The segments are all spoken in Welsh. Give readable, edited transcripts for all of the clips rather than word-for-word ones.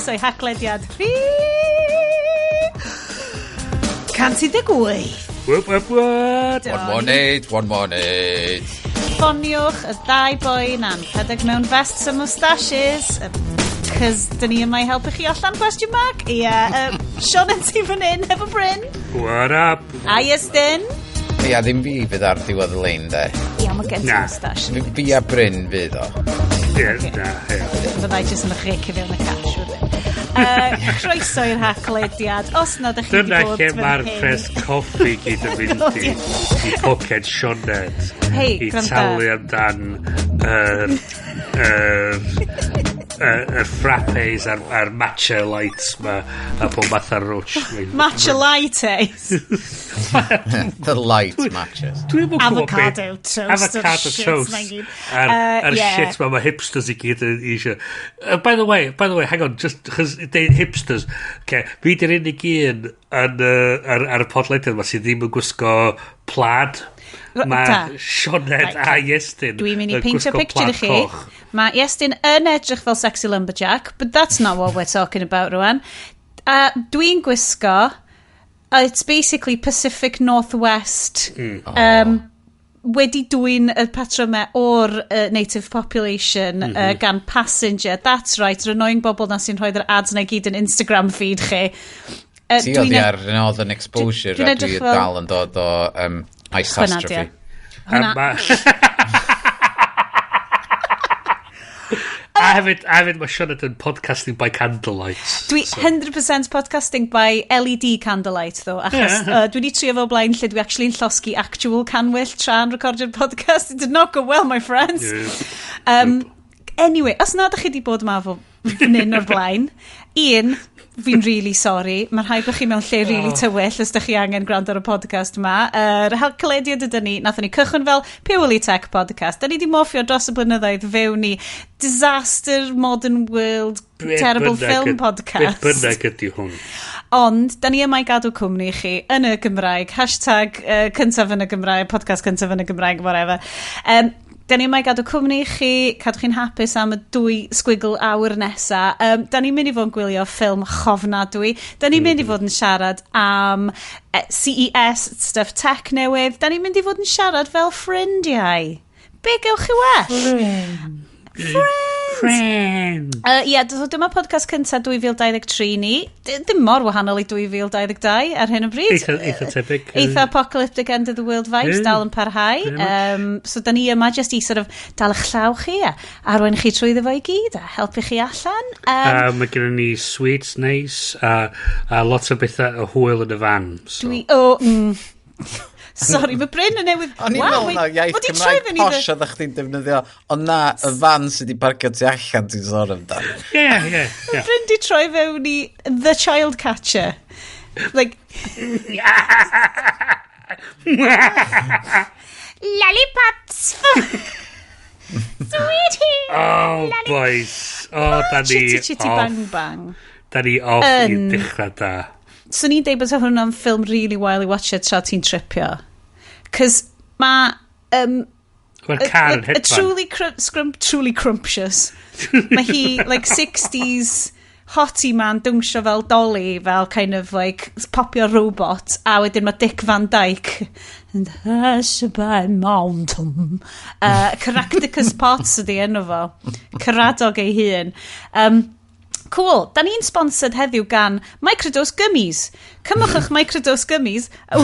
Croeso i Haclediad rhif 118. Whoop, whoop, whoop. 118, 118. Ffoniwch y ddau boi na'n rhedeg mewn vests a moustaches, cos dyn ni yma i helpu chi allan, question mark? Ie, yeah, Sean yn ti fan hyn efo Bryn. What up? A Iestyn. Ia, ddim fi fydd ar diwedd y lein, de. Ia, mae gen ti moustache. Fi a Bryn fydd o. Ie, na, ie. Fyddai jyst yn rheicio fewn y cash, wedyn. Croeso i'r Haclediad. Os nad ydych chi wedi Dyna bod lle fan mae'r hyn. pres coffi gyd yn mynd i i poced Sioned. Hei, I gwranda. talu amdan yr yr frappes a'r matcha lights ma a pob math ar roach. Matcha lattes. The light matches. Dwi'm yn gwybod be- Avocado toast. Avocado shit, toast. na gyd. A'r a'r Yeah. shit ma mae hipsters i gyd yn eisiau. By the way, hang on, just chos deud hipsters. Okay, fi di'r unig un yn, ar y podlediad yma sydd ddim yn gwisgo plaid. Mae Da. Sioned Right. a Iestyn Dwi'n mynd i yn peintio gwisgo picture i plaid chi. coch. Mae Iestyn yn edrych fel sexy lumberjack, but that's not what we're talking about rwan. Dwi'n gwisgo, it's basically Pacific Northwest, wedi dwyn y patrymau o'r native population gan Passenger. That's right, yr annoying bobl na sy'n rhoi'r ads na i gyd yn Instagram feed chi. Ti Dwi'n oedd ar Northern Exposure Dwi'n a edrych dwi fel- dal yn dod o Ice Hwnna 'di o. Astrophy. A Hwnna. A hefyd mae Sioned yn podcasting by candlelight. Dwi 100% podcasting by LED candlelight, though, achos dwi wedi trio fo o blaen lle dwi actually'n llosgi actual canwyll tra'n recordio'r podcast. It did not go well, my friends. Anyway, os nad ydych chi wedi bod yma fo fan hyn o'r blaen, un, fi'n really sorry. Mae rhaid bod chi mewn lle really tywyll os ydych chi angen gwrando ar y podcast yma. Yr Haclediad ydyn ni, nathon ni cychwyn fel Purely Tech Podcast. Da ni wedi morffio dros y blynyddoedd fewn i Disaster Modern World Be Terrible bynnag Film Podcast. Be bynnag ydy hwn. Ond, da ni yma i gadw cwmni i chi yn y Gymraeg, hashtag cyntaf yn y Gymraeg, podcast cyntaf yn y Gymraeg, whatever. Da ni yma i gadw cwmni i chi, cadw chi'n hapus am y 2 squiggle awr nesa. Da ni'n mynd i fod yn gwylio ffilm chofnadwy. Da ni'n mynd i fod yn siarad am CES, stuff tech newydd. Da ni'n mynd i fod yn siarad fel ffrindiau. Be gewch chi well? Friend. Ie, so dyma podcast cyntaf 2023 ni. Dim mor wahanol i 2022 ar hyn o bryd. Eitha tebyg. Eitha apocalyptic end of the world vibes dal yn parhau. Pretty much. So da ni yma just i sort of dal eich llaw chi a arwain chi trwyddo fo i gyd a helpu chi allan. A mae gennym ni sweets nice a lot o bethau o hwyl yn y fan. So. Dwi... Oh. Sorry, mae Bryn yn newydd. O'n i'n Waw, meddwl na iaith mae 'di troi Cymraeg fyny posh oeddech chdi'n defnyddio, ond na, y fan sydd wedi parcio tu allan ti'n sôn amdan. Ie. Bryn di troi fewn i The Child Catcher. Like, lollipops. Sweetie. Oh, boys. Oh, da ni Chitty chitty off. bang bang. Da ni off i dechrau da. So ni'n deud bod hwnna'n ffilm really wild i watch it tra ti'n tripio. Cos ma... Mae'r car yn a hedfan. Truly crumptious. Mae hi, like, 60s hottie man dwngsio fel dolly, fel kind of like popio robot, a wedyn mae Dick Van Dyke and by Mountain. Caractacus Potts ydi enw fo. Caradog ei hun. Cool. Da ni'n sponsored heddiw gan Microdose Gummies. Cymwch eich Microdose Gummies a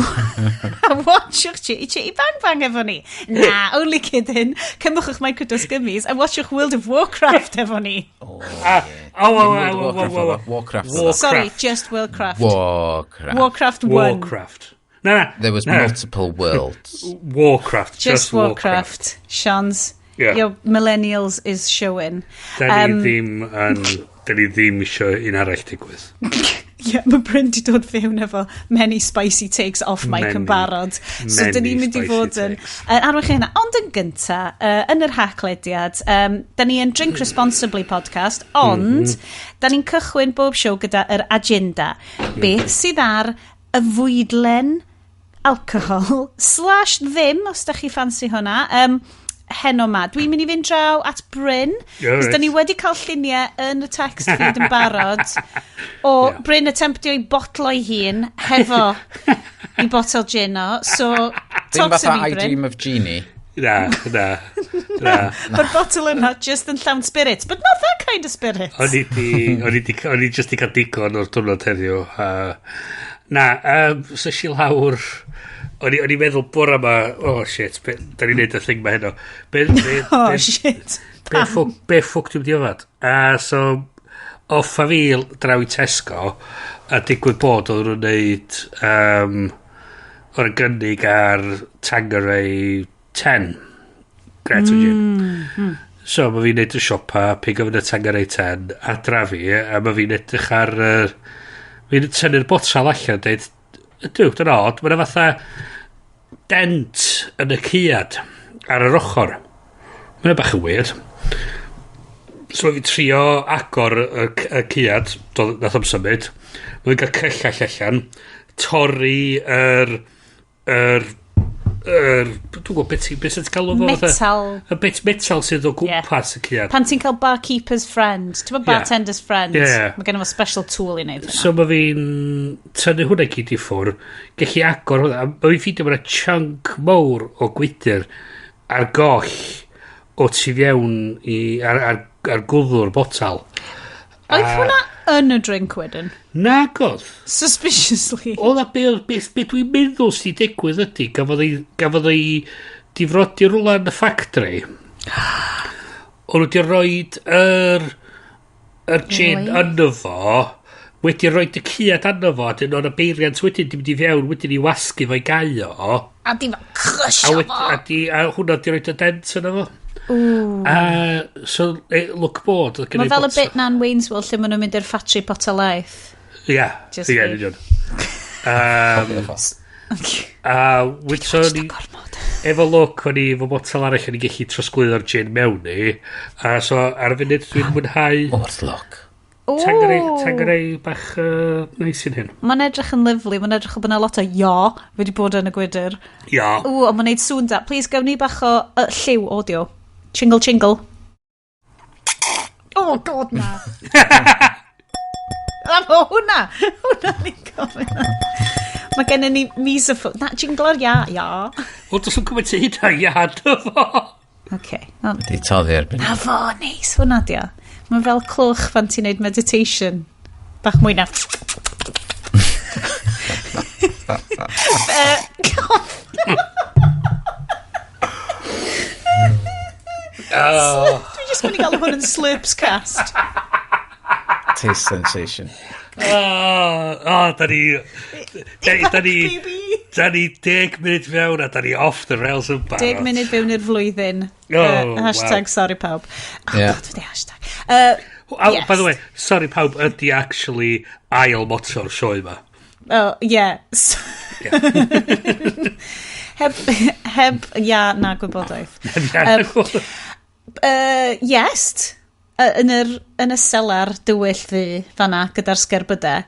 watchwch Chitty Chitty Bang Bang efo ni. Na, only kidding. Cymwch eich Microdose Gummies a watchwch World of Warcraft efo ni. Oh, Ah, yeah. oh, Dim World of oh, Warcraft oedd o, Warcraft oedd o. Warcraft. Sorry, just Warcraft. Warcraft. Warcraft 1. Warcraft. Na. There was na. multiple worlds. Warcraft. Just Warcraft. Shans, your millennials is showing. Da ni ddim yn... Da ni ddim eisiau un arall digwydd. Yeah, mae Bryn di dod fewn efo many spicy takes off mic yn Many, barod. So dyn ni'n many mynd i spicy fod yn takes. arwain chi hynna. Ond yn gynta, yn yr Haclediad, da ni yn Drink Responsibly podcast, ond da ni'n cychwyn bob show gyda yr agenda. Beth sydd ar y fwydlen alcohol slash ddim, os da chi ffansi hwnna. heno ma? Dwi'n mynd i fynd draw at Bryn, Yeah, cos da ni wedi cael lluniau yn y text feed yn barod o Bryn attemptio i botlo ei hun hefo i botel gin o. So, Dim talk to fatha me, I Bryn. Dream of Genie. Na, na, na. Mae'r botel yna just yn llawn spirits, but not that kind of spirits. O'n i di, o'n i di, o'n i just di cael digon o'r diwrnod heddiw. Na, so si lawr, o'n i meddwl bora ma, oh shit, be, da ni'n neud y thing ma heno. Be, Oh, shit. Be ffwc dwi'n mynd i yfad? A so, off a fi draw i Tesco, a digwydd bod oedd nhw'n neud, o'r gynnig ar Tanqueray 10. Gret o gin. So mae fi'n neud y siopa, pigo fyny Tanqueray 10, adra fi, a mae fi'n edrych ar... Fi'n tynnu'r botal allan, dweud, "Duw, dyna odd, mae yna fatha dent yn y caead ar yr ochr. Mae'n bach yn weird." So mae fi'n trio agor y caead, nath o'm symud. Mae'n cael cyllell allan, torri yr, dwi'n gwybod beth sy'n galw fo? Metal. Y bit metal sydd o gwmpas y caead. Pan ti'n cael barkeeper's friend, ti'n bod bartender's friend, mae gen fo special tool i wneud hynna. So mae fi'n tynnu hwnna gyd i ffwr, gallu agor hwnna, a mae fi'n ffeindio mae 'na chunk mawr o gwydr ar goll o tu fewn i, ar gwddw'r botal. Oedd hwnna yn y drink wedyn? Nagodd. Suspiciously. Oedd a be dwi'n meddwl sydd wedi digwydd ydy, gafodd ei difrodi rwla yn y factory. O'n nhw wedi rhoid yr gin Oi. yno fo, wedi rhoid y caead arno fo, a dyn o'n y beiriant wedyn di mynd i fewn, wedyn i wasgu fo i gau o. A di fel A, crusio wed, fo. a hwnna di roed y dent yno fo. A so, look bod. Oedd Mae fel y bit na'n Wayne's World lle maen nhw'n mynd i'r factory potel laeth. Ia, Just ia, fi. yn union. A wedyn so Just ni, a gormod. Efo lwc, o'n i efo botel arall o'n i gallu trosglwyddo'r gin mewn i. A so ar y funud dwi'n mwynhau Wrth lwc. Tanqueray bach neis yn hyn. Mae'n edrych yn lyfli, mae'n edrych yn bod yna lot o ia wedi bod yn y gwydr. Ia. Ww, ond mae'n neud sŵn da. Please, gawn ni bach o lliw audio. Chingle, chingle. Oh, God, na. A fo hwnna. Hwnna ni'n gofyn. Mae gennym ni misophone. Na, jinglo'r ia, ia. Wel, does yn cymaint o hynna, ia, dy fo. Okay. Well, Di toddi erbyn. na fo, neis, hwnna di o. Mae'n fel clwch pan ti'n neud meditation. Bach mwy na. God. Oh. Dwi jyst mynd i gael hwn yn Slurps cast. Taste sensation. Oh, Baby. da ni 10 munud fewn a da ni off the rails yn barod. 10 munud fewn i'r flwyddyn. Oh, Hashtag wow. sorry pawb. Oh, God, wedi hashtag. Oh, Yes. by the way, sorry pawb, ydy actually ail motto'r sioe yma. Oh, yeah. Heb, ia, na gwybodaeth. Yes, yn y selar dywyll ddu fanna gyda'r sgerbydau.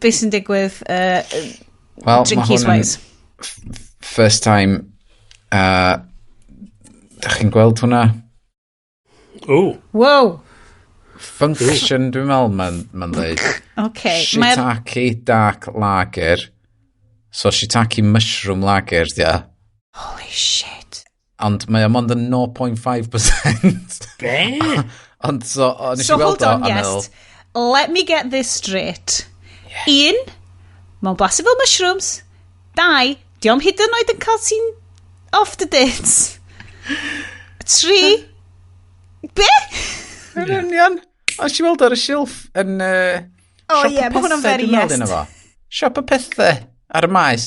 Be sy'n digwydd Wel, ma' drinkies hwn yn wise? first time. Dach chi'n gweld hwnna? O, Wow, Function, dwi'n meddwl mae'n ma dweud. okay. Mae'r Shiitake Dark Lager. So shiitake mushroom lager, dia. Holy shit. Ond mae o mond yn 0.5%. Be? Ond so, o, nes So i weld hold o on, a meddwl, yes. Let me get this straight. Un, mae'n blasu fel mushrooms. Dau, diom hyd yn oed yn cael ti'n off the dates. Tri, be? Yn union. O, nes i weld ar y silff yn Oh, Siop y ie, ma' hwnna'n Pethau, very dwi'n meddwl yes. yna fo. Siop y pethau ar y maes.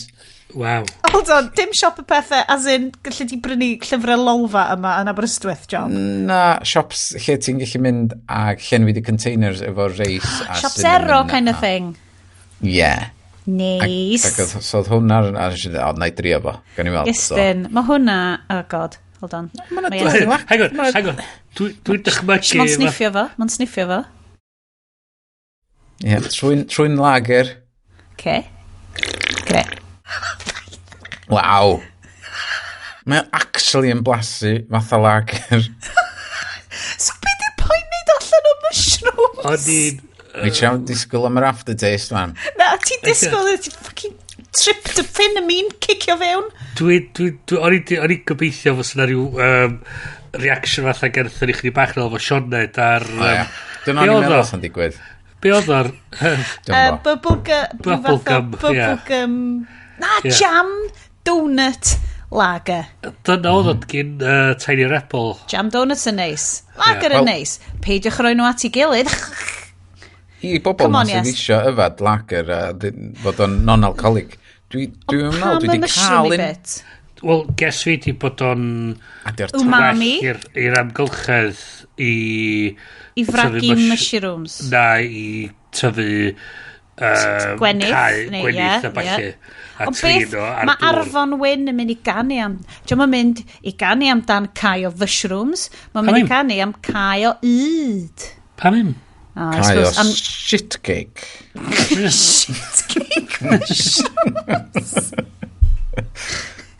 Waw. Hold on, dim siop y pethau, as in, gallu di brynu llyfrau Lolfa yma yn Aberystwyth, John. Na, shops lle ti'n gallu mynd a llenwi di containers efo reis a Shop cinnamon Zero kind of thing. Yeah. Nice. Ac oedd, so oedd hwnna ar, o, na i drio fo. Gan i weld. So. Iestyn, mae hwnna, oh God, hold on. Ma' 'na Mae Iestyn- Hang on, hang on. Dwi'n dychmygu. Mae'n sniffio fo, mae'n sniffio fo. Ie, trwy'n lager. Okay. Gret. Waw. Mae o actually yn blasu fatha lager. So be di'r pwynt neud allan o mushrooms? O'n i'n... Mi ti'n disgwyl am yr aftertaste, man. Na, ti'n disgwyl, ti'n fucking tryptophanamine cicio fewn. Dwi, o'n i'n gobeithio fos yna rhyw reaction fatha gerthon ni chdi bach nôl efo Sioned ar... O, ia. Dyna be o'n i'n oedd o? meddwl sy'n digwydd. Be oedd o'r... Dwi'm bo. Bubble gum. Bubble gum, ie. Bubble gum. Na, Ie. jam, donut, lager. Dyna oedd o gyn Tiny Rebel. Jam donuts yn neis. Lager Ie. yn Wel- neis. Peidiwch roi nhw at ei gilydd. I bobl Come ma on, sydd yes. isio yfad lager a fod o'n non-alcoholic. Dwi'n meddwl Pam dwi y wedi mushroom cael i un. bit? Wel, guess fi di bod o'n A di'r Umami. well i'r amgylchedd i... I fragu tyfu mushrooms. Na, i tyfu... Gwenith, cae, neu, gwenith ie, a ballu. ie. A Ond trin beth o ar mae dŵr. Arfon Wyn yn mynd i ganu am... Diolch yn mynd i ganu amdan cae o mushrooms. Mae'n mynd i Pam? ganu am cae o yd. Pam im? Oh, I Cae o suppose am shit cake. shit cake mushrooms.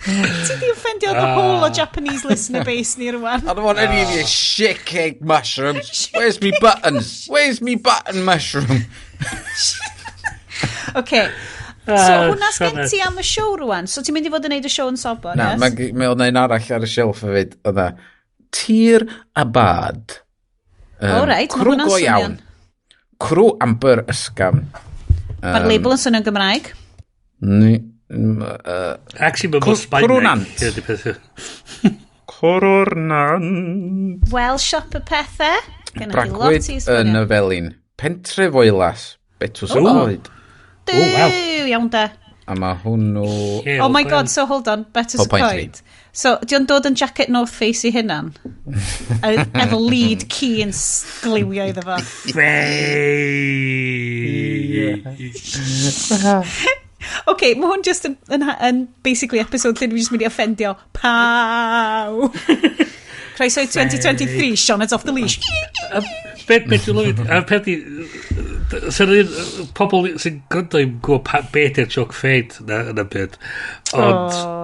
Ti di offendio the whole o Japanese listener base ni rwan. I don't want any of your shit cake mushrooms. Where's me buttons? Where's me button mushroom? Okay. So Ah, hwnna sgen Sioned. ti am y show rwan? So ti'n mynd i fod yn neud y show yn sobor, Na, yes? mae mae o'na un arall ar y shelf hefyd. Oedd e, Tir a bad. O, reit, ma' Cwrw hwnna'n go swnio'n- iawn. Cwrw amber ysgafn. Mae'r label yn swnio'n Gymraeg. Ni, Actually, mae'n mor Sbaeneg. Cwrwnant. Ie, di peth. Cwrw'r nant. Wel, siop y pethau. Gennych chi lot Bragwyd i yn esbonio. y felin. Pentre Foelas. Betws y O. Coed. Duw, O, waw. iawn da. A mae hwnnw... Ie, Oh my wel, god, so hold on, Betws y 4.3. Coed. So, di o'n dod yn jacket North Face i hunan? Efo lead key yn sgliwio iddo fo. Fei. OK, mae hwn just yn basically episode lle dwi just mynd i offendio pawb. Croeso i 2023, Sioned's off the leash. Be dwi'n lyfio, a peth i, sy'n un, pobl sy'n gwrando i'n gwybod be di'r joke fade na, yn y byd. Ond, Oh.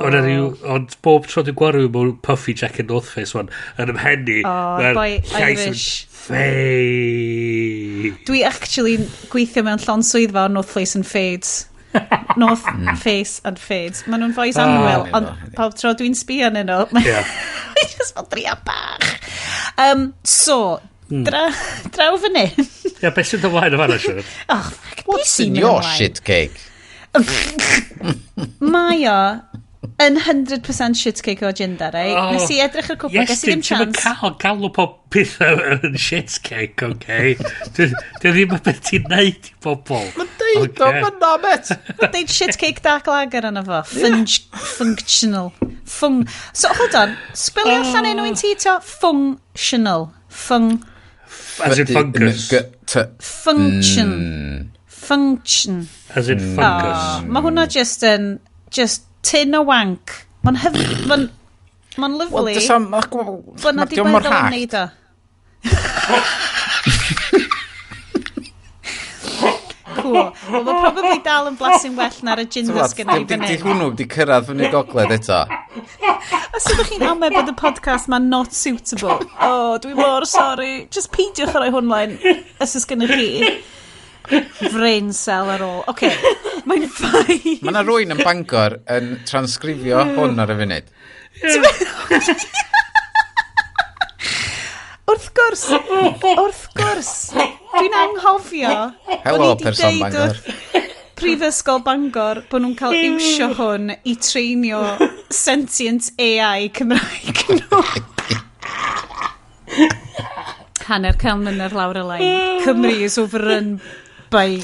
oh. Rhyw, ond bob tro dwi'n gwario mewn puffy jacket North Face one, yn ymhenni, Oh, mae'r boy llais yn Irish. Fei. Dwi actually gweithio mewn llon swyddfa o North Face and Fades. North Face and Fades. Maen nhw'n fois annwyl, Oh. ond pob tro dwi'n sbio arnyn nhw, mae Ie. just fel dria bach. So, draw fyny. Ie, beth sy'n ymlaen o fanna, siarad? Oh, fuck, beth What's sy'n in mynd your ymlaen? shit cake? Mae o yn 100% shitcake o agenda, right? Oh. Nes i edrych ar cwpl, Yes, ges i ddim ti'n chance. cael galw pob pethau yn shit cake, okay? Dwi ddim yn beth ti'n neud i bobl. Mae'n deud o Ocê. fyna, bet! Mae'n deud shitcake dark lager yna fo. Functional. Fung... So, hold on. Sbelio allan enw un ti to? Functional. Fung... As in fungus. G, T, Function. Function. As in fungus. Oh, mae hwnna just yn... Just tin o wank. Mae'n hyf... Mae'n... Mae'n Wel, lyflu. does am... Bod na Mae di diom mor meddwl am hallt. neud o. Cool. Wel, mae probably dal yn blasu'n well na'r agenda sgynna i Di fan di hyn. hwnnw di cyrraedd fyny gogledd eto. Os ydych chi'n amau bod y podcast ma'n not suitable, oh, dwi mor sorry. Just peidiwch â rhoi hwn mlaen os oes gennych chi brain cell ar ôl. Oce, mae'n fine. Mae yna rwy'n yn Bangor yn transgrifio hwn ar y funud. Wrth gwrs, wrth gwrs, dwi'n anghofio bod Helo, ni 'di person deud Bangor. wrth Prifysgol Bangor bod nhw'n cael iwsio hwn i treinio sentient AI Cymraeg nhw. Hanner can mlynedd lawr y lein. Cymru is overrun by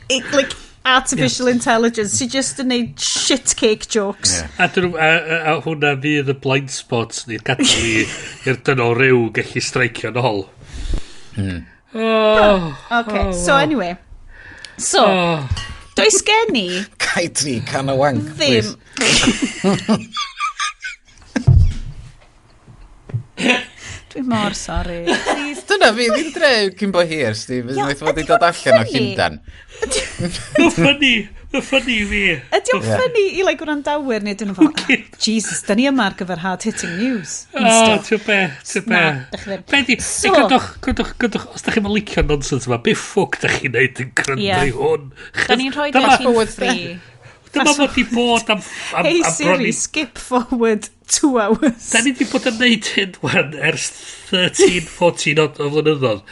it, like artificial intelligence sy'n just yn neud shitcake jokes. Yeah. A, dyn nhw, a hwnna fydd y blind spot ni'r gadael i'r dynol ryw gallu streicio nôl. Oh, Okay, so anyway. So, oh. does gen i Cai tri can o wank, ddim... please. Dwi mor sorry. Please. Dyna fi ddim dre cyn bo hir, Steve. Ia, Unwaith fod i ydi dod hwn allan o funny? Llundan. Mae'n funny. Y funny i fi. Ydy o'n funny i like gwrandawyr neu dyn nhw fel, "Ah, Jesus, da ni yma ar gyfer hard-hitting news." O, ti'n be, ti'n be. Na, dach chi ddim. Be di, So- gwrandwch, gwrandwch, gwrandwch, os da chi'n licio nonsense yma, be ffwc da chi'n neud yn gwrando Ie. i hwn? Da ni'n rhoi Dyma- chi'n free. Dyma fod i bod am, Hey am bron Siri, i. skip forward 2 hours. Da ni wedi bod yn neud hyn wan ers 13, 14 o flynyddoedd.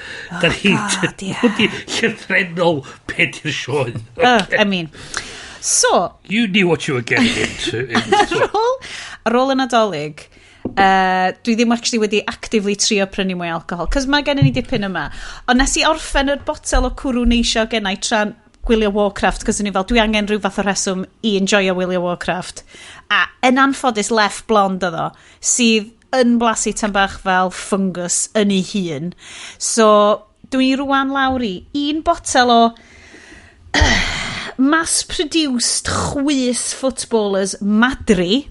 Da ni Oh, God, ie. wedi llythrenol be di'r sioe. I mean, so, You knew what you were getting into. Ar ôl y Nadolig, dwi ddim actually wedi actively trio prynu mwy alcohol, cos mae gen i ni dipyn yma. Ond nes i orffen yr botel o cwrw neisio gennau tra'n gwylio Warcraft, cos o'n i fel, dwi angen rhyw fath o rheswm i enjoyo wylio Warcraft. A yn anffodus, Leffe Blonde oedd o, sydd yn blasu tan bach fel fungus yn ei hun. So, dwi rwan lawr i un botel o mass-produced chwys footballers Madri,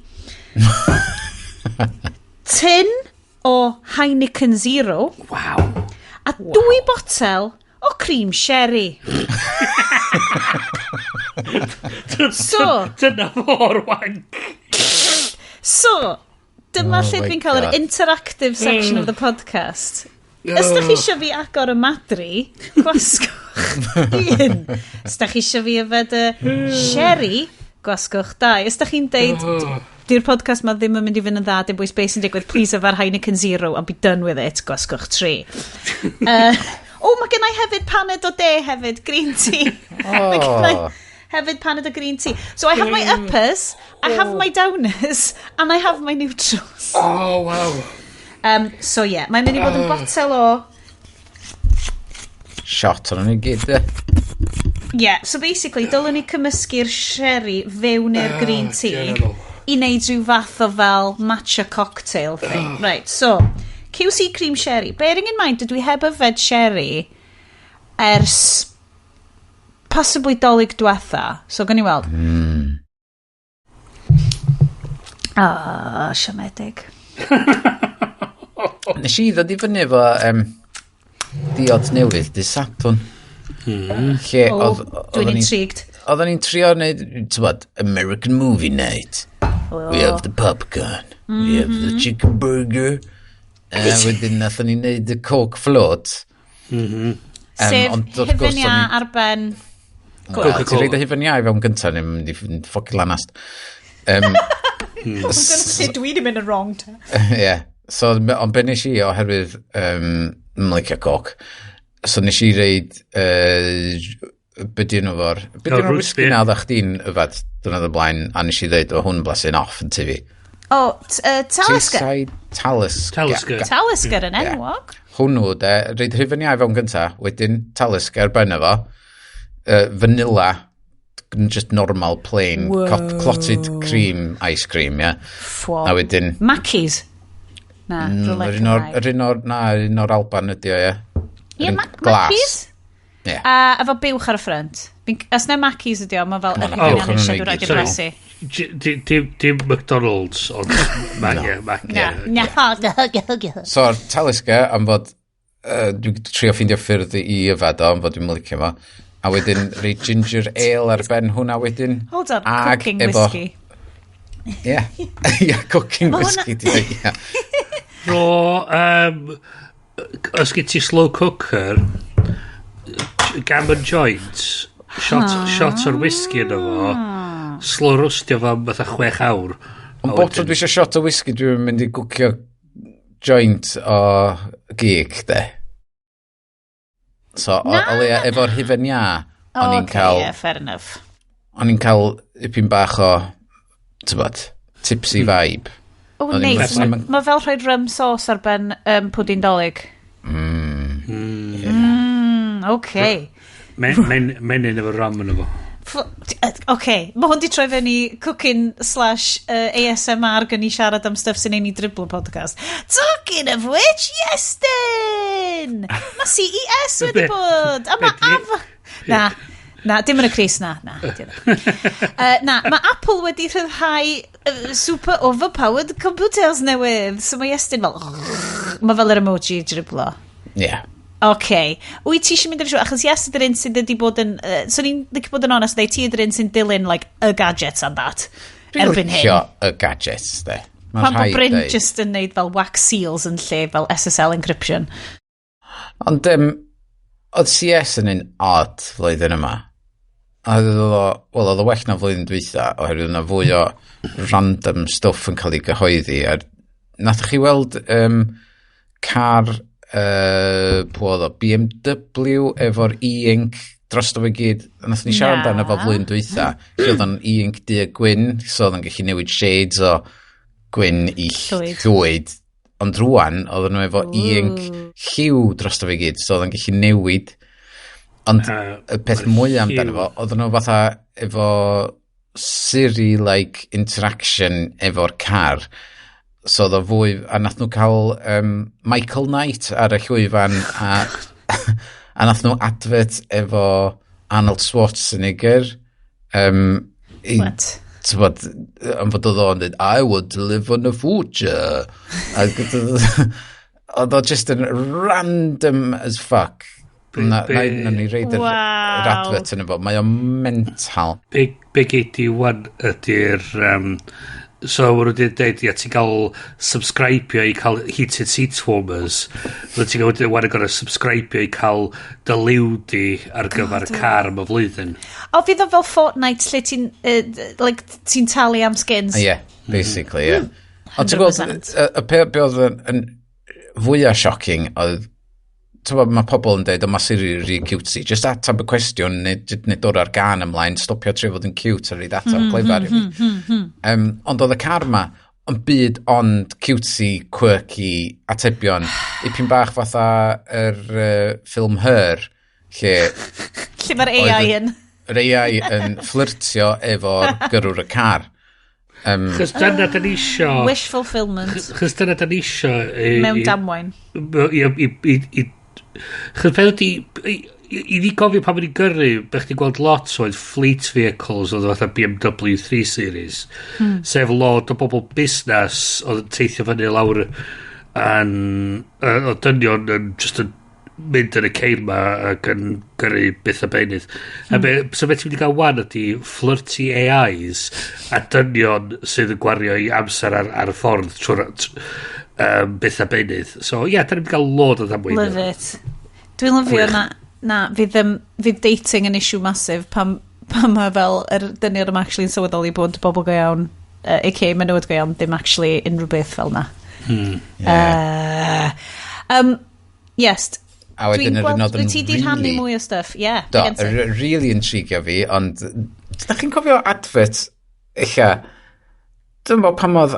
tin o Heineken Zero, a dwy botel o cream sherry. So- Dyna fo'r wank. So, dyma Oh lle my dwi'n cael yr God. interactive section of the podcast. Os da chi eisiau fi agor y Madri, gwasgwch un. Os da chi eisiau fi yfed y sherry, gwasgwch dau. Os da chi'n deud, "Di'r podcast ma ddim yn mynd i fynd yn dda, dim bwys beth sy'n digwydd, please yfa'r Heineken Zero and be done with it," gwasgwch tri. O, mae gennau hefyd paned o de hefyd, green tea. Mae gennai hefyd paned o green tea. So I have my uppers, I have my downers, and I have my neutrals. Oh, wow. So yeah, mae'n mynd i fod yn botel o. Shot o'n i gyd, de. Yeah, so basically, dylwn ni cymysgu'r sherry fewn i'r green tea general. I wneud rhyw fath o fel matcha cocktail thing. Right, so, QC cream sherry. Bearing in mind, dydw i heb yfed sherry ers possibly Dolig diwetha. So, gawn ni weld. Ah, siomedig. Nes i ddod i fyny efo diod newydd, dy Sadwrn. Lle Oh, oedd dwi'n intrigued. Oedden ni'n trio wneud, ti'n American movie night. We have the popcorn. We have the chicken burger. A wedyn nathon ni wneud y Coke float. Sef Ond wrth gwrs hufen iâ o'n i- ar ben. Wel, ti'n Coca-Cola. rhoid y hufen iâ i fewn gyntaf, ni'n mynd i fynd ffocin lanast. Dyna lle dwi wedi mynd yn wrong te. Ie. So, ond be nes i, oherwydd yn licio coke, so nes i reid, be di nhw fo'r, be di Oh, nhw'r root whisky beer. na oeddech chdi'n yfad dwrnod o blaen, a nes i dweud, "O, hwn blasu'n off yn ti fi." O, Talisker. Tayside Talisker. Talisker. Talisker yn enwog. Hwnnw, de, reid hufen iâ i fewn gynta, wedyn Talisker ben efo, vanilla, just normal, plain, clotted cream ice cream, ie. Yeah. Ffwo. A wedyn, Mackies. Na, rhywle yr un o'r, Cymraeg. yr un o'r, na, yr un o'r Alban ydi o, ie. Ie, Yr un glas. Mackies? Ie. A efo buwch ar y ffrynt. Os na Mackies ydi o, mae fel yr 'na hyn buwch arnyn nhw eisiau i dwi'n rhaid gyd. i Sorry. blasu. Dim McDonald's, ond ie, Mac, Na, ie. na, na. So'r Talisker, am fod, dwi'n trio ffeindio ffyrdd i yfed o, am fod dwi'n licio fo. A wedyn, rei ginger ale ar ben hwnna wedyn. Hold on, Ag cooking efo- whisky. Ie, ie, cooking Ma' hwnna- whisky, di dweud, ie. Ro, os gen ti slow cooker, gammon joint, shot o'r whisky yno fo, slow roastio fo am fatha 6 awr. Ond bob tro dwi eisiau shot o whisky, dwi'n mynd i gwcio joint o gig, de. So, o leia, efo'r hufen iâ, o'n i'n Ocê, cael, ie, fair enough. o'n i'n cael ipyn bach o, tybod, tipsy vibe. O, O'n i'n neis. o'n i'n- Mae fel rhoi rum sauce ar ben pwdin Dolig. Okay. Menyn efo rum yno fo. Oce, mae hwn di troi fewn i cooking slash ASMR gan i siarad am stuff sy'n ein i driblo podcast. Talking of which, Iestyn! Mae CES wedi bod! A mae Af... Na, na, dim yn y Cris, na, na. di ddim. Na, mae Apple wedi rhyddhau super overpowered computers newydd. So mae Iestyn fel... Mae fel yr emoji driblo. Ie. Oce. Wyt ti eisiau mynd ar y siw? Achos yes, ydy'r un sydd wedi bod yn... So ni'n licio bod yn honest, dweud, ti ydy'r un sy'n dilyn, like, y gadgets and that. Dwi'n Erbyn hyn. licio y gadgets, de. Mae'n Pan bod rhaid Bryn deud. just yn neud fel wax seals yn lle fel SSL encryption. Ond oedd CES yn un odd flwyddyn yma. A oedd o, wel, oedd o well na flwyddyn dwytha, oherwydd yna fwy o random stuff yn cael ei gyhoeddi. A nath chi weld car, pwy oedd o, BMW efo'r e-ink drosto fe gyd? Nath ni siarad amdano fo Na. flwyddyn dwytha, lle oedd o'n e-ink du a gwyn, so oedd o'n gallu newid shades o gwyn i Llwyd. llwyd. Ond rwan, oedden nhw efo e-ink lliw drosto fe gyd, so oedd o'n gallu newid. Ond y peth ma'r mwyaf amdano lliw. fo, oedden nhw fatha efo Siri-like interaction efo'r car. So oedd o fwy, a nath nhw cael Michael Knight ar y llwyfan, a nath nhw advert efo Arnold Schwarzenegger. What? T'bod, am fod oedd o'n dweud, "I want to live on the future." Ac oedd o just yn random as fuck. Na ni reid yr advert yn efo. Mae o'n mental. Big 81 ydy'r... So, maen nhw wedi dweud, ia, ti'n cael subscribio i cael heated seat warmers. Fydde ti'n gael wedyn wan yn gorfod subscribio i cael dy liw di ar gyfer y car am y flwyddyn. O, fydd o fel Fortnite lle ti'n like, ti'n talu am skins. Ie, yeah, basically, ie. Yeah. Ond ti'n gweld, 100%. y peth be oedd yn fwyaf shocking oedd, ti'n gwbod, mae pobl yn dweud, "O, mae Siri rhy cutesy. Just atab y cwestiwn, neu dod ar gan ymlaen, stopio trio fod yn cute a rhaid atab clefar i fi." Ond oedd y car ma, yn byd ond cutesy, quirky atebion. Ipyn bach fatha yr ffilm Her, lle Lle mae'r AI oedd yn. yr AI yn fflirtio efo'r gyrrwr y car. Chos dyna da ni isio... Wish fulfillment Chos dyna da ni isio... mewn damwain. Chos peth ydi, i fi gofio pan o'n i'n gyrru, be chdi'n gweld lot oedd fleet vehicles oedd fatha BMW 3 Series. Sef lot o bobl busnes oedd yn teithio fyny lawr yn, o dynion yn just yn mynd yn y ceir ma ac yn gyrru byth a beunydd. A be, so beth ti'n mynd i gael wan ydy flirty AIs a dynion sydd yn gwario i amser ar y ffordd trwy'r byth a beunydd. So ie, yeah, da ni'n mynd i gael lot o ddamweiniau. Love it. Dwi'n lyfio Gwych. na fydd dating yn issue massive pan mae fel yr dynion yma actually yn sylweddoli bod bobl go iawn, aka menywod go iawn, ddim actually unrhyw beth fel na. Yeah. Yes. A wedyn Dwi'n yr un gweld, oedd yn wyt ti di rhannu really- mwy o stuff? Yeah. Do, gen ti. really intriguio fi, ond da chi'n cofio advert, eich, dwi'n bod pan oedd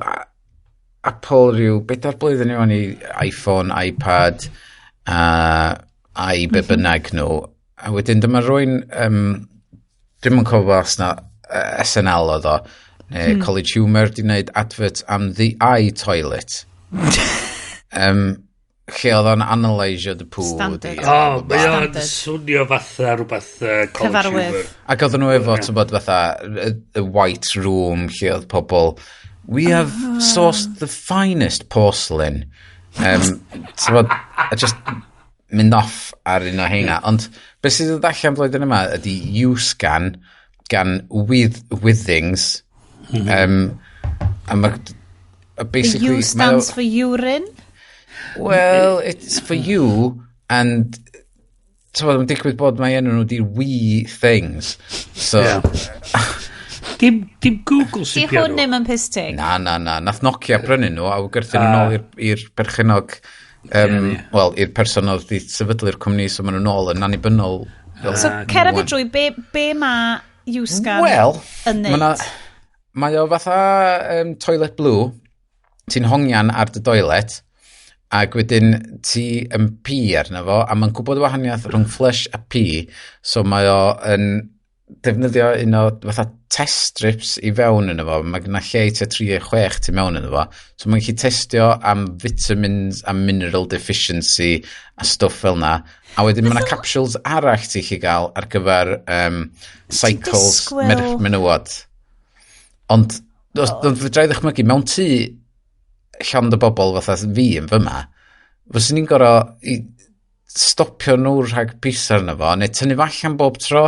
Apple rhyw bedair blwyddyn i i iPhone, iPad, a i be bynnag nhw, a wedyn dyma rwy'n, dwi'm yn cofio os na SNL oedd o, neu College Humour di wneud advert am the iToilet, lle oedd o'n analysio the poo. Standard. Di, O, oh, mae o'n Standard. swnio fatha rhywbeth College Cyfarwydd. Humour. Ac oedden nhw efo, ti'n bod, fatha, y white room lle oedd pobl, "We have sourced the finest porcelain." Ti'n bod, a just mynd off ar un o heina. Ond beth sydd yn allan flwyddyn yma ydy U-Scan gan Withings. A mae a The basically U stands for urine. Well, it's for you, and ti'n bod, mae'n digwydd bod mae enw nhw di Wee Things. So, Yeah. Dim Google Di sy'n hwn piano. ddim yn piss take. Na, na, na. Nath Nokia brynu nhw a gwerthu nhw nôl i'r perchenog, wel, i'r person oedd di sefydlu'r cwmni, so maen nhw nôl yn annibynnol. So, cer a fi drwy, be ma U-Scan Wel, yn ma' neud? mae o fatha toilet blue, ti'n hongian ar dy doilet, ac wedyn ti yn pee arno fo, a mae'n gwybod y wahaniaeth rhwng flush a pee, so mae o yn defnyddio un o fatha test strips i fewn yno fo, mae yna lle i tua 3 neu 6 tu mewn yno fo, so mae'n gallu testio am vitamins a mineral deficiency a stwff fel na, a wedyn mae yna capsules arall ti'n gallu gael ar gyfer cycles disgwyl- menywod. Ond, os, oh. Fedra i ddychmygu, mewn tŷ llond o bobl fatha fi yn fyma, fyswn i'n gorau i stopio nhw rhag piso arno fo, neu tynnu fo allan bob tro.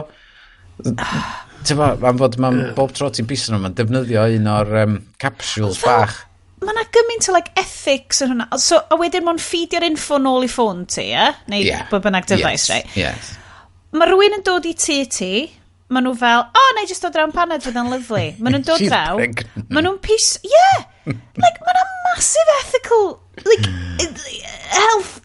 Ti'n bo, am fod ma'n bob tro ti'n piso nhw, mae'n defnyddio un o'r capsules bach. Mae yna gymaint o, like, ethics yn hwnna. So, a wedyn mae'n feedio'r info nôl i ffôn ti, ie? Neu bod bynnag device, right? Yes. Mae rhywun yn dod i tŷ ti, maen nhw fel, "O, oh, na i just dod draw am paned, fydd o'n lyfli." Maen nhw'n dod She's draw, pregnant. Maen nhw'n pis, yeah! Like, mae yna massive ethical, like, health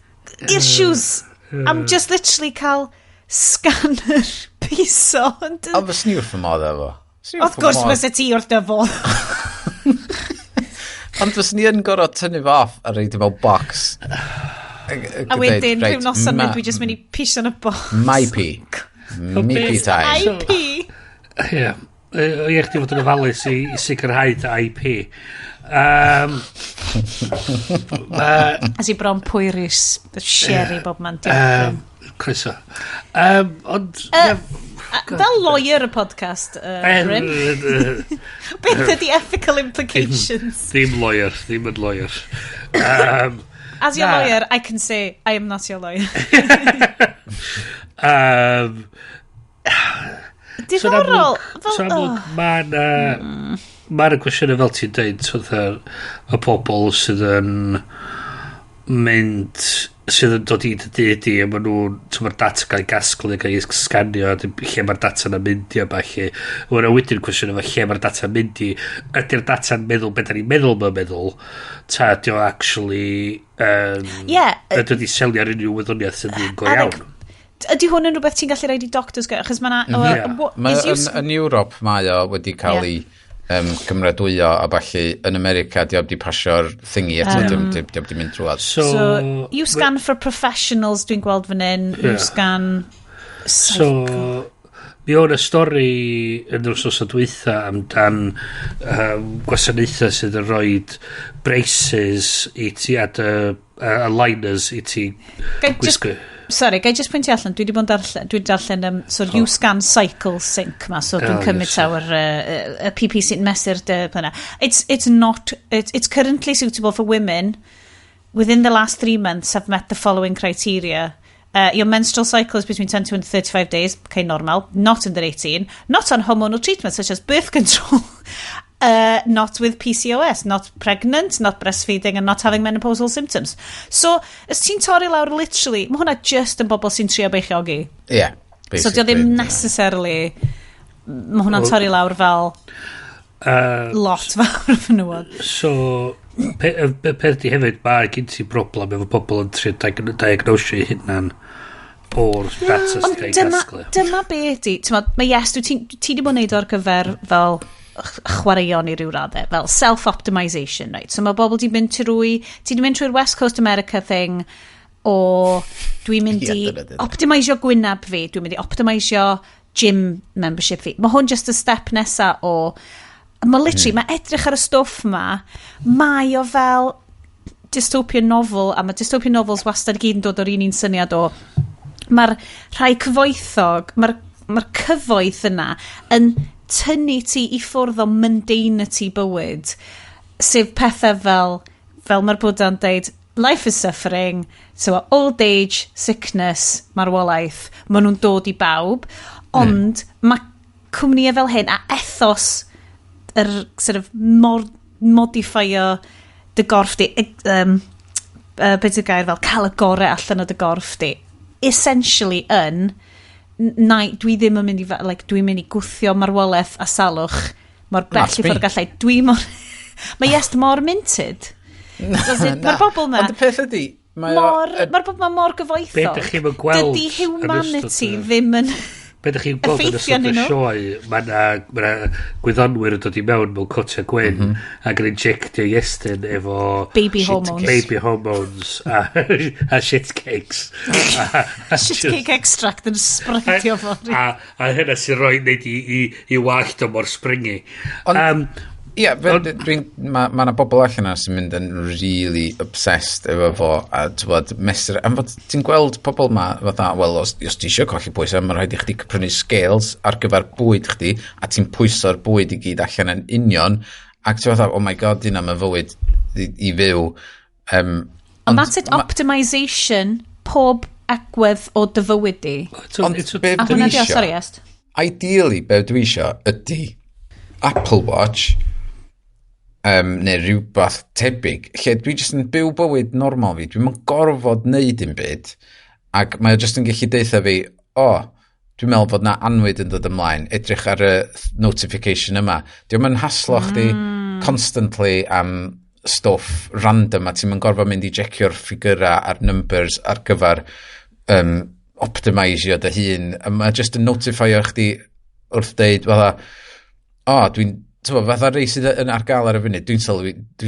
issues am just literally cael scanner piso. Ond fyswn i wrth fy modd efo. Fyswn i Wrth wrth fy gwrs modd. fysa ti wrth dy fodd. Ond fyswn i yn gorfod tynnu fo off a rhoid o mewn box. A wedyn, rhyw noson, dwi just mynd i piso yn y box. My pee. Me pee time. IP. Ie. Ie, chdi fod yn ofalus i sicrhau dy IP. As i bron pwyrus, sherry bob man. Diolch. Croeso. Ond ie, Fel lawyer y podcast, Bryn, beth ydy ethical implications? Ddim lawyer, ddim yn lawyer. As your Na. lawyer, I can say I am not your lawyer. Diddorol. Fel, So amlwg, oh. mae na... Mae 'na gwestiynau fel ti'n dweud, so fatha y pobl sydd yn mynd, sydd yn dod i dy dŷ di, a maen nhw'n, so mae'r data gael ei gasglu, gael ei sganio, a lle mae'r data yna'n mynd i a ballu. Mae'n wedyn cwestiwn efo lle mae'r data'n mynd i. Ydy'r data'n meddwl beth da ni'n meddwl mae'n meddwl, ta ydy o actually ydy o di selio ar unrhyw wyddoniaeth sydd ddim go A, iawn? like, ydy hwn yn rhywbeth ti'n gallu rhoid i doctors? Achos mae na what Mae is yn, yn Ewrop mae o wedi cael ei cymeradwyo a ballu. Yn America di o wedi pasio'r thingy eto, dim di mynd drwadd. So, So, you scan for professionals dwi'n gweld fan hyn. You scan So, mi o'n y stori yn yr wythnos dwytha amdan gwasanaethau sydd yn rhoi braces i ti a dy aligners i ti Gai just, gwisgo. Sorry, gai just pwyntio allan, dwi wedi bod yn darllen, dwi wedi darllen so oh. YouScan Cycle Sync ma, so dwi'n Oh, cymryd taw'r y PP sy'n mesur dy plenna. It's not, it's currently suitable for women within the last 3 months have met the following criteria. Your menstrual cycle is between 10 to 35 days, okay, normal, not under 18, not on hormonal treatment such as birth control, not with PCOS, not pregnant, not breastfeeding and not having menopausal symptoms. So, os ti'n torri lawr literally, mae hwnna just yn bobl sy'n trio beichiogi. Ie. So, dio ddim necessarily, mae hwnna'n torri lawr fel lot fawr o fenywod. So, peth di hefyd, mae gen ti broblem efo pobl yn trio diagnosio eu hunan o'r data sy'n cael ei Dyma, gasglu. dyma be ydi, t'mod, mae yes, dwi ti di bod yn neud o ar gyfer fel chwaraeon i ryw raddau, fel self-optimisation, right? So mae bobl di mynd trwy, ti di mynd trwy'r West Coast America thing o dwi'n mynd Ie, i dyna dyna. optimisio gwynab fi, dwi'n mynd i optimisio gym membership fi. Mae hwn just y step nesa o, mae literally, mae edrych ar y stwff ma, mae o fel dystopian novel, a mae dystopian novels wastad i gyd yn dod o'r un un syniad o mae'r rhai cyfoethog, mae'r cyfoeth yna yn tynnu ti i ffwrdd o mundanity bywyd, sef pethau fel mae'r Bwda'n deud, life is suffering, so old age, sickness, marwolaeth, maen nhw'n dod i bawb, ond mae cwmnïau fel hyn a ethos yr sort of modifio dy gorff di, beth yw'r gair, fel cael y gorau allan o dy gorff di, essentially yn, na, dwi ddim yn mynd i, like, dwi'n mynd i gwthio marwolaeth a salwch mor bell That's i ffwrdd me. gallai. Dwi mor... Mae Iest mor minted. Does mae'r bobl 'ma Ond y peth ydy, mae o mor, mae'r bobl 'ma mor gyfoethog. Be dych chi'm yn gweld Dydy yn ystod humanity ddim yn Be ydych chi'n gweld yn effeithio ystod y arnyn nhw. sioe, mae yna ma 'na gwyddonwyr yn dod i mewn mewn cotiau gwyn ac yn injectio Iestyn efo Baby Shit hormones. cakes. Baby hormones a shit cakes. A Shit cake extract yn spreadio fo. A hynna sy'n rhoi wneud i wallt o mor springy. Ie, dwi'n, ma 'na bobl allan yna sy'n mynd yn really obsessed efo fo a t'wod, mesur, am fod ti'n gweld pobl ma fatha, wel, os ti eisiau colli pwysau, mae'n rhaid i chdi prynu scales ar gyfer bwyd chdi, a ti'n pwyso'r bwyd i gyd allan yn union, ac ti'n fatha, "Oh my God, dyna mae fywyd i fyw." Ond that's it, optimisation, pob agwedd o dy fywyd di. Ond be A dwi hwnna di o, isio, sorry, Est. Ideally, be dwi isio ydy Apple Watch neu rhywbeth tebyg, lle dwi jyst yn byw bywyd normal fi. Dwi'm yn gorfod neud un byd, ac mae o jyst yn gallu deutha fi, "O, oh, dwi'n meddwl fod na anwyd yn dod ymlaen, edrych ar y notification yma." Dio'm yn haslo chdi constantly am stwff random a ti'n mynd gorfod mynd i jecio'r ffigurau a'r numbers ar gyfer optimisio dy hun. A mae jyst yn notifio chdi wrth deud fatha, o, oh, dwi'n, ti'n fatha rei sydd yn ar gael ar y funud, dwi'n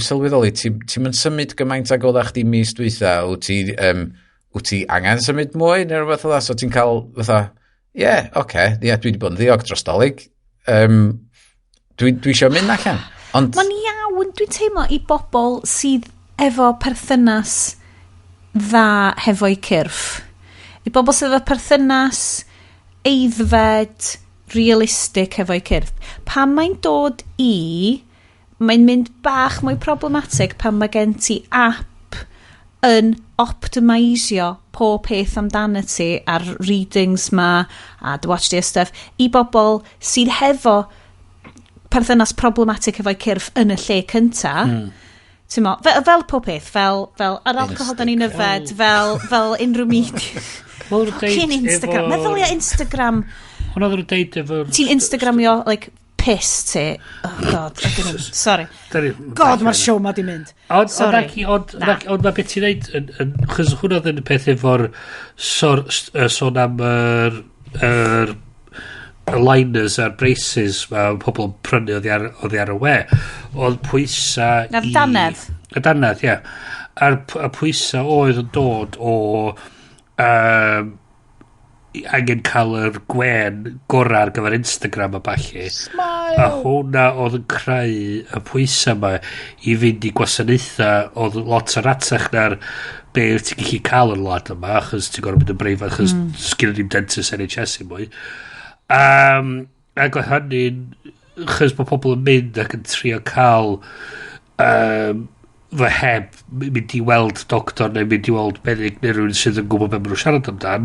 sylweddoli, ti'n ti mynd symud gymaint ag oeddach chdi mis dwytha, wyt ti angen symud mwy neu rhywbeth fel 'na, so ti'n cael fatha, ie, yeah, oce, okay, ie, yeah, dwi wedi bod yn ddiog dros Dolig, dwi eisiau mynd allan. Ond, Mae'n iawn, dwi'n teimlo, i bobl sydd efo perthynas dda hefo'u cyrff. I bobl sydd efo perthynas aeddfed, realistig hefo'u cyrff. Pan mae'n dod i, mae'n mynd bach mwy problematic pan mae gen ti app yn optimisio pob peth amdano ti a'r readings ma a dy watch di a stuff i bobl sydd hefo perthynas problematic efo'u cyrff yn y lle cynta. Mo, fel pob peth, fel yr alcohol da ni'n yfed, fel unrhyw media. Wel, Fucking Instagram. Meddylia Instagram. Hwna oedd nhw'n deud efo Ti'n Instagramio, like, piss ti. Oh God, ydyn nhw. Sorry. God, mae'r show ma di mynd. Ond, Sorry. ond, Na. ond mae beth ti'n neud, chos hwnna oedd yn y peth efo'r sôn am yr aligners a'r braces mae pobl yn prynu oddi ar y we. Oedd pwysa Na'r dannedd? Y dannedd, ie. A'r y pwysa oedd yn dod o angen cael yr gwen gorau ar gyfer Instagram a ballu. Smile! A hwnna oedd yn creu y pwysa yma i fynd i gwasanaethau oedd lot ar ratach na'r be wyt ti'n gallu cael yn wlad yma, achos ti'n gorfod mynd yn breifat, achos sgyn ddim dentist NHS i mwy. Ac oedd hynny'n, achos bod pobl yn mynd ac yn trio cael fy heb mynd i weld doctor neu mynd i weld meddyg neu rhywun sydd yn gwybod beth maen nhw'n siarad amdan,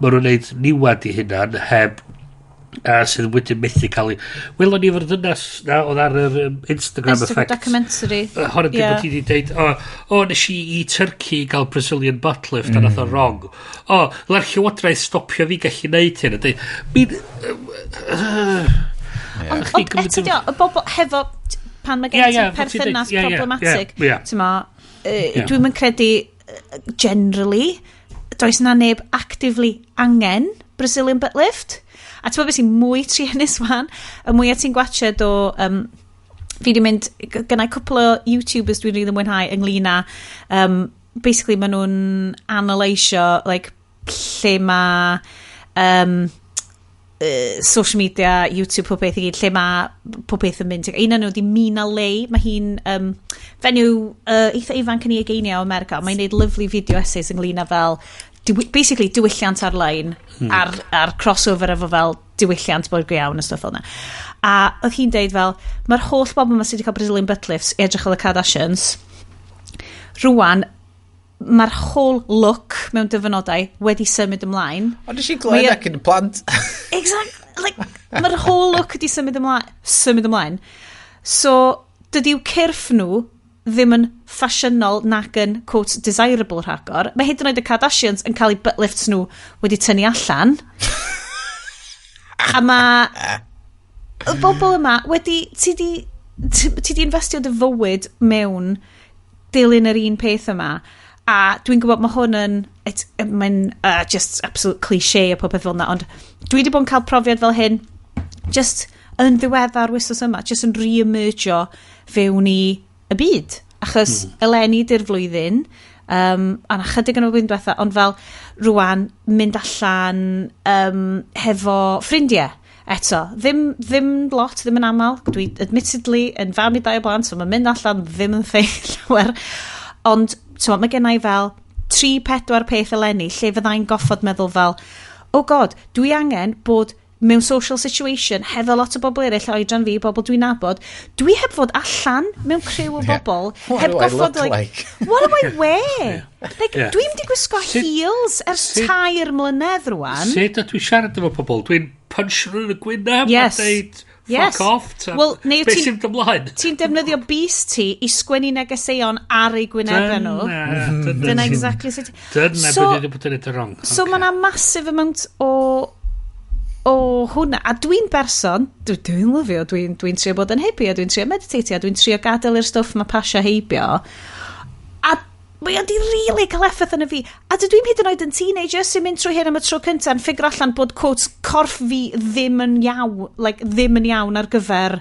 maen nhw'n neud niwad i hunan heb a sydd wedyn methu cael ei. Welon ni efo'r ddynas na oedd ar yr Instagram Instagram effect. Documentary. Hwn ydy bod hi wedi deud, O, nes i i Turkey i gael Brazilian butt lift a nath o wrong. O, le'r llywodraeth stopio fi gallu neud hyn." A deud, mi'n Ond eto dio, y bobl hefo, pan mae gen Ie, ti ie, fel ti'n deud, perthynas ie, ie, problematic, ie, ie. ti'n ma, dwi'm yn credu, generally, does na neb actively angen Brazilian butt lift. A ti'n meddwl beth sy'n mwy truenus wan? Y mwyaf ti'n gwachod o... Fi di mynd, gynnau cwpl o YouTubers dwi'n rili mwynhau ynglyn â, basically maen nhw'n analysio, like, lle mae social media, YouTube, pob peth i gyd, lle mae pob peth yn mynd. Un o'n nhw di Mina Le, mae hi'n fenyw eitha ifanc yn ei ugeiniau o America, mae'n neud lovely video essays ynglyn â fel, basically diwylliant ar-lein, ar crossover efo fel diwylliant bod go iawn a stuff fel yna. A oedd hi'n deud fel, mae'r holl bobl yma sydd wedi cael Brazilian butt lifts i edrych fel y Kardashians, rwan, mae'r whole look mewn dyfynodau wedi symud ymlaen. Ond nes i glywed ac yn plant. Exact. Like, mae'r whole look wedi symud ymlaen. Symud ymlaen. So, dydy'w cyrff nhw ddim yn ffasiynol nac yn, quote, desirable rhagor. Mae hyd yn oed y Kardashians yn cael eu butt lifts nhw wedi tynnu allan. A mae y bobl yma wedi... Ti di investio dy fywyd mewn dilyn yr un peth yma. A dwi'n gwybod mae hwn yn... Mae'n just absolute cliché a popeth fel yna, ond dwi wedi bod yn cael profiad fel hyn just yn ddiweddar wythnos yma, just yn re-emergio fewn i y byd. Achos eleni di'r flwyddyn, a na chydig yn y flwyddyn diwetha, ond fel rwan mynd allan hefo ffrindiau eto. Ddim lot, ddim yn aml. Dwi admittedly yn fam i dau o blant, so mae mynd allan ddim yn thing llawer. Ond t'mo, mae gen i fel 3-4 peth eleni lle fyddai'n goffod meddwl fel, "Oh God, dwi angen bod mewn social situation hefo lot o bobl eraill oedran fi, bobl dwi'n nabod, dwi heb fod allan mewn criw o bobl. What heb do I look like? What do I wear? Like, dwi'n mynd i gwisgo heels ers 3 mlynedd rwan. Sut ydw i siarad efo pobl? Dwi'n punch nhw yn y gwyneb a deud fuck off. Wel, neu Be sy'n ymlaen? Ti'n defnyddio bys ti i sgwennu negeseuon ar eu gwynebau nhw. Dyna exactly sut. Dyna so, beth wedi bod yn edrych wrong. So okay. Mae yna massive amount o hwnna. A dwi'n berson, dwi lyfio, dwi'n dwi trio bod yn hippie, a dwi'n trio meditatio, a dwi'n trio gadael i'r stwff mae pasio heibio. A mae o di really cael effaith yn y fi. A dydw i'n hyd yn oed yn teenager sy'n mynd trwy hyn am y tro cyntaf yn figure allan bod, quotes, corff fi ddim yn iawn, like, ddim yn iawn ar gyfer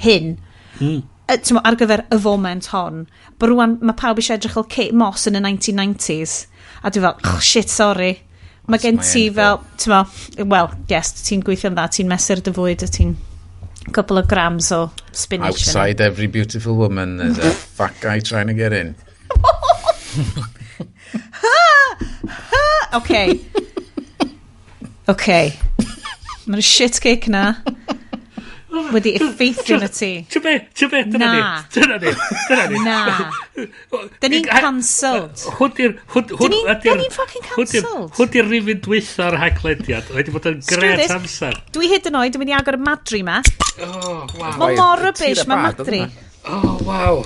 hyn. T'mo, ar gyfer y foment hon. But rwan mae pawb eisiau edrych fel Kate Moss yn y 1990s. A dwi fel, "Oh, shit, sorry." Mae gen ti fel, t'mo, well, yes, ti'n gweithio'n dda, ti'n mesur dy fwyd a ti'n couple of grams o spinach. Outside every beautiful woman there's a fat guy trying to get in. Okay. Mae'r shit cake na wedi effeithio na ti. Ti'n be? Ti'n be? Dyna ni. Na. Dyna ni. Dyna ni. Na. Dyn ni'n cancelled. Hwn di'r Dyn ni'n fucking cancelled. Hwn di'r rhifyn dwytha o'r Haclediad. Wedi bod yn Screw gret this. amser. Dwi hyd yn oed yn mynd i agor y madri ma. Oh, wow. Mae mor Tir rubbish, a mae bad, madri. oedd hwnna? Oh, wow.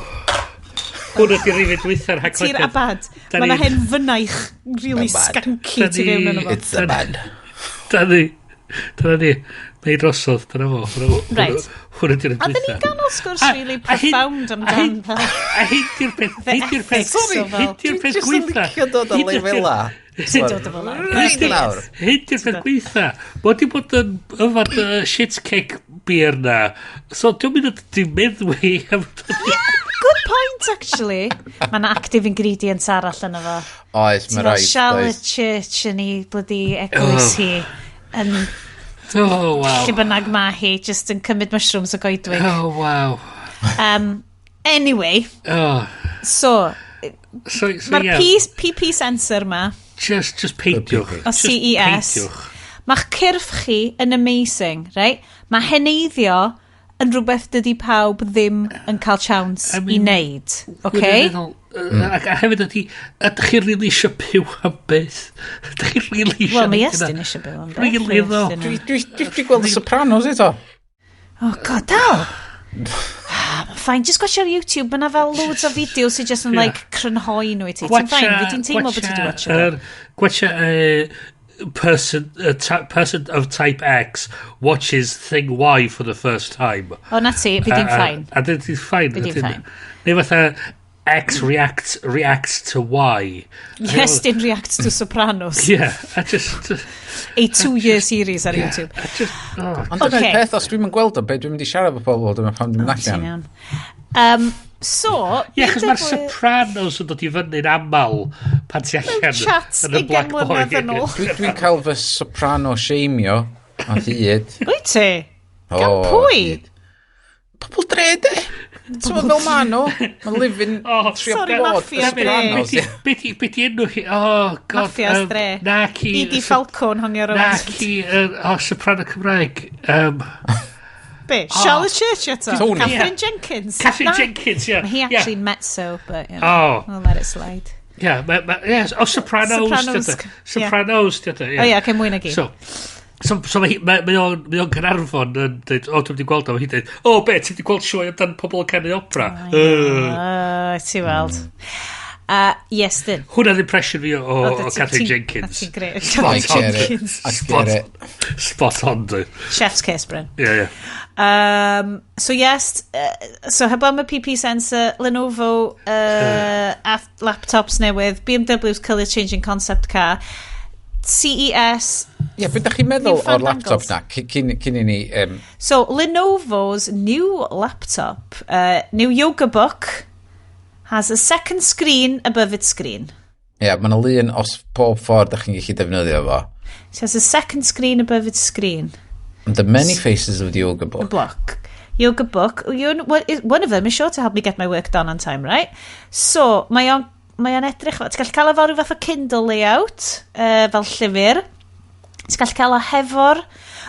Hwn ydi'r rhifyn dwytha'r Tir Haclediad. a bad. Da Mae yna ni- hen fynaich really A bad. skanky Da tu fewn yno fo. It's a bad. Da ni. Dyna ni. Mae drosodd. Dyna fo. Right. Hwn ydi'r A dyn dwytha. ni'n ganol sgwrs really profound amdan fel A hyn di'r peth, The hyn di'r peth, ethics o fel- hyn di'r peth Dwi'n jyst yn gweitha. licio dod o Hyn di'r peth- lefela. Ti'n dod o fel lawr. Reit lawr. Hyn di'r peth gweitha. Mae wedi bod yn yfad shit cake beer na. So dwi'n mynd yn di meddwi am Good point, actually. Mae yna active ingredients arall yna fo. Oes, Ti'n mae fel rhaid. Charlotte Oes. Church yn ei bloody eglwys hi yn Oh, wow. lle bynnag ma hi, just yn cymryd mushrooms o goedwig. Oh, wow. Anyway, Oh. so, So mae'r yeah, PP sensor ma, just peidiwch. o Just CES, peidiwch. Mae'ch cyrff chi yn amazing, right? Mae heneiddio yn rhywbeth dydy pawb ddim yn cael chance I I mean, wneud, okay? Wirioneddol, ac a hefyd ydy, ydych chi really eisiau byw am byth? Ydych chi really eisiau Wel, mae neud Iestyn hynna? eisiau byw am byth. Really, mae though? Iestyn Dwi dwi, dwi gweld y Sopranos eto. Oh, God, dal! Ah, Mae'n fine, just watch ar YouTube, mae yna fel loads o fideos sydd just yn, like, crynhoi nhw i ti. Ti'n fine, fi ti'n teimlo bod ti wedi watch o. Gwatcha person, person of type X watches thing Y for the first time. O, na ti, fi di'n fine. A dyn ti'n fine. Fi di'n fine. Neu fatha X reacts to Y. Iestyn reacts to Sopranos. Yeah, I just... A 2-year series ar YouTube. I just oh. Ond dyna'r Ocê. peth, os dwi'n gweld o, be dwi'n mynd i siarad efo pobl, dyma pam dwi'n mynd Ti'n allan. iawn. So, Ie, achos mae'r BMW Sopranos yn dod i fyny'n aml pan ti allan chats yn y Black 20 Boy. mlynedd yn ôl. Dwi'n cael fy Soprano shameio o hyd. Wyt ti? Gan O, pwy? hyd. Pobl dre, de. Ti'n meddwl fel ma nhw? Mae'n living Oh, trio sorry, bod Mafia y Sopranos. Be di- Be di enw hi? Oh, God. Mafia's dre. Na ci... Edie Falcone hongio Na rownd. ci... Oh, Soprano Cymraeg. Be? Charlotte Church eto? Tony. Catherine Jenkins? Catherine Na. Jenkins, ie. Mae hi Yeah. actually mezzo, but, you know, Oh. I'll let it slide. Yeah, yes. Oh, Sopranos. Sopranos, Sopranos. yeah. Sopranos, di o, Oh, ie, okay, mwy na gyd. So mae o'n Gaernarfon yn dweud, "O, dwi'n wedi gweld o," hi'n dweud, "O, be, ti wedi gweld sioe amdan pobl yn canu opera?" Ti weld. Yes, dyn. Hwna'n impression fi o ti- Catherine ti'n- Jenkins. Ti'n greu. Spot I on. get it. Jenkins. I get it. Spot on, dwi. Chef's kiss, Bryn. Yeah. So yes, so heblaw am y PP sensor, Lenovo laptops newydd, BMW's colour changing concept car, CES. Ie, beth ydych chi'n meddwl New o'r laptop fandangles. na? Cyn i ni... So Lenovo's new laptop, new Yoga Book, has a second screen above its screen. Ie, mae yna lun os pob ffordd ydych chi'n gallu defnyddio fo. So it has a second screen above its screen. The many faces of the Yoga Book. Block. Yoga Book. One of them is sure to help me get my work done on time, right? So, mae o'n edrych... Ti'n gallu cael o fel rhyw fath o Kindle layout, fel llyfr. Ti'n gallu cael o hefo'r...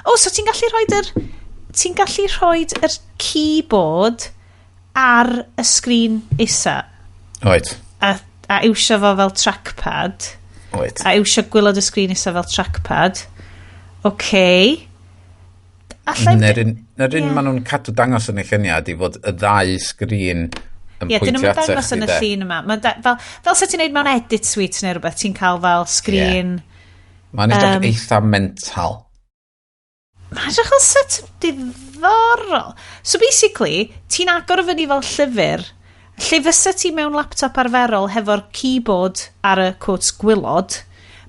Oh, so ti'n gallu rhoi yr keyboard ar y sgrin isa. Oed. A iwsio fo fel trackpad. Oed. A iwsio gwaelod y sgrin isa fel trackpad. Okay. Allai. Na'r un maen nhw'n cadw dangos yn y lluniau di fod y ddau sgrin yn Ie, dyn pwyntio nhw'n at dangos yn y chdi, de. llun yma. Ma'n fel sut ti'n neud mewn edit suite neu rhywbeth, ti'n cael fel sgrin. Mae'n edrych eitha mental. Mae'n edrych fel set diddorol. So basically, ti'n agor o fyny fel llyfr, lle fysa ti mewn laptop arferol hefo'r keyboard ar y quotes gwaelod,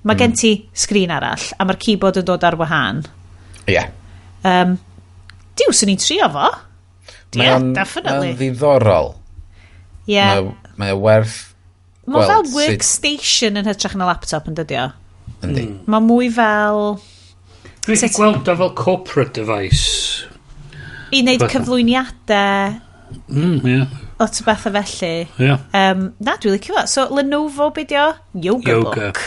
mae gen ti sgrin arall, a mae'r keyboard yn dod ar wahân. Ie. Yeah. Diw, swn i'n trio fo. Mae Yeah, o'n definitely. Mae o'n ddiddorol. Yeah. Mae o werth Mae fel gweld sut- workstation yn hytrach na laptop yn dydio. Yndi. Mae mwy fel Dwi wedi gweld o fel corporate device. I wneud cyflwyniadau, lot o bethau felly. Na, dwi'n licio fo. So, Lenovo, be dio? Yoga, Yoga. Book.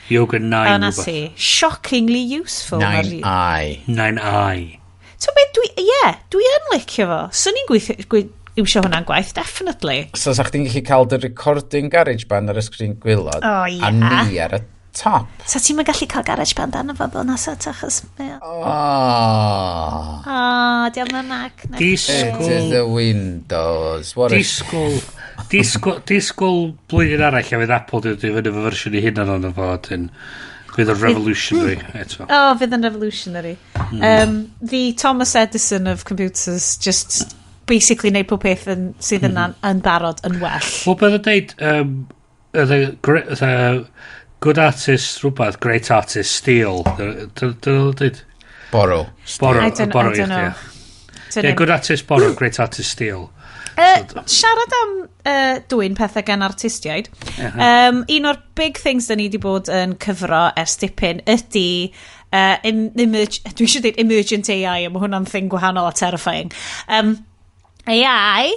Yoga 9 O, na rhywbeth. ti. Shockingly useful. 9i. 9i. So, be, dwi, yeah, dwi yn licio fo. Swn i'n gweithio, iwsio hwnna'n gwaith, definitely. So, sa chdi'n gallu cael dy recording GarageBand ar y sgrin gwaelod O, ie. a ni ar y top. Sa ti'n gallu cael GarageBand arno fo fel nasa, achos Oh. O, diolch yn Mac. It is Disgwyl... the Windows. What a Disgwyl blwyddyn arall a fydd Apple di dod i fyny efo fersiwn i hunan ond fo wedyn. Fydd o'n revolutionary eto. Oh, fydd yn revolutionary. The Thomas Edison of computers just basically neud pob peth yn, sydd yna'n yn barod yn well. Wel, beth yn deud, the good artist rhywbeth, great artist steal. Dyna nhw'n deud? Borrow. Borrow, borrow I don't i know. chdi. Yeah, good artist borrow, great artist steal. Siarad am dwyn pethau gan artistiaid, un o'r big things da ni wedi bod yn cyfro ers dipyn ydy dwi eisiau dweud emergent AI, a mae hwnna'n thing gwahanol a terrifying. AI,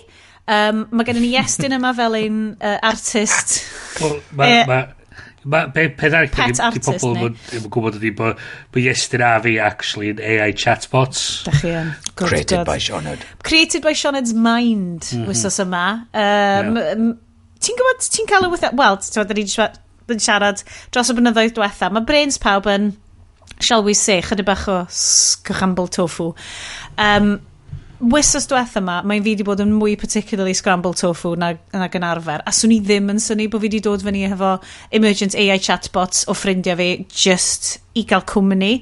mae gennym ni Iestyn yma fel ein artist. Wel, ma, ma, ma, peth arall, Pet di artist, pobl neu? ddim yn gwybod ydi bod Iestyn a fi actually yn AI chatbots. Da chi yn. Good Created God. by Sioned. Created by Sioned's mind, wythnos yma. Ti'n gwybod, ti'n cael y wythnos. Wel, ti'n gwybod, da ni wedi yn siarad dros y blynyddoedd diwetha. Mae brains pawb yn, shall we say, chydig bach o scramble tofu. Wythnos diwetha yma, mae'n fi wedi bod yn mwy particularly scramble tofu nag yn arfer. A swn i ddim yn synnu bod fi wedi dod fyny efo emergent AI chatbots o ffrindiau fi just i gael cwmni.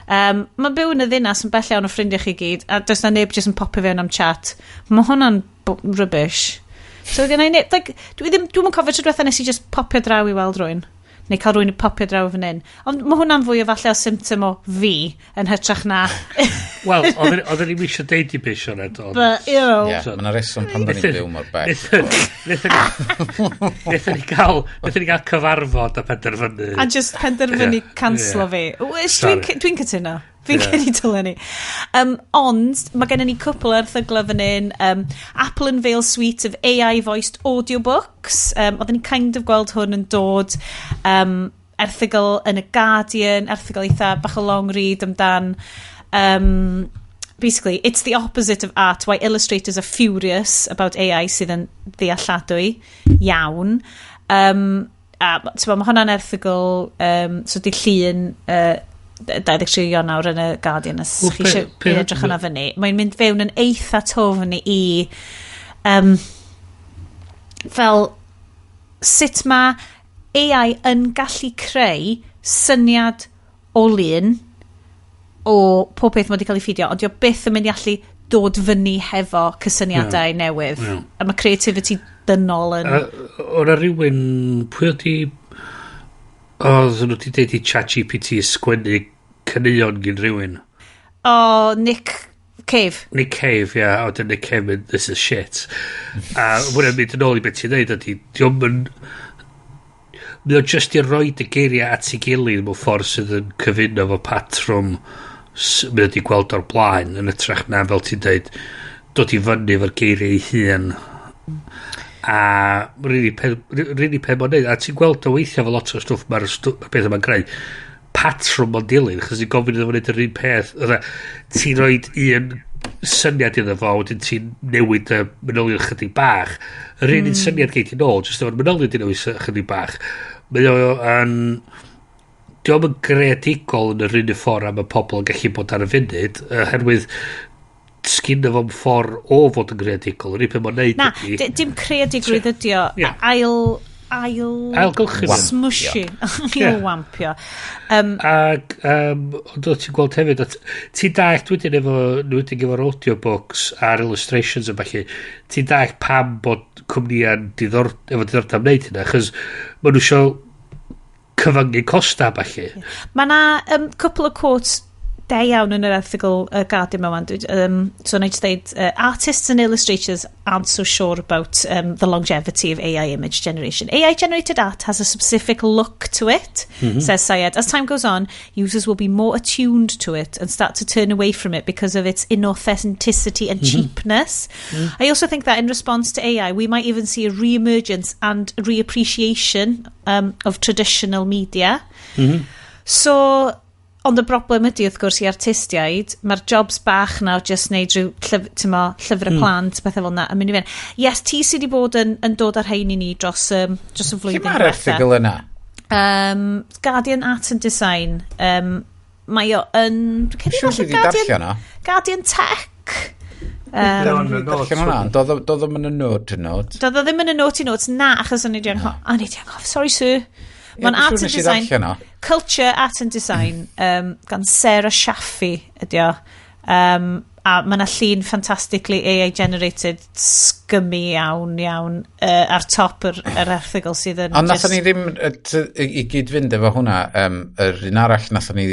Mae'n byw yn y ddinas yn bell iawn o ffrindiau chi gyd, a does na neb just yn popio fewn am chat. Mae hwnna'n rubbish. So gen i neb, like, dwi ddim, dwi'm yn cofio tro diwetha nes i just popio draw i weld rhywun. Neu cael rhywun i popio draw fan hyn. Ond mae hwnna'n fwy o falle o symptom o fi yn hytrach na. Wel, oedden ni'n eisiau deud i beth, Sioned, ond But, you know. Ie, yeah, mae yna reswm pan da ni'n byw mor bell. Nethon ni gael cyfarfod a penderfynu. A just penderfynu canslo fi. Which dwi'n Sorry. dwi cytuno. Fi'n credu dylen ni. Ond, mae gennym ni cwpl o erthyglau fan hyn. Apple unveil suite of AI-voiced audiobooks. Oedden ni kind of gweld hwn yn dod. Erthygl yn y Guardian, erthygl eitha bach o long read amdan. Basically, it's the opposite of art, why illustrators are furious about AI sydd yn ddealladwy iawn. A ti'n mae hwnna'n erthygl, so di llun 23 Ionawr yn y Guardian, os Wel, chi eisiau edrych hwnna fyny. Mae'n mynd fewn yn eitha dwfn i fel sut mae AI yn gallu creu syniad o lun o pob peth mae wedi cael ei ffidio, ond dio byth yn mynd i allu dod fyny hefo cysyniadau newydd. A mae creativity dynol yn. O'na rhywun, pwy oedd di? Oedd nhw wedi deud i ChatGPT sgwennu caneuon gyn rhywun. O, Nick Cave. Nick Cave, ia, yeah, a wedyn Nick Cave mynd, "This is shit." A hwnna'n mynd yn ôl i beth ti'n dweud, ydy, dio'm yn. Mae o just i roid y geiriau at ei gilydd mewn ffordd sydd yn cyfuno fo patrwm mae o wedi gweld o'r blaen yn hytrach na, fel ti'n dweud, dod i fyny efo'r geiriau ei hun. A really peth, really peth mae'n neud. A ti'n gweld o weithio efo lot o stwff mae'r stwff, beth yma'n greu. patrwm o'n dilyn, chos i'n gofyn iddo fo wneud yr un peth. Ti'n rhoi un syniad iddo fo, wedyn ti'n newid y manylion chydig bach. Yr un syniad gei ti nôl, jyst efo'r manylion di newid chydig bach. Mae o yn... Dio'm yn greadigol yn yr un ffordd am y pobl yn gallu bod ar y funud, oherwydd sgynno fo'm ffordd o fod yn greadigol. Yr un peth mae'n neud Na, dim creadigrwydd ydi o. Yeah. Ail ailgylchu. Smushy. Ail wampio. Ac ond o ti'n gweld hefyd, ti'n dallt wedyn efo, wedyn efo'r audiobooks a'r illustrations a ballu, ti'n dallt pam bod cwmnïau'n efo diddordeb wneud hynna, achos maen nhw isio cyfyngu costa a ballu. Yeah. Mae na cwpl o quotes da iawn yn yr erthygl Guardian yma. So na i just dweud, artists and illustrators aren't so sure about the longevity of AI image generation. AI-generated art has a specific look to it, says Syed. As time goes on, users will be more attuned to it and start to turn away from it because of its inauthenticity and cheapness. I also think that in response to AI, we might even see a re-emergence and reappreciation of traditional media. So, ond y broblem ydy, wrth gwrs, i artistiaid, mae'r jobs bach na o just neud rhyw llyfrau plant, pethau fel na, yn mynd i fynd. Yes, ti sydd wedi bod yn dod ar rhain i ni dros y flwyddyn Lle mae'r erthygl yna? Guardian Art and Design. Mae o yn... Siwr ti wedi darllen o? Guardian Tech. Darllen hwnna, doedd o'm yn y note note. Doedd o ddim yn y note notes, na, achos o'n i di anghof. Sorry, sir. Mae'n art and design, culture, art and design, gan Sarah Shaffi ydi o. A mae yna llun fantastically AI-generated scummy iawn, iawn, ar top yr erthygl sydd yn... Ond nathon ni ddim, i gyd fynd efo hwnna, yr un arall nathon ni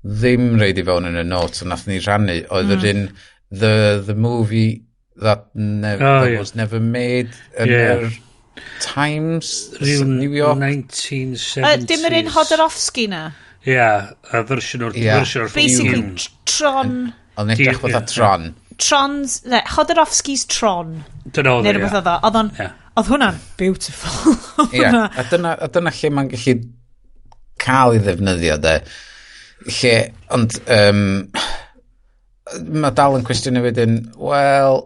ddim reid i fewn yn y notes, ond nathon ni rhannu, oedd yr un, the movie that, that was never made yn yr... Times, New York 1970s. Dim yr un Hodorowski na? Ie, yeah, y fersiwn o'r... Yeah. Basically, Tron. Ond edrych fatha Tron. Tron's... Hodorowski's Tron. Dyna oedd e, ie. Oedd o'n... Oedd hwnna'n beautiful. Ie, a dyna lle mae'n gallu cael ei ddefnyddio, de. Lle, ond... mae dal yn cwestiynu wedyn, wel...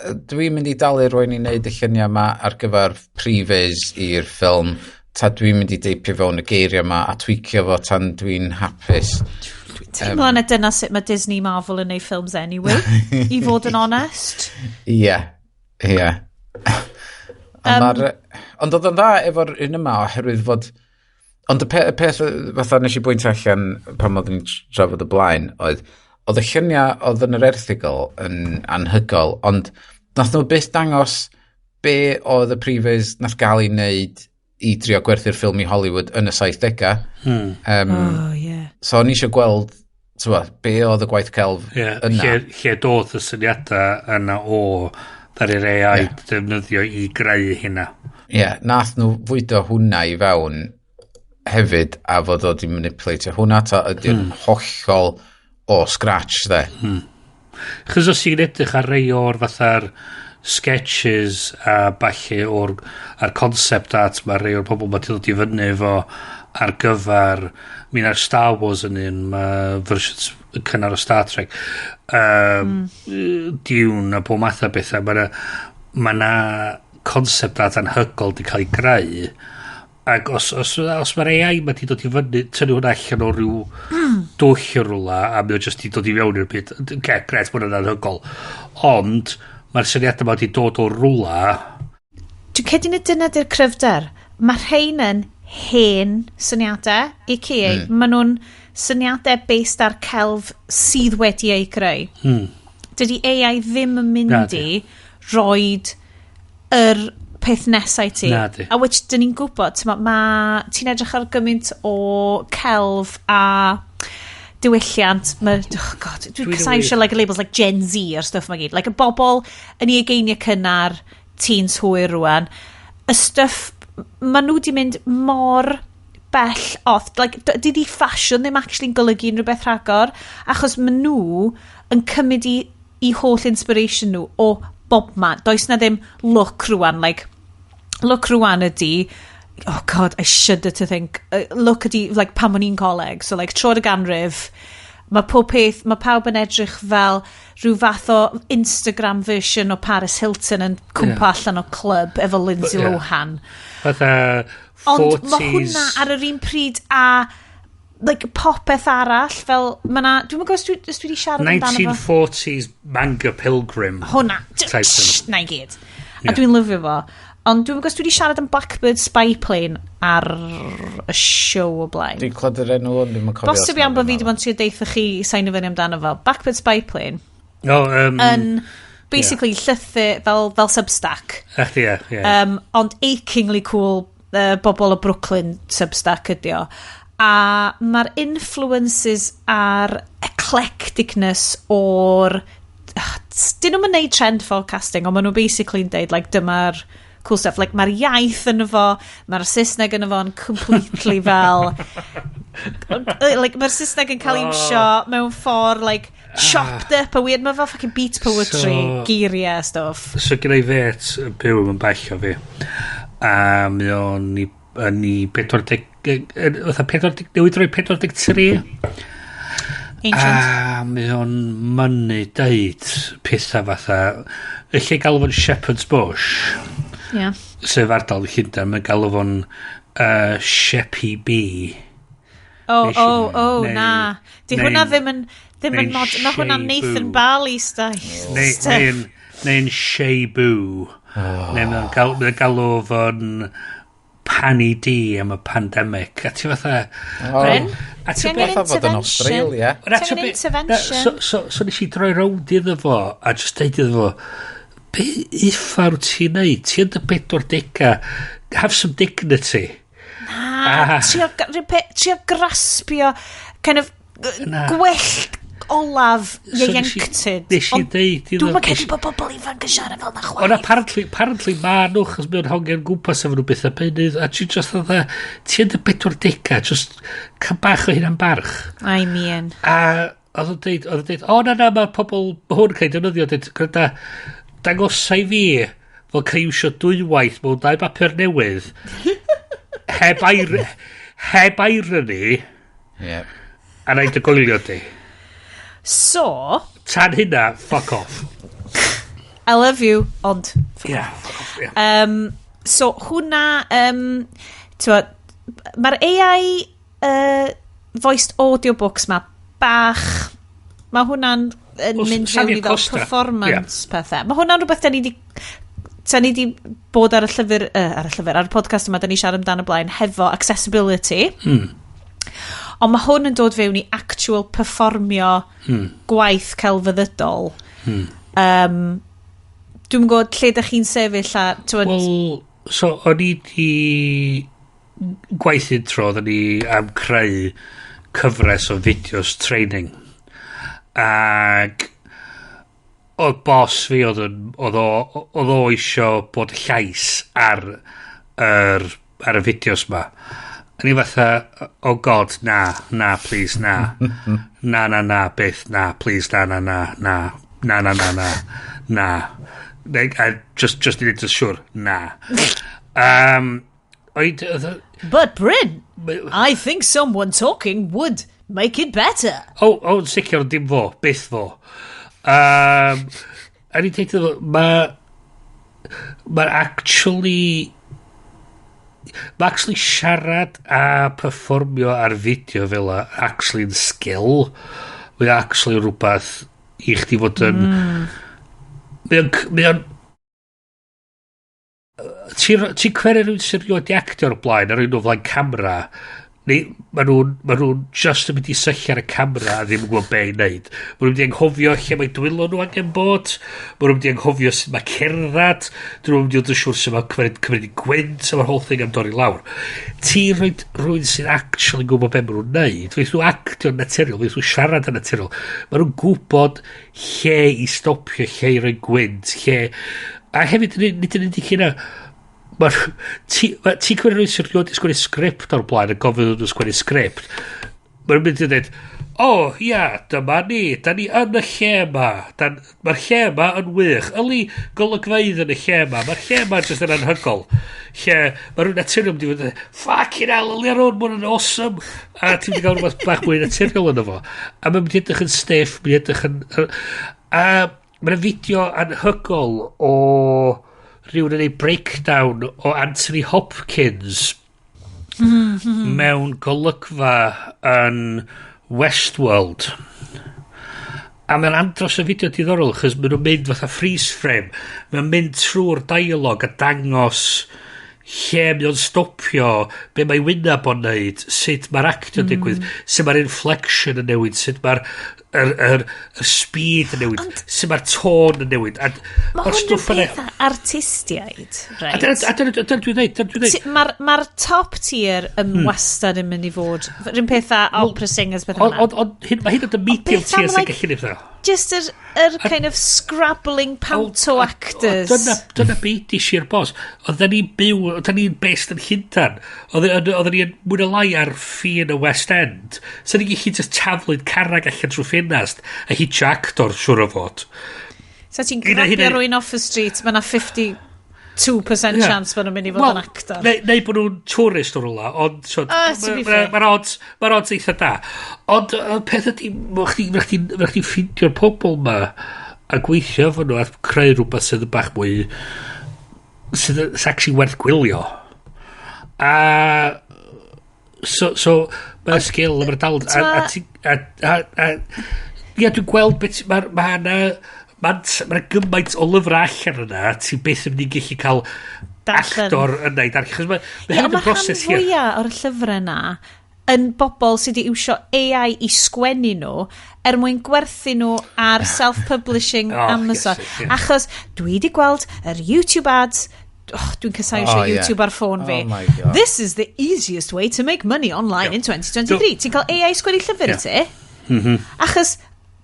Dwi'n mynd i dalu rwy'n i wneud y lluniau yma ar gyfer previs i'r ffilm, ta dwi'n mynd i deipio fewn y geiriau yma a tweakio fo tan dwi'n hapus. Dwi'n teimlo na dyna sut mae Disney Marvel yn ei ffilms anyway, i fod yn onest. Ie, ie. Ond oedd yn dda efo'r un yma oherwydd fod... Ond y peth fatha nes i bwynt allan pan oeddwn ni'n trafod y blaen oedd y lluniau oedd yn yr erthygl yn anhygol, ond nath nhw byth dangos be oedd y previs nath gael ei wneud i drio gwerthu'r ffilm i Hollywood yn y 70au. So o'n i eisiau gweld be oedd y gwaith celf yna. Lle doedd y syniadau yna o ddaru'r AI defnyddio i greu hynna. Ie, yeah, nath nhw fwydo hwnna i fewn hefyd a fod o di manipulatio hwnna ta ydy'n hollol o scratch, de. Chos os ti'n edrych ar rei o'r fatha'r sketches a ballu o'r a'r concept art, mae rei o'r pobl mae ti'n dod i fyny efo ar gyfer mi na'r Star Wars yn un, mae versions cynnar o Star Trek, Dune a bob math o bethau, mae na concept art anhygol di cael ei greu. Ac os mae'r AI ma di dod i fyny, tynnu hwnna allan o ryw dwll o rwla, a mae o jyst di dod i fewn i'r byd. Okay, gret, mae hwnna'n anhygol. Ond, mae'r syniadau ma di dod o rwla. Dwi'n credu na dyna di'r cryfder. Mae rhain yn hen syniadau, a.k.a. Maen nhw'n syniadau based ar celf sydd wedi ei greu. Dydy AI ddim yn mynd i roid yr peth nesau ti. A which dyn ni'n gwybod, ti'n edrych ar gymaint o celf a diwylliant, ma, oh God, dwi'n casau eisiau like, labels like Gen Z a'r stuff ma gyd. Like y bobl yn ei ugeiniau cynnar, teens hwyr rwan, y stuff, ma nhw di mynd mor bell off. Like, dydi ffasiwn ddim actually'n golygu unrhyw beth rhagor, achos ma nhw yn cymryd i holl inspiration nhw o bob man. Does na ddim look rwan, like, look rwan ydi Oh God, I shudder to think. Look at like, pan o'n i'n coleg, so like, tro'r y ganrif, mae pob peth, mae pawb yn edrych fel rhyw fath o Instagram version o Paris Hilton yn cwmpa allan o clwb efo Lindsay Lohan. Fatha 40s. Ond mae hwnna ar yr un pryd a like, popeth arall, fel, mae na, dwi'n gwybod os dwi wedi siarad amdano fo. 1940s manga pilgrim Hwnna. type thing. Na i gyd. A dwi'n lyfio fo. Ond dwi'n gwybod os dwi wedi siarad am Blackbird Spy Plane ar y show o blaen. Dwi'n clywed yr enw ond dwi'n cofio. Bosib iawn bod fi wedi bod yn trio deitha chi sain fyny amdano fo. Blackbird Spy Plane Oh, yn basically llythyr fel Substack. Ach, ie. Ond achingly cool bobl o Brooklyn Substack ydi o. A mae'r influences a'r eclecticness o'r... Dyn nhw'n neud trend forecasting, ond maen nhw basically yn deud, like, dyma'r cool stuff. Like, mae'r iaith yn fo, mae'r Saesneg yn fo yn completely fel... like, mae'r Saesneg yn cael ei iwsio mewn ffordd, like, chopped up a weird. Mae fel fucking beat poetry, geiriau a stuff. So gyda i fet yn byw yn bell o fi. A mae o'n i, yn i 40, fatha 40, newid roi 43. Ancient. A mae o'n mynnu deud pethau fatha, y lle galw fo'n Shepherd's Bush, sef ardal Llundain, mae'n galw fo'n Sheppy B. Oh, oh, na. Di hwnna ddim yn neu'n mod... Mae hwnna'n Shea Nathan Boo. Barley style. Stuff. Neu'n Shea Boo. Neu mae'n galw fo'n Panny D am y pandemic. A ti fatha... Oh. Bryn? A Ti angen Fatha fod yn intervention. Australia. Ond Ti angen intervention. So nes i droi rownd iddo fo a just deud iddo fo, be uffar wyt ti'n neud? Ti yn dy 40. Have some dignity. Na, trio graspio kind of Na. gwellt olaf So ieuenctid. nes i Ond deud iddo Dwi'm yn credu bod bobl ifanc yn siarad fel na Ond chwaith. apparently ma nhw, chos mae'n hongian gwmpas efo nhw beth a beunydd, a ti just fatha, ti yn dy 40, just cael bach o hynna'n barch. I mean. A oedd o'n deud, "O na na, mae pobl, ma hwn yn cael ei defnyddio," deud, "Gwranda, dangosai fi fel cael iwsio dwywaith mewn dau bapur newydd, heb irony, a na i dy goelio di." So, Tan hynna, fuck off. I love you, ond Yeah, fuck off, yeah. So hwnna, t'mod, mae'r AI voiced audiobooks ma bach, mae hwnna'n yn Wel, mynd safio fewn i fel costa. performance pethau. Mae hwnna'n rhywbeth da ni di bod ar y llyfr, ar y podcast yma, da ni siarad amdano blaen, hefo accessibility. Ond mae hwn yn dod fewn i actual perfformio gwaith celfyddydol. Dwi'n gwybod lle da chi'n sefyll a... T'mod, Wel, so o'n i di gwaith intro, oedden ni am creu cyfres o fideos training. Ac oedd boss fi oedd o isio bod llais ar y fideos ma. A ni fatha, "Oh God, na, na, please, na. Na, na, na, byth, na, please, na, na, na, na, na, na, na, na, na." A just i neud yn siŵr, na. "But Bryn, I think someone talking would make it better." Oh, yn sicr, ond dim fo, byth fo. A ni'n deud iddo fo, mae actually siarad a perfformio ar fideo fel a actually yn skill. Mae actually rhywbeth i chdi fod yn... Mae o'n ti'n cweru rhywun sy'n rioed di actio o'r blaen a rhywun o flaen camera neu ma nhw just yn mynd i syllu ar y camera a ddim yn gwybod be i wneud. Ma nhw'n mynd i anghofio lle mae dwylo nhw angen bod. Ma nhw'n mynd i anghofio sut mae cerdded. Dyn nhw'n mynd i fod yn siŵr sut mae cymryd i gwynt a mae'r whole thing am dorri lawr. Ti'n rhoi rhywun sy'n actually gwybod be ma nhw'n neud. Fydd nhw actio'n naturiol, fydd nhw siarad yn naturiol. Ma nhw'n gwybod lle i stopio, lle i roi gwynt, lle... A hefyd, nid yn unig hynna, ti'n cymryd rhywun sy'n rioed i sgwennu sgript o'r blaen a gofyn nhw sgwennu sgript. Mae'n mynd i dweud, Oh, ia, dyma ni. Da ni yn y lle yma. Mae'r lle yma yn wych. Yli golygfeydd yn y lle yma. Mae'r lle yma jyst yn anhygol. Lle mae rhywun naturiol mynd i fod yn "Fucking hell, yli ar hwn, mae hwn yn awesome." A ti'n mynd i gael rhywbeth bach mwy naturiol yno fo. A mae'n mynd i edrych yn stiff, mynd i edrych yn. A mae'n fideo anhygol o rhywun yn ei breakdown o Anthony Hopkins mewn golygfa yn Westworld. A mae'n andros o fideo diddorol, chos maen nhw'n mynd fatha freeze frame. Mae'n mynd trwy'r dialog a dangos lle mae o'n stopio, be mae wyneb o'n neud, sut mae'r actio digwydd, sut mae'r inflection yn newid, sut mae'r yr speed yn newid, sut mae'r tôn yn newid. A Mae ma'r hwn yn stwff yna peth artistiaid, A right? dyna dwi'n dweud, dyna dwi'n dweud. Mae'r ma top tier yn wastad yn mynd i fod. Rhywun peth â opera singers, beth Ond yna. ond mae hyn yn y medium Beth am, tier sy'n like, gallu neud o. Just yr kind of scrabbling panto actors. Dyna be di Sir Bos. Oedden ni'n byw, oedden ni'n based yn Llundan. Oedden ni'n mwy na lai ar ffin y West End. So ni'n gallu just taflu'n carrag allan trwy ffenast a hitio actor, siŵr o fod. So ti'n grabio rhywun off the street, mae yna 52% chance bod nhw'n mynd i fod yn actor. Neu bod nhw'n tourist o rwla, ond so, Ah, to be fair. Mae'r odds eitha da. Ond y peth ydy, mae chdi ffeindio'r pobl ma a gweithio efo nhw a creu rhywbeth sydd yn bach mwy sydd actually werth gwylio. A so mae'r sgil, mae'r dal a ia, dwi'n gweld beth mae'r ma na mae'n ma gymaint o lyfrau allan yna, ti byth yn mynd i gallu cael Darllen. actor yna i darllen. Chos mae Ie, hefyd ond yn mae rhan broses hir. fwyaf o'r llyfrau yna yn bobl sydd wedi iwsio AI i sgwennu nhw er mwyn gwerthu nhw ar self-publishing Oh, Amazon. Iesu, ie. Achos dwi wedi gweld yr YouTube ads. Oh, dwi'n casau Oh, oh, ie. YouTube ar ffôn fi. Oh my God. "This is the easiest way to make money online in 2023." Ti'n cael AI sgwennu llyfr i ti? Achos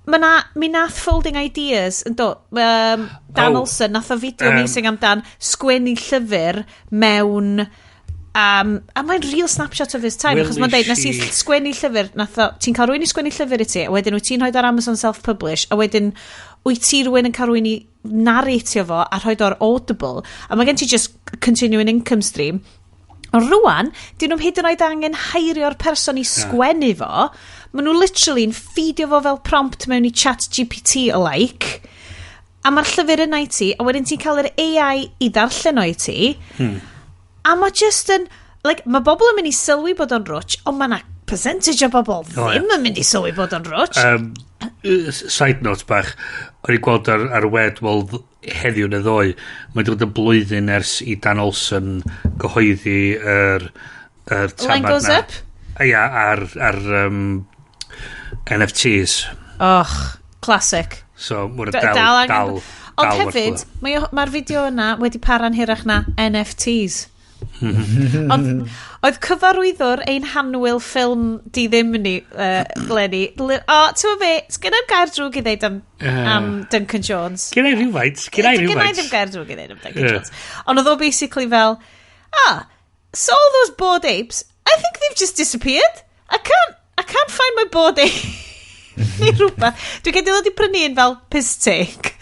ma na, mi nath Folding Ideas yn do, Dan Oh, Olsen, nath o fideo amazing amdan sgwennu llyfr mewn a mae'n real snapshot of his time, achos mae'n deud, nes i sgwennu llyfr, nath o, ti'n cael rhywun i sgwennu llyfr i ti, a wedyn wyt ti'n rhoi ar Amazon self-publish, a wedyn wyt ti rhywun yn cael rhywun i narratio fo a rhoi o'r Audible, a mae gen ti just continuing income stream. Ond rwan, dyn nhw'n hyd yn oed angen heirio'r person i sgwennu fo. Maen nhw literally yn feedio fo fel prompt mewn i Chat GPT alike. A mae'r llyfr yna i ti, a wedyn ti'n cael yr AI i ddarllen o i ti. A mae just yn... Like, mae bobl yn mynd i sylwi bod o'n rwtsh, ond mae yna percentage o bobl ddim yn mynd i sylwi bod o'n rwtsh. Side note bach, o'n i'n gweld ar y web, wel, heddiw neu ddoe, mae'n dod yn blwyddyn ers i Dan Olsen gyhoeddi yr Line tamad goes na. up. Ia, ar NFTs. Och, classic. So, mae'n dal dal, angen dal, Ond dal werth hefyd, mae'r fideo yna wedi para'n hirach na NFTs. Ond oedd cyfarwyddwr ein hanwyl ffilm di ddim ni, Lenny. O, ti'n be, sgen i'm gair drwg i ddeud am, am Duncan Jones. Gen i rhywfaint, gen i Gen i rhywfaint. ddim gair drwg i ddeud am Duncan Jones. Ond oedd o basically fel, "Ah, so all those Bored Apes, I think they've just disappeared. I can't find my Bored Ape." Neu rhywbeth. Dwi'n credu oedd wedi prynu un fel piss take.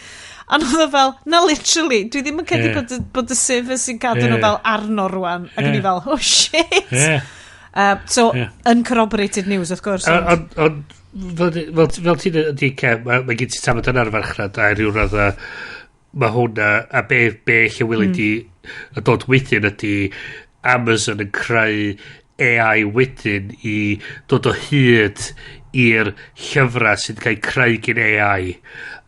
Ond oedd o fel, na literally, dwi ddim yn credu bod y server sy'n cadw nhw fel arno rwan. Ac o'n i fel, "Oh shit." So, uncorroborated news, wrth gwrs. Ond fel ti'n ydi, Kev, mae gen ti tamad yna'r farchnad a rhyw radda mae hwnna, a be lle weli di y dod wedyn ydy Amazon yn creu AI wedyn i dod o hyd i'r llyfrau sydd yn cael creu gen AI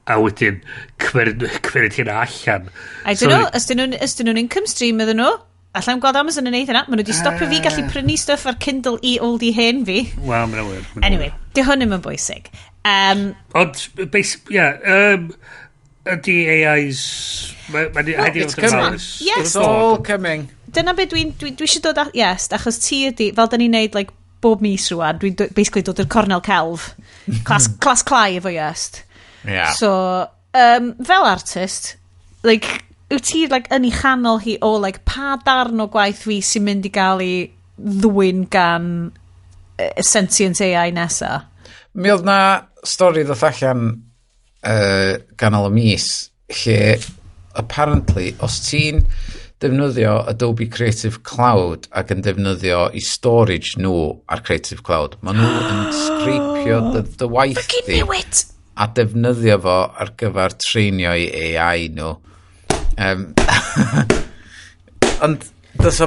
a wedyn cymeryd hynna allan. I don't know, ys dyn nhw'n income stream iddyn nhw? Allai'n gweld Amazon yn neud hynna. Maen nhw wedi stopio fi gallu prynu stuff ar Kindle i oldie hen fi. Wel, mae'n wir. Anyway, di hwn ddim yn bwysig. Ond, yeah, ydy AIs. Mae'n well, It's coming. Yes. It's all coming. Dyna be dwi eisiau dod at, yes, achos ti ydi, fel da ni'n neud like, bob mis rwan, dwi'n basically dod i'r cornel celf. Clas clai efo Yes. So, fel artist, like, wyt ti like, yn ei chanol hi o like, pa darn o gwaith fi sy'n mynd i gael ei ddwyn gan sentient AI nesa? Mi oedd na stori ddoth allan ganol y mis lle apparently os ti'n defnyddio Adobe Creative Cloud ac yn defnyddio i storage nhw ar Creative Cloud, maen nhw yn scrapio dy waith Fucking di knew it! A defnyddio fo ar gyfer treinio i AI nhw. Ond does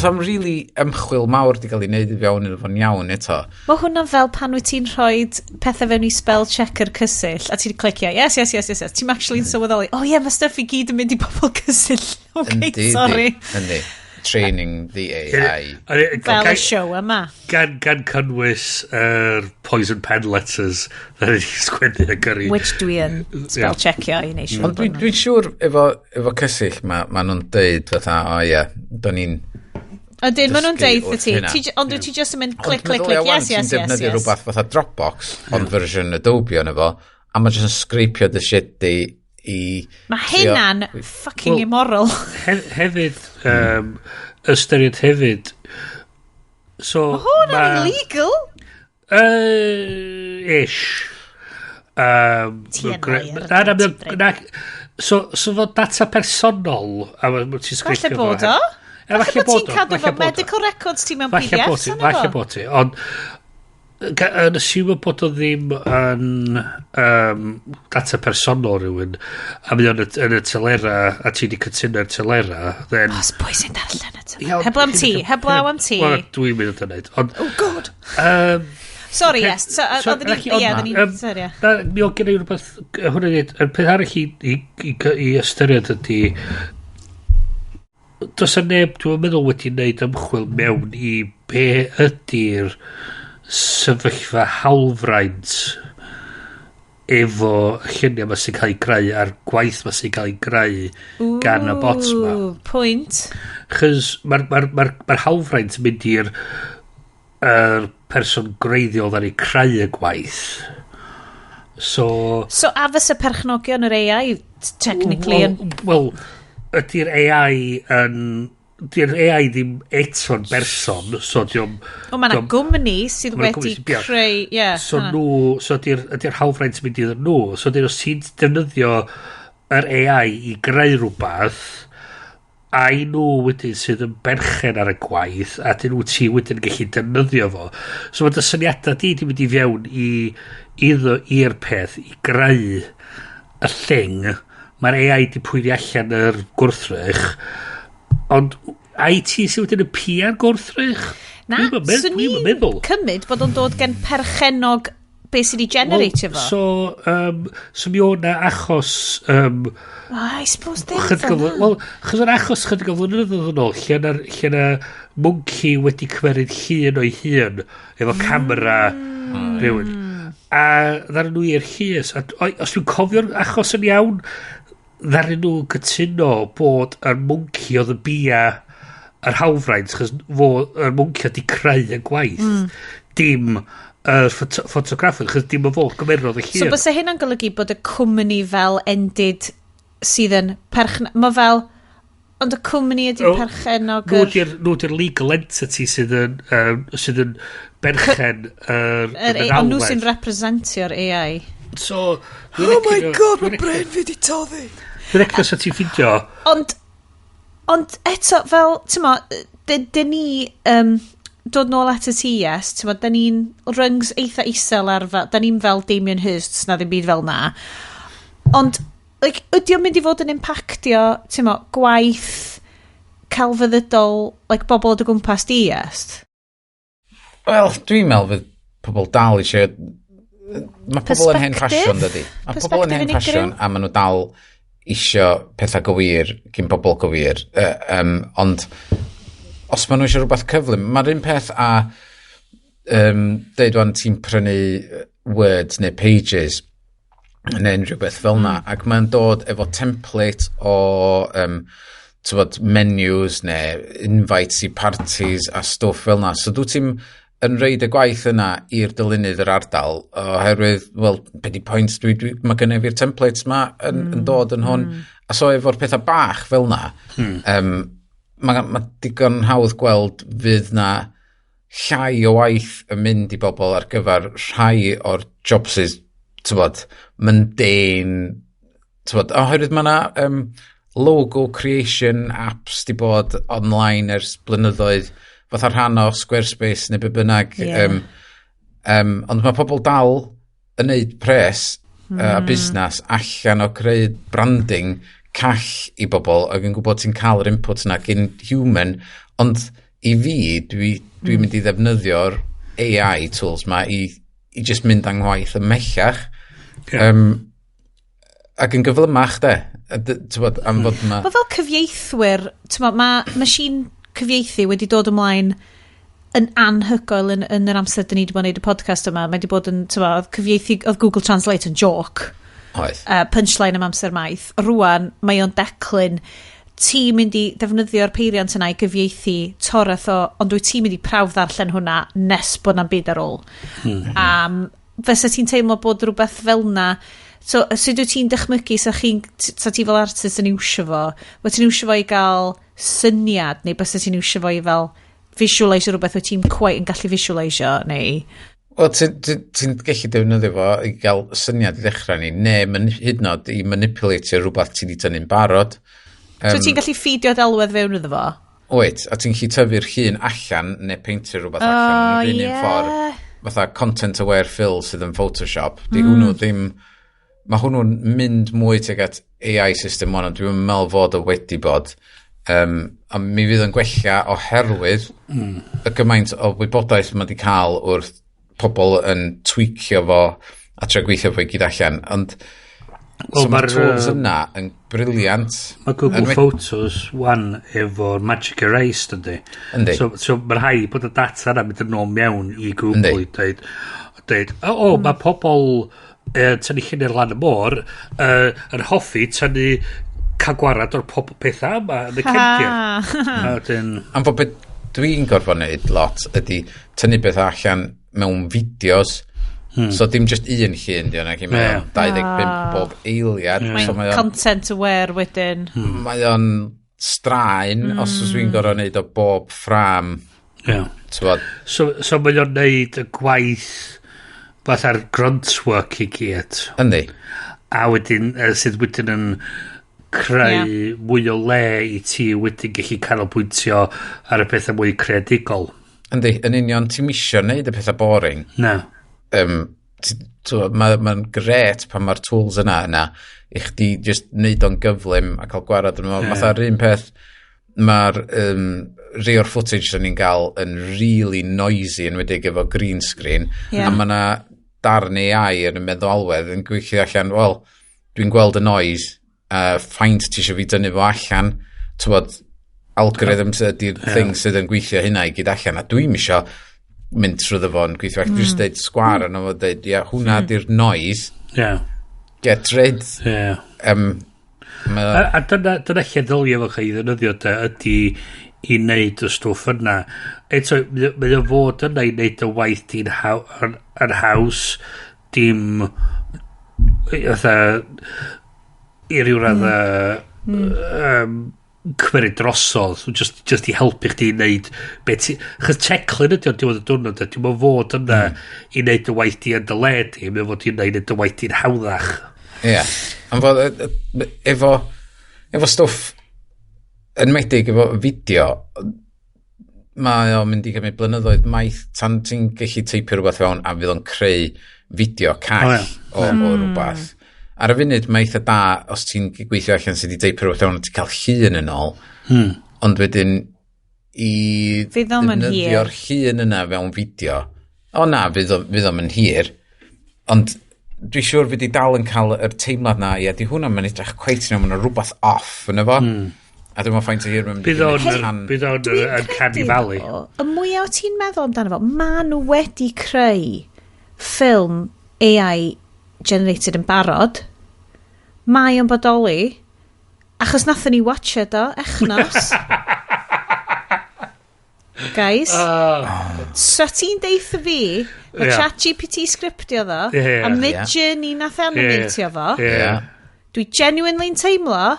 am really ymchwil mawr di gael ei wneud i fewn iddo fo'n iawn eto. Mae hwnna fel pan wyt ti'n rhoi pethau fewn i spell checker Cysill a ti'n clicio, yes. Ti'n actually yn sylweddoli, oh yeah, mae stuff i gyd yn mynd i bobl Cysill. Okay, Yndi, sorry. Yndi. Training the AI. Fel y show yma. Gan cynnwys yr poison pen letters na ni sgwennu a gyrru. Which dwi yn spell checkio i neud siŵr. Ond dwi'n dwi siŵr efo Cysill ma nhw'n deud fatha, o ie, do'n ni'n Ydyn, maen nhw'n dysgu deud wrth ti. hynna. Ond wyt ti just yn mynd click, Ond click, meddylia click, wan, yes, yes, ti'n yes, defnyddio yes. rhywbeth fatha Dropbox, ond fersiwn Adobe o'n efo, a mae jyst yn scrapio dy shit di i Mae hynna'n fucking Wel, immoral. Hefyd, ystyried hefyd, so Hwnna'n illegal. Ish. Ti yn liar, Na, na, ti, Bryn. na, so fo data personal, a ma' ti'n Falle scrapio bod o. Falle Falle bod bod ti'n o, cadw falle fel bod o. medical records ti mewn Falle bod PDFs ti, yna falle fo. bod ti, ond yn assume bod o ddim yn data personal rhywun, a mynd o'n yn y telera, a ti wedi cytuno'r telera, then Os pwy sy'n darllen y Iawn, telera? Heblaw am ti, heblaw am ti. Wel, dwi'n mynd o'n neud, ond Oh God. Sorry, yes. So, oedden ni, ie, oedden ni, sorry, ie. Na, mi oedd gen i rhywbeth, hwnna i ddeud, y peth arall i ystyried ydy, does yna neb, dwi'n meddwl, wedi wneud ymchwil mewn i be ydy'r sefyllfa hawlfraint efo lluniau yma sy'n cael ei greu a'r gwaith yma sy'n cael ei greu gan y bots ma. Ooh, Point. Chys mae'r ma hawlfraint yn mynd i'r yr person gwreiddiol ddaru creu y gwaith. So So, a fysa perchnogion yr AI, technically, yn Wel, ydy'r AI yn... Ydy'r AI ddim eto'n berson, so diom O, mae yna gwmni sydd Ma' 'na wedi gwmni sy'n bia. creu. Ie. So hwnna. nhw, so ydy'r hawlfraint yn mynd iddyn nhw. So ydy'r os ti'n defnyddio yr AI i greu rhywbeth, a i nhw wedyn sydd yn berchen ar y gwaith, a dyn nhw ti wedyn yn gallu defnyddio fo. So mae dy syniadau di di mynd i fewn i iddo i'r peth, i greu y thing. Mae'r AI di pwyni allan yr gwrthrych, ond ai ti sydd wedyn y pia'r gwrthrych? Na, Dwi'm yn swn dwi'm yn i'n meddwl. cymryd bod o'n dod gen perchenog be sydd wedi generatio fo. So, so mi o'n achos Oh, I suppose ddim chydig o fel 'na. Wel, chos o'n achos chydig o flynyddoedd yn ôl, lle na monkey wedi cymeryd llun o'i hun efo camera rhywun. A ddaru nhw i'r llys, a os dwi'n cofio'r achos yn iawn, ddaru nhw gytuno bod yr monkey oedd y bia yr hawlfraint, chos fo, yr monkey oedd di creu y gwaith. Dim yr ffotograffydd, chos dim o fo gymerodd y llun. So bysa hynna'n golygu bod y cwmni fel endid sydd yn perchen... Mae fel... Ond y cwmni ydy O, perchenog Nhw nhw di'r legal entity sydd yn berchen yr Ond nhw sy'n representio'r AI. So, Oh my God, mae brain fi di toddi. Dwi'n recno sa ti'n ffindio Ond eto, fel, ti'n mo, dyn ni, dod nôl at y ti, yes, ti'n mo, dyn ni'n rungs eitha isel ar fel, dyn ni'n fel Damien Hirst, na ddim byd fel na. Ond, like, ydy o'n mynd i fod yn impactio, ti'n mo, gwaith celfyddydol, like, bobl o dy gwmpas di, yes? Wel, dwi'n meddwl fydd pobl dal eisiau. Mae pobl yn hen Perspective? ffasiwn, dydy. Mae pobl yn Perspective hen unigryw? ffasiwn a maen nhw dal isio pethau gywir gyn bobl gywir. Ond os maen nhw eisiau rhywbeth cyflym, mae'r un peth a deud wan ti'n prynu Word neu Pages neu unrhyw beth fel na, ac mae'n dod efo template o t'wod, menus neu invites i parties a stwff fel na. So dwi ti'n yn reid y gwaith yna i'r dylunydd yr ardal oherwydd, wel, be di pwynt, mae gynnu fi'r templates ma yn dod yn hwn. A so efo'r pethau bach fel na, mae ma digon hawdd gweld fydd na llai o waith yn mynd i bobl ar gyfer rhai o'r jobsys, tywod, mundane, tywod, oherwydd mae yna logo creation apps di bod online ers blynyddoedd, fatha rhan o Squarespace neu be bynnag. Ond mae pobl dal yn neud pres a busnes allan o creu branding call i bobl ac yn gwybod ti'n cael yr input yna gyn human, ond i fi, dwi mynd i ddefnyddio'r AI tools ma i just mynd angwaith ymhellach. Ac yn gyflymach, de. A t'bod, am fod ma. Mae fel cyfieithwyr, t'mo, mae machine cyfieithu wedi dod ymlaen yn anhygoel yn yr amser dyn ni wedi bod yn neud y podcast yma. Mae wedi bod yn, t'mo, oedd cyfieithu, oedd Google Translate yn joke. Oedd. Punchline am amser maith. Rwan, mae o'n declyn. Ti'n mynd i ddefnyddio'r peiriant yna i gyfieithu toreth o, ond dwi ti'n mynd i prawf ddarllen hwnna nes bod na'n byd ar ôl. Fysa ti'n teimlo bod rhywbeth fel na? So, sut wyt ti'n dychmygu sa ti fel artist yn iwsio fo? Wyt ti'n iwsio fo i gael syniad, neu bysa ti'n iwsio fo i fel visualisio rhywbeth wyt ti'n quite yn gallu visualisio, neu? Wel, ti'n ti, ti gallu defnyddio fo i gael syniad i ddechrau ni, neu hyd yn oed i manipulatio rhywbeth ti wedi tynnu'n barod. So ti'n gallu ffidio delwedd fewn iddo fo? Wyt, a ti'n gallu tyfu'r llun allan neu peintio rhywbeth allan yn yr un un ffordd. Fatha content aware fill sydd yn Photoshop. Di hwnnw ddim. Mae hwnnw'n mynd mwy tuag at AI system one, ond dwi'n meddwl fod o wedi bod. A mi fydd yn gwella oherwydd y gymaint o wybodaeth mae wedi cael wrth pobl yn tweakio fo a trio gweithio fo i gyd allan. Ond Wel, so mae'r tools yna yn brilliant. Mae Google Photos one efo'r Magic Erase, dydy? Yndi. So mae'n rhaid bod y data yna mynd yn ôl mewn i Google i dweud, o, mae pobl tynnu lluniau lan y môr yn hoffi tynnu cael gwarad o'r pob pethau yma yn y cefndir. A wedyn, Am fod beth dwi'n gorfod wneud lot ydy tynnu beth allan mewn fideos. So dim just un llun di hwnna, mae o'n 25 bob eiliad. Mae'n So mae o'n, content aware wedyn. Mae o'n straen os dwi'n gorfod wneud o bob ffram. T'wod, So mae o'n neud y gwaith fatha'r grunt work i gyd. Yndi. A wedyn, sydd wedyn yn creu mwy o le i ti wedyn gallu canolbwyntio ar y pethau mwy creadigol. Yndi, yn union, ti'n misio wneud y pethau boring. Na. Mae'n ma gret pan mae'r tools yna i chdi just wneud o'n gyflym a cael gwarad yn yeah. Fatha'r un peth, mae'r rhai o'r footage da ni'n gael yn really noisy, yn wedi efo green screen, a mae yna darn AI yn y meddalwedd yn gweithio allan, wel, dwi'n gweld y noise, faint ti eisiau fi dynnu fo allan, t'wod, algorithms ydy'r thing sydd yn gweithio hynna i gyd allan, a dwi'n isio mynd trwy fo yn gweithio allan, dwi'n just deud sgwar mm. a fo deud, ia, hwnna di'r noise, get rid. A dyna lle ddylia fo chi ddefnyddio de, ydy i wneud y stwff yna. Eto, mae o fod yna i wneud y waith di'n yn haws, dim fatha i ryw radda cymryd drosodd, just i helpu chdi i wneud be ti. Chos teclyn ydy o'n diwedd y diwrnod, ydy o'n fod yna i wneud y waith di yn dy le di, mae o fod yna i wneud y waith di'n hawddach. Ie. Yeah. Am fod, efo stwff yn medig efo fideo, mae o'n mynd i gymryd blynyddoedd maith tan ti'n gallu teipio rhywbeth fewn a fydd o'n creu fideo call o rhywbeth. Ar y funud mae eitha da os ti'n gweithio allan sydd wedi teipio rhywbeth fewn a ti'n cael llun yn ôl. Ond wedyn i Fydd o'm yn hir. defnyddio'r llun yna fewn fideo. O na, fydd o'm yn hir. Ond dwi'n siŵr fydd i dal yn cael yr teimlad na, ie, di hwnna'n mynd edrych cweit yn iawn, mae 'na rhywbeth off yn efo. A dwi'n meddwl faint o hir mae'n mynd i Bydd o'n gymryd tan bydd o'n Dwi'n Uncanny credu Valley. ddo, y mwyaf ti'n meddwl amdano fo, ma nhw wedi creu ffilm AI generated yn barod. Mae o'n bodoli. Achos nathon ni watch do, echnos. Guys. So ti'n deitha fi, mae ChatGPT sgriptio ddo, Ie, ie, a ie. Midjourney nath animatio fo. Dwi genuinely'n teimlo,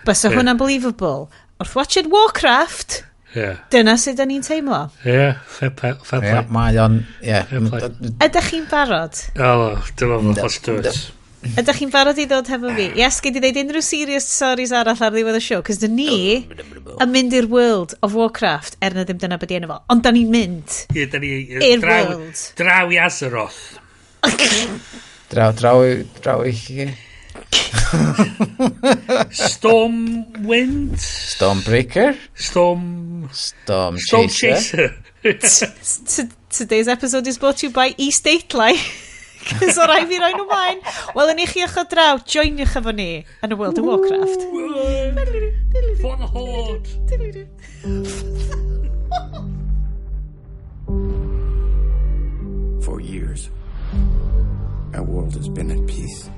bysa hwnna'n believable. Wrth watched Warcraft, Yeah. Dyna sut da ni'n teimlo. Ie, yeah, fair play. Fair play. Yeah, mae o'n, ie. Fair play. Ydych chi'n barod? Oh, dyma fo, let's do it. Ydych chi'n barod i ddod hefo fi? Yes, gei di ddeud unrhyw serious stories arall ar ddiwedd y show, cos dyn ni yn mynd i'r World of Warcraft, er na ddim dyna beth i enw fo, ond da ni'n mynd Ie, da ni i'r world. Draw i Azeroth. Draw, draw, draw i chi. Stormwind? Stormbreaker? Storm... Storm Storm Chaser. Chaser. Today's episode is brought to you by East Dateline. Cos o rai fi roi nhw mlaen. Wel, yn i chi ochr draw, joiniwch efo ni yn y World of Warcraft. For the Horde. For years, our world has been at peace.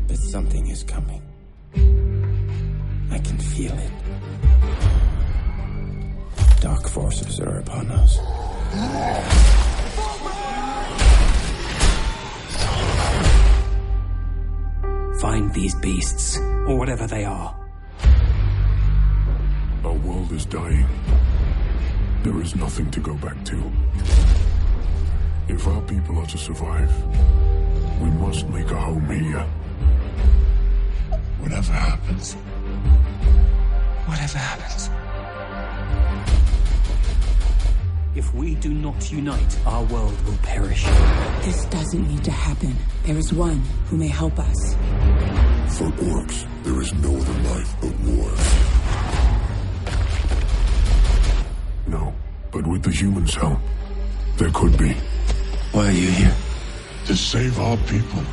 But something is coming. I can feel it. Dark forces are upon us. Find these beasts, or whatever they are. Our world is dying. There is nothing to go back to. If our people are to survive, we must make a home here. Whatever happens. Whatever happens. If we do not unite, our world will perish. This doesn't need to happen. There is one who may help us. For orcs, there is no other life but war. No, but with the humans' help, there could be. Why are you here? To save our people.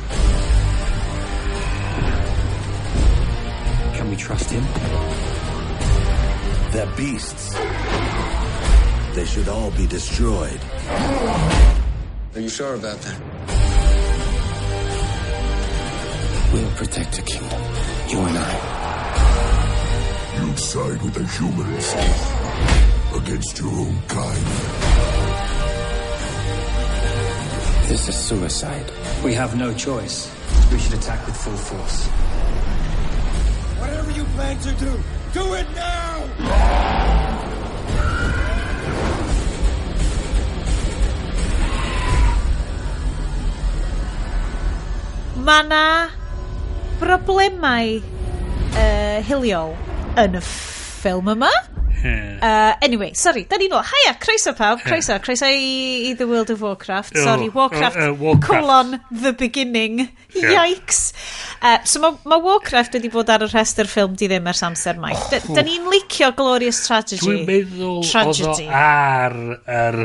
Can we trust him? They're beasts. They should all be destroyed. Are you sure about that? We'll protect the kingdom. You and I. You'd side with the humans against your own kind. This is suicide. We have no choice. We should attack with full force. Whatever you plan to do, do it now! Mae na broblemau hiliol yn y ffilm yma. Anyway, sorry, da ni'n ôl. Hiya, croeso pawb, croeso, croeso i The World of Warcraft. Sorry, Warcraft, Warcraft. Colon, The Beginning. Yeah. Yikes. So mae Warcraft wedi bod ar y rhestr ffilm di ddim ers amser maith. Da ni'n licio Glorious Tragedy. Dwi'n meddwl oedd o Tragedy. ar yr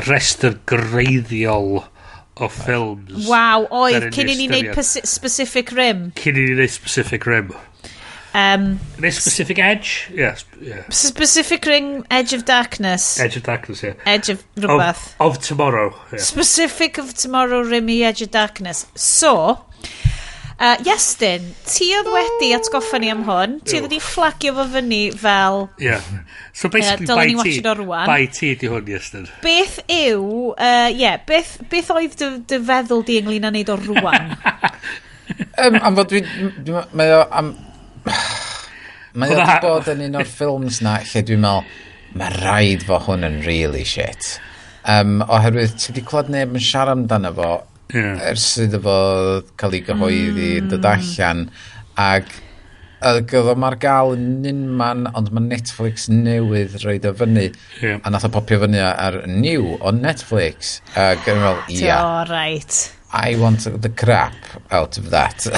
rhestr greiddiol o ffilms. Waw, oedd, Da'n cyn i ni wneud ystyried. Specific Rim. Cyn i ni wneud Specific Rim. Neu Specific Edge? Yes, yeah. Specific Ring, Edge of Darkness. Edge of Darkness, yeah. Edge of rhywbeth. Of Tomorrow. Yeah. Specific of Tomorrow, Rimmy, Edge of Darkness. So, Iestyn, ti oedd wedi atgoffa ni am hwn. Ti oedd wedi fflagio fo fyny fel... Yeah. So basically, dylen ni by ti, watchad o rŵan. by ti di hwn, Iestyn. Beth yw... yeah, beth oedd dy feddwl di ynglyn â wneud o rwan? Am fod dwi'n... Mae o... Am, mae o wedi bod yn un o'r ffilms na lle dwi'n meddwl, mae rhaid fo hwn yn really shit. Oherwydd ti wedi clywed neb yn siarad amdano fo ers iddo fo cael ei gyhoeddi dod allan, ac oedd o ar gael yn unman, ond mae Netflix newydd roed o fyny, a nath o popio fyny ar new on Netflix, ac yn meddwl, ia, O, right. I want the crap out of that.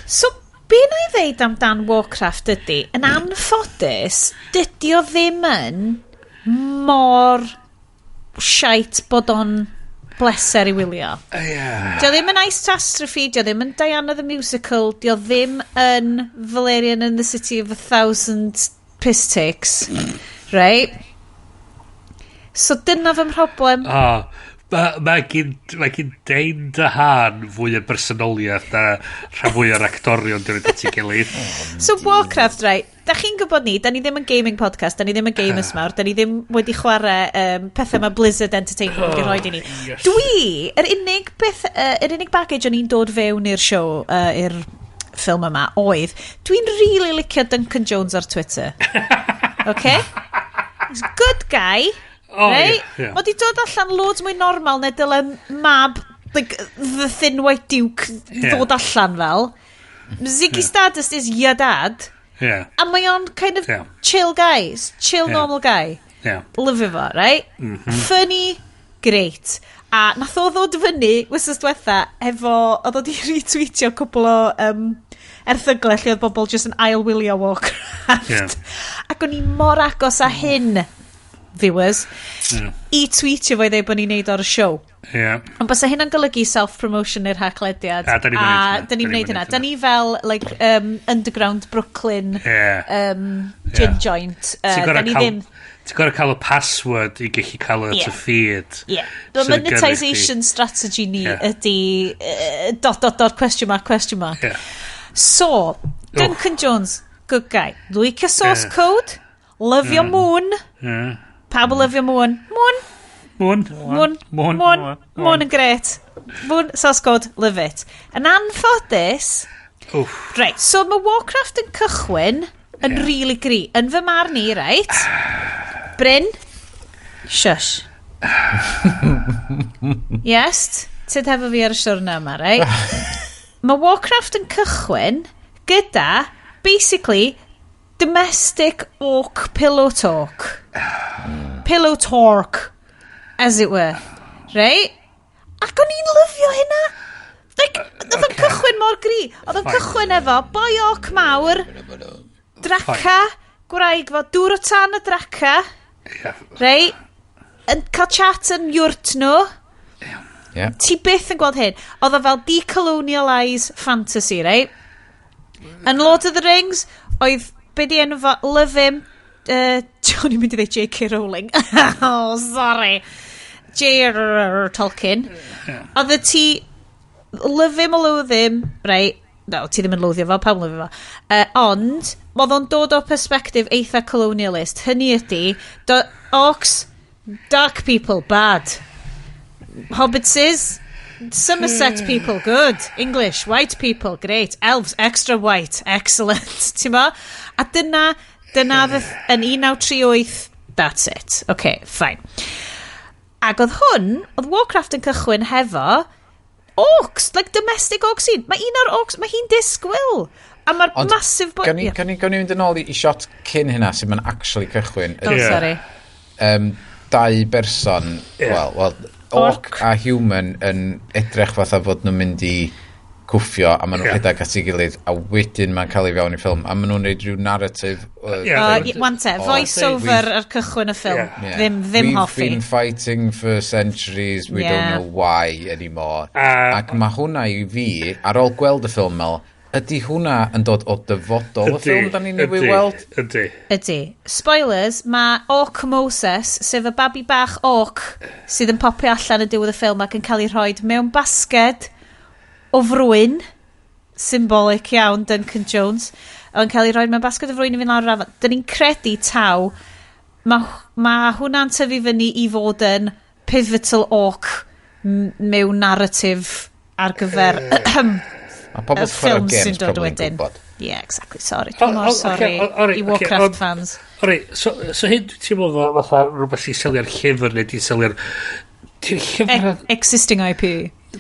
So, be na i ddeud amdan Warcraft ydy, yn anffodus, dydy o ddim yn mor shite bod o'n bleser i wylio. Yeah. Dio ddim yn Ice Catastrophe, dio ddim yn Diana the Musical, dio ddim yn Valerian and the City of a Thousand Piss Takes. Right? So dyna fy mhroblem. Ah, mae gyn Dane DeHaan fwy o bersonoliaeth na rhan fwy o'r actorion dwi'n at ei gilydd. So Warcraft, right, da chi'n gwybod ni, da ni ddim yn gaming podcast, da ni ddim yn gamers mawr, da ni ddim wedi chwarae pethau mae Blizzard Entertainment wedi rhoi i ni. Yes. Dwi, yr unig beth, yr unig baggage o'n i'n dod fewn i'r show, i'r ffilm yma, oedd, dwi'n really licio Duncan Jones ar Twitter. Okay? He's a good guy. Oh, right? yeah, yeah. Mae di dod allan loads mwy normal na dyle mab, like, the Thin White Duke ddod allan fel. Ziggy Stardust is your dad. A mae o'n kind of chill guy. Chill normal guy. Lyfio fo, right? Funny, great. A nath o ddod fyny, wythnos diwetha, efo, oedd o di retweetio cwpl o erthyglau lle oedd bobl jyst yn ail-wylio Warcraft. Ac o'n i mor agos â hyn, viewers, i tweetio fo i ddeud bod ni'n neud o'r show. Ond bysa hynna'n golygu self-promotion i'r Haclediad. A da ni'm yn neud hynna. Da ni'n Da ni'm neud yn hynna. neud Da ni fel, like, underground Brooklyn gin joint. Ti'n Da gorau ni cael, ddim. ti'n gorau cael y password i gallu cael y to feed. Yeah. The Sy'n gyrru chdi. monetisation strategy ni ydy dot dot dot question mark question mark. So, Duncan Jones, good guy. Licio Source Code, lyfio Moon. Pawb yn lyfio Moon. Moon. Moon. Moon. Moon. Moon. Moon yn gret. Moon, Source Code, love it. Yn anffodus, Oof. right, so mae Warcraft yn cychwyn yn really gry. Yn fy marn i, right? Bryn? Shush. Yes? Tyd hefo fi ar y siwrna yma, right? Mae Warcraft yn cychwyn gyda, basically, domestic orc pillow talk. Pillow talk, as it were. Right? Ac o'n i'n lyfio hynna. Like, oedd o'n cychwyn mor gry. Oedd o'n cychwyn efo boi orc mawr, Draca, gwraig fo, dŵr o tan y Draca. Reit? Yn cael chat yn yurt nhw. Ti byth yn gweld hyn. Oedd o fel decolonialise fantasy, right? Yn Lord of the Rings, oedd, be di enw fo, love him, o'n i'n mynd i ddweud J.K. Rowling. Oh, sorry. J.R.R. Tolkien. Oedd y ti, love him or loathe him, right? No, ti ddim yn loathio fo, pawb yn lyfio fo. Ond, oedd o'n dod o perspective eitha colonialist. Hynny ydy, orcs, dark people, bad. Hobbitses, Somerset people, good. English, white people, great. Elves, extra white, excellent. Ti'n bo? A dyna yn 1938, that's it. Okay, fine. Ac oedd hwn, oedd Warcraft yn cychwyn hefo orcs, like domestic orc scene. Mae un o'r orcs, mae hi'n disgwyl. A mae'r Ond massive Gawn ni, gawn ni fynd yn ôl i shot cyn hynna sy'n mae'n actually cychwyn? Oh, sorry. Dau berson, well, orc Orc. a human yn edrych fatha fod nhw'n mynd i cwffio a maen nhw'n rhedeg at ei gilydd a wedyn mae'n cael ei fewn i ffilm a maen nhw'n neud rhyw narrative Wan te, voice over ar cychwyn y ffilm. Ddim "We've hoffi. been fighting for centuries, we don't know why anymore." Ac mae hwnna i fi, ar ôl gweld y ffilm mel, ydy hwnna yn dod o dyfodol y ffilm da ni'n newydd weld? Ydy. Ydy. Spoilers, mae Orc Moses, sef y babi bach orc sydd yn popio allan yn diwedd y ffilm ac yn cael ei rhoi mewn basged o frwyn, symbolic iawn, Duncan Jones, yn cael ei rhoi mewn basged o frwyn i fynd lawr yr afon. Dyn ni'n credu taw, mae ma hwnna'n tyfu fyny i fod yn pivotal orc mewn narrative ar gyfer Mae pobl y sy'n chwarae'r ffilm games sy'n dod probably yn wedyn. gwybod. Yeah, exactly. Sorry. Dwi'n mor sorry Alright, i ocê, Warcraft fans. Alright, so hyn dwi'n teimlo fel fatha rhywbeth sy'n selio'r llyfr neu di'n selio'r... Di'r llyfr... Existing IP.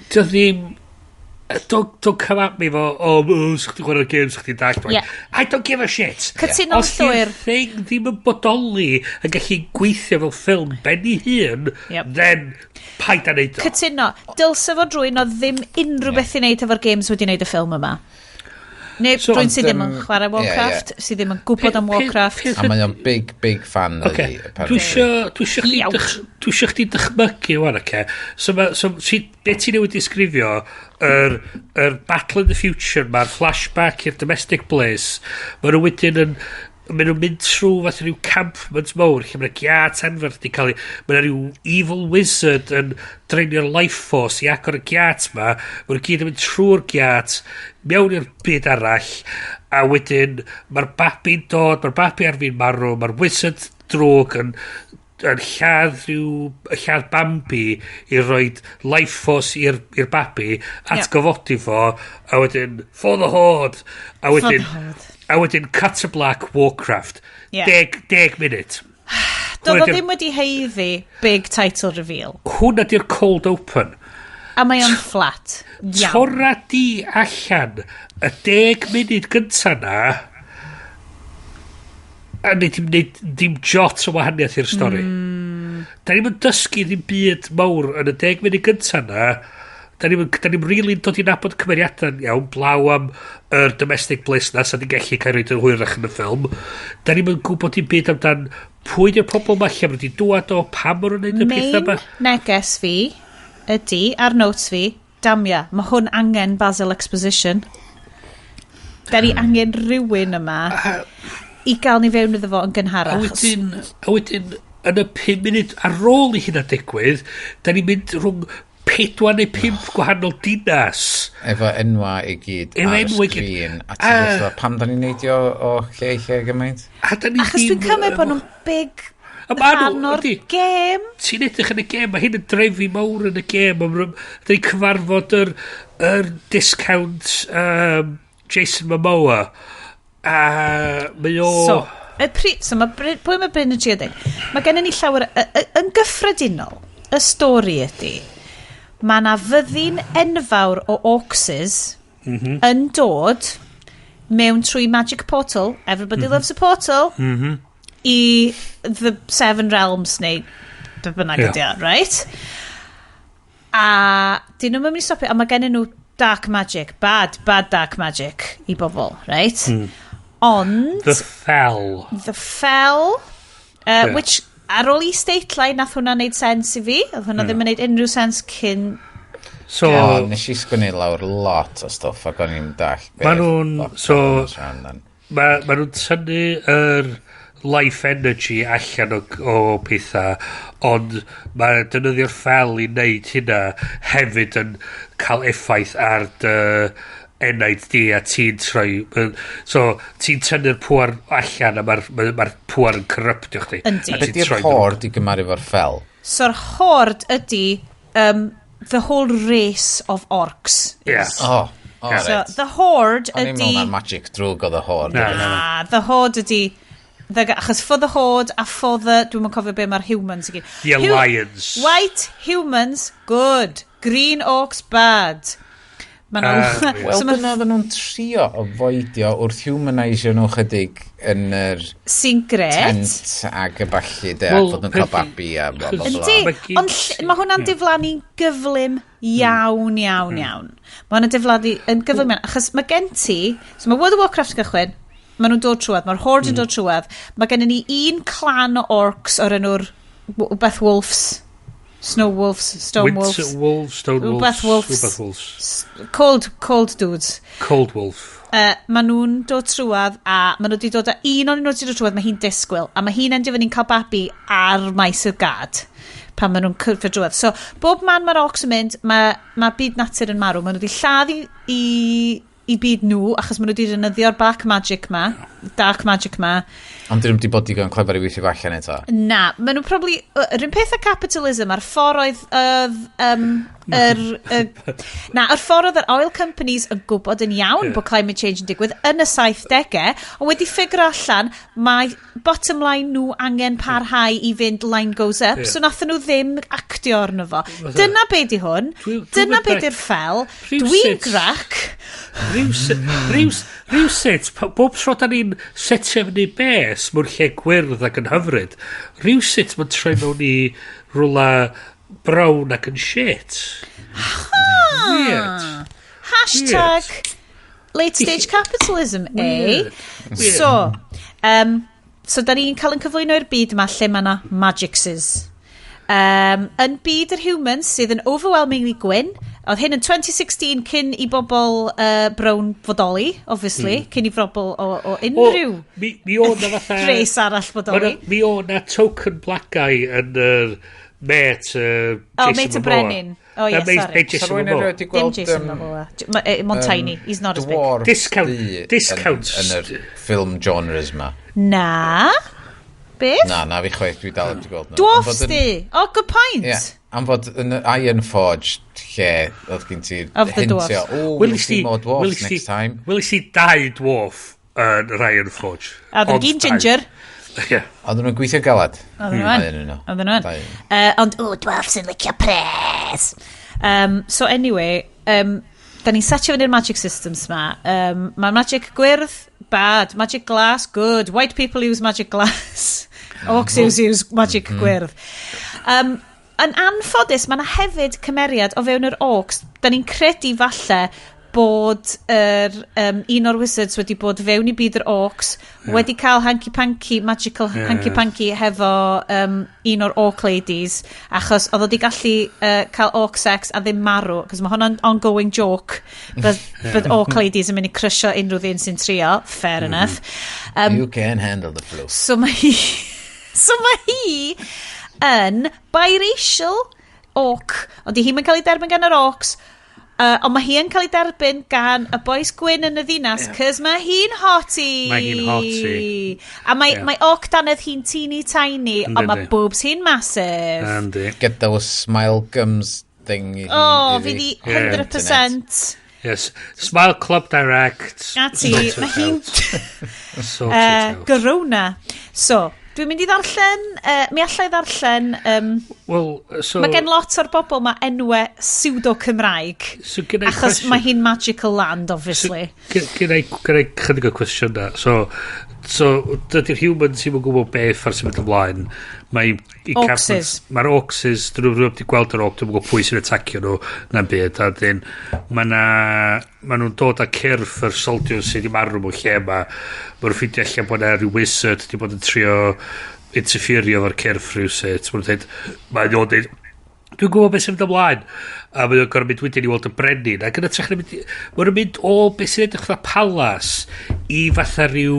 Dio ddim... Don't come at me fo, oh, sa'ch chdi chwarae'r games, sa'ch chdi'n dallt. I don't give a shit. Cytuno'n Os di'r llwyr. thing ddim yn bodoli yn gallu gweithio fel ffilm ben ei hun, then paid â neud o. Cytuno. Dylse fod rhywun oedd ddim unrhyw beth i wneud efo'r games wedi wneud y ffilm yma. Neu So, rhywun sydd ddim yn chwarae ie, Warcraft, sydd ddim yn gwybod am Warcraft. A mae o'n big, big fan Oce, ydi, apparently. Dwi isio chdi dychmygu wan, oce? So, so si, be ti newydd disgrifio, yr Battle in the Future, mae'r flashback i'r domestic bliss, mae nhw wedyn yn, maen nhw'n mynd trwy fath o ryw campment mawr lle mae'n giat anferth di cael ei... Mae yna rhyw evil wizard yn drainio'r life force i agor y giat ma. Mae nhw gyd yn mynd trwy'r giat mewn i'r byd arall, a wedyn mae'r babi'n dod, mae'r babi ar fin marw, mae'r wizard drwg yn yn lladd Bambi i roid life force i'r babi, atgyfodi fo, a wedyn for the Horde, a wedyn a wedyn cut to black, Warcraft. 10 munud. Doedd o ddim wedi haeddu big title reveal. Hwnna di'r cold open. A mae o'n flat. Iawn. Torra di allan y 10 munud gynta na a neud dim jot o wahaniaeth i'r stori. Da ni'n dysgu ddim byd mawr yn y 10 munud gynta na. Da ni'n really dod i nabod cymeriadau iawn, blaw am yr domestic bliss na, sa ni'n gallu cael rhaid yn hwyrach yn y ffilm. Da ni'n gwybod dim byd amdan pwy di'r pobl ma, lle maen nhw wedi dŵad o, pam maen nhw'n neud y pethau ma. Main neges fi ydy, ar notes fi, damia, mae hwn angen Basil Exposition. Da ni angen rhywun yma i gael ni fewn iddo fo yn gynharach. A wedyn, yn y 5 munud ar ôl i hynna digwydd, da ni'n mynd rhwng pedwar neu pump gwahanol dinas. Efo enwa i gyd Efo ar y enwa i gyd. sgrin. A ti'n fatha, pam da ni'n neidio o lle i lle gymaint? A da ni Achos dwi'n cymryd bod nhw'n big A ma' nhw, rhan o'r ydi. gêm. Ti'n edrych yn y gêm, mae hyn yn drefi mawr yn y gêm. Da ni'n cyfarfod yr discount Jason Momoa. A mae o. So pwy mae Bryn yn trio dweud? Mae gennym ni llawer, yn gyffredinol, y stori ydy, mae yna fyddin enfawr o orcses yn dod mewn trwy magic portal, everybody loves a portal, i the Seven Realms neu be bynnag ydy o, right? A dyn nhw'n mynd i stopio, a mae gennyn nhw dark magic, bad, bad dark magic i bobl, right? Ond The Fell. The Fell, which ar ôl i Stateline nath hwnna neud sens i fi, oedd hwnna ddim yn neud unrhyw sens cyn. So, O, nes i sgwennu lawr lot o stwff ac o'n i'n dall. Ma' so ma nhw'n tynnu yr life energy allan o pethau, ond mae defnyddio'r Fel i wneud hynna hefyd yn cael effaith ar dy enaid di a ti'n troi, so ti'n tynnu'r pŵar allan a mae'r ma pŵar yn corruptio chdi. Yndi. A Be ti'n di'r troi'n Horde i gymaru efo'r Fel? So'r Horde ydy the whole race of orcs. Oh, So, right. the Horde O'n i'n ydy meddwl na'r magic drwg oedd y Horde. Na. Ah, the Horde ydy achos for the Horde a for the, dwi'n yn cofio be mae'r humans i gyd. The Alliance. White humans, good. Green orcs, bad. Ma' nhw Wel, so ma' dyna oedden nhw'n trio avoidio wrth humanisio nhw chydig yn yr sy'n gret. tent ac y ballu de, Wel, ac fod nhw'n cael babi a bla bla bla. Yndi, Ma' gyd ond mae hwnna'n diflannu'n gyflym iawn, iawn, iawn. Mae hwnna'n diflannu yn gyflym iawn, achos mae gen ti, so mae World of Warcraft yn gychwyn, maen nhw'n dod trwad, mae'r Horde yn dod trwad, mae gennym ni un clan o orcs o'r enw'r Beth Wolves, Snow Wolves, Stone Winter Wolves, Wolves, Stone Wolves, Rhywbeth Wolves. Rhywbeth Wolves. Cold Dudes. Cold Wolf. Maen nhw'n dod trwad a maen nhw wedi dod â un o'n nhw wedi dod trwad, mae hi'n disgwyl a mae hi'n endio fyny'n cael babi ar maes y gad pan maen nhw'n cyrraedd drwad. So, bob man mae'r orcs yn mynd, mae byd natur yn marw. Maen nhw wedi lladd i byd nhw, achos maen nhw wedi defnyddio'r black magic ma, dark magic ma. Ond dyn nhw'n wedi bod digon clefer i weithio fo allan eto. Na, maen nhw probably, yr un peth â capitalism, a'r ffordd oedd, yr, na, yr ffordd oedd yr oil companies yn gwybod yn iawn bod climate change yn digwydd yn y 70au, ond wedi figure allan mae bottom line nhw angen parhau i fynd line goes up, so nathon nhw ddim actio arno fo. Dyna be di hwn, Dwi'n dyna be mynd di'r Fel, Rhywsut- dwi'n grac. Rhywsut, bob tro da ni'n setio fyny bes mewn lle gwyrdd ac yn hyfryd, rhywsut mae'n troi mewn i rwla brown ac yn shit. Weird. Hashtag late stage capitalism, eh? Weird. Weird. So da ni'n cael yn cyflwyno i'r byd yma lle mae yna magicses. Yn byd yr humans sydd yn overwhelmingly gwyn, oedd hyn yn 2016 cyn i bobl brown fodoli, obviously, cyn i bobl o unrhyw Mi o na fatha race arall fodoli. Mi o na token black guy yn yr mate Oh, Jason mate y Momoa. Brenin. Oh, yeah, Na, mate- sorry. mate Jason Sa rhywun Momoa. erioed 'di Dim gweld Jason Momoa. Mon tiny, he's not as big. dwarf du Discounts. Yn yr ffilm genres ma. Na. Beth? Na, fi chwaith, dwi dal heb di gweld nhw. Dwarfs di? Oh, good point. Yeah, am fod yn Ironforge lle oedd gen ti hintio, oh, we'll see more dwarfs next time. Welis i dau dwarf yn yr Ironforge. A oedd gyn ginger. Yeah. Oedden nhw'n gweithio galad. Oedden nhw'n. Oedden nhw'n. Ond, o, dwarfs yn licio pres. So anyway, da ni'n setio fyny'r magic systems ma. Mae magic gwyrdd, bad. Magic glass, good. White people use magic glass. Orcs use magic gwyrdd. Yn anffodus, mae yna hefyd cymeriad o fewn yr orcs. Da ni'n credu falle bod un o'r wizards wedi bod fewn i byd yr orcs, wedi cael hanky-panky, magical hanky-panky hefo un o'r orc ladies, achos oedd wedi gallu cael orc sex a ddim marw, cos mae hwnna'n ongoing joke, but orc ladies yn mynd i crysio unrhyw ddyn sy'n trio, fair enough. You can handle the fluff. So mae hi yn biracial orc, ond di hi'n cael ei derbyn gan yr orcs, ond mae hi yn cael ei derbyn gan y boys gwyn yn y ddinas, cys mae hi'n hottie. Mae hi'n hottie. A mae orc dannedd hi'n teeny tiny, ond mae boobs hi'n massive. Yndi. Get those smile gums thing. Oh, fi di 100%. Yes. Smile Club Direct. Na ti, mae hi'n Sort it out. Garona. So, dwi'n mynd i ddarllen, mi allai ddarllen, well, so, mae gen lot o'r bobl mae enwau pseudo-Cymraeg. So, gen i achos cwestiwn. Mae hi'n magical land, obviously. So, gen i chydig o cwestiynau. So dydy'r humans ddim yn gwybod beth ar sy'n mynd ymlaen. Mae Orcses. Mae'r orcses, dyn nhw'n wedi gweld yr orc, dyn nhw'n gwybod pwy sy'n atacio nhw, na'n byd. A dyn, mae nhw'n dod â cyrff yr soldiers sydd wedi marw mewn lle yma. Mae nhw'n ffeindio allan bod yna rhyw wizard wedi bod yn trio interferio efo'r cyrff rhywsut. Mae nhw'n dweud, mae nhw'n dweud, dwi'n gwybod beth sy'n mynd ymlaen. A mae nhw'n gorfod mynd wedyn i weld y brenin. Ac yn hytrach na mynd, mae nhw'n mynd o beth sy'n edrych fatha palas i fatha rhyw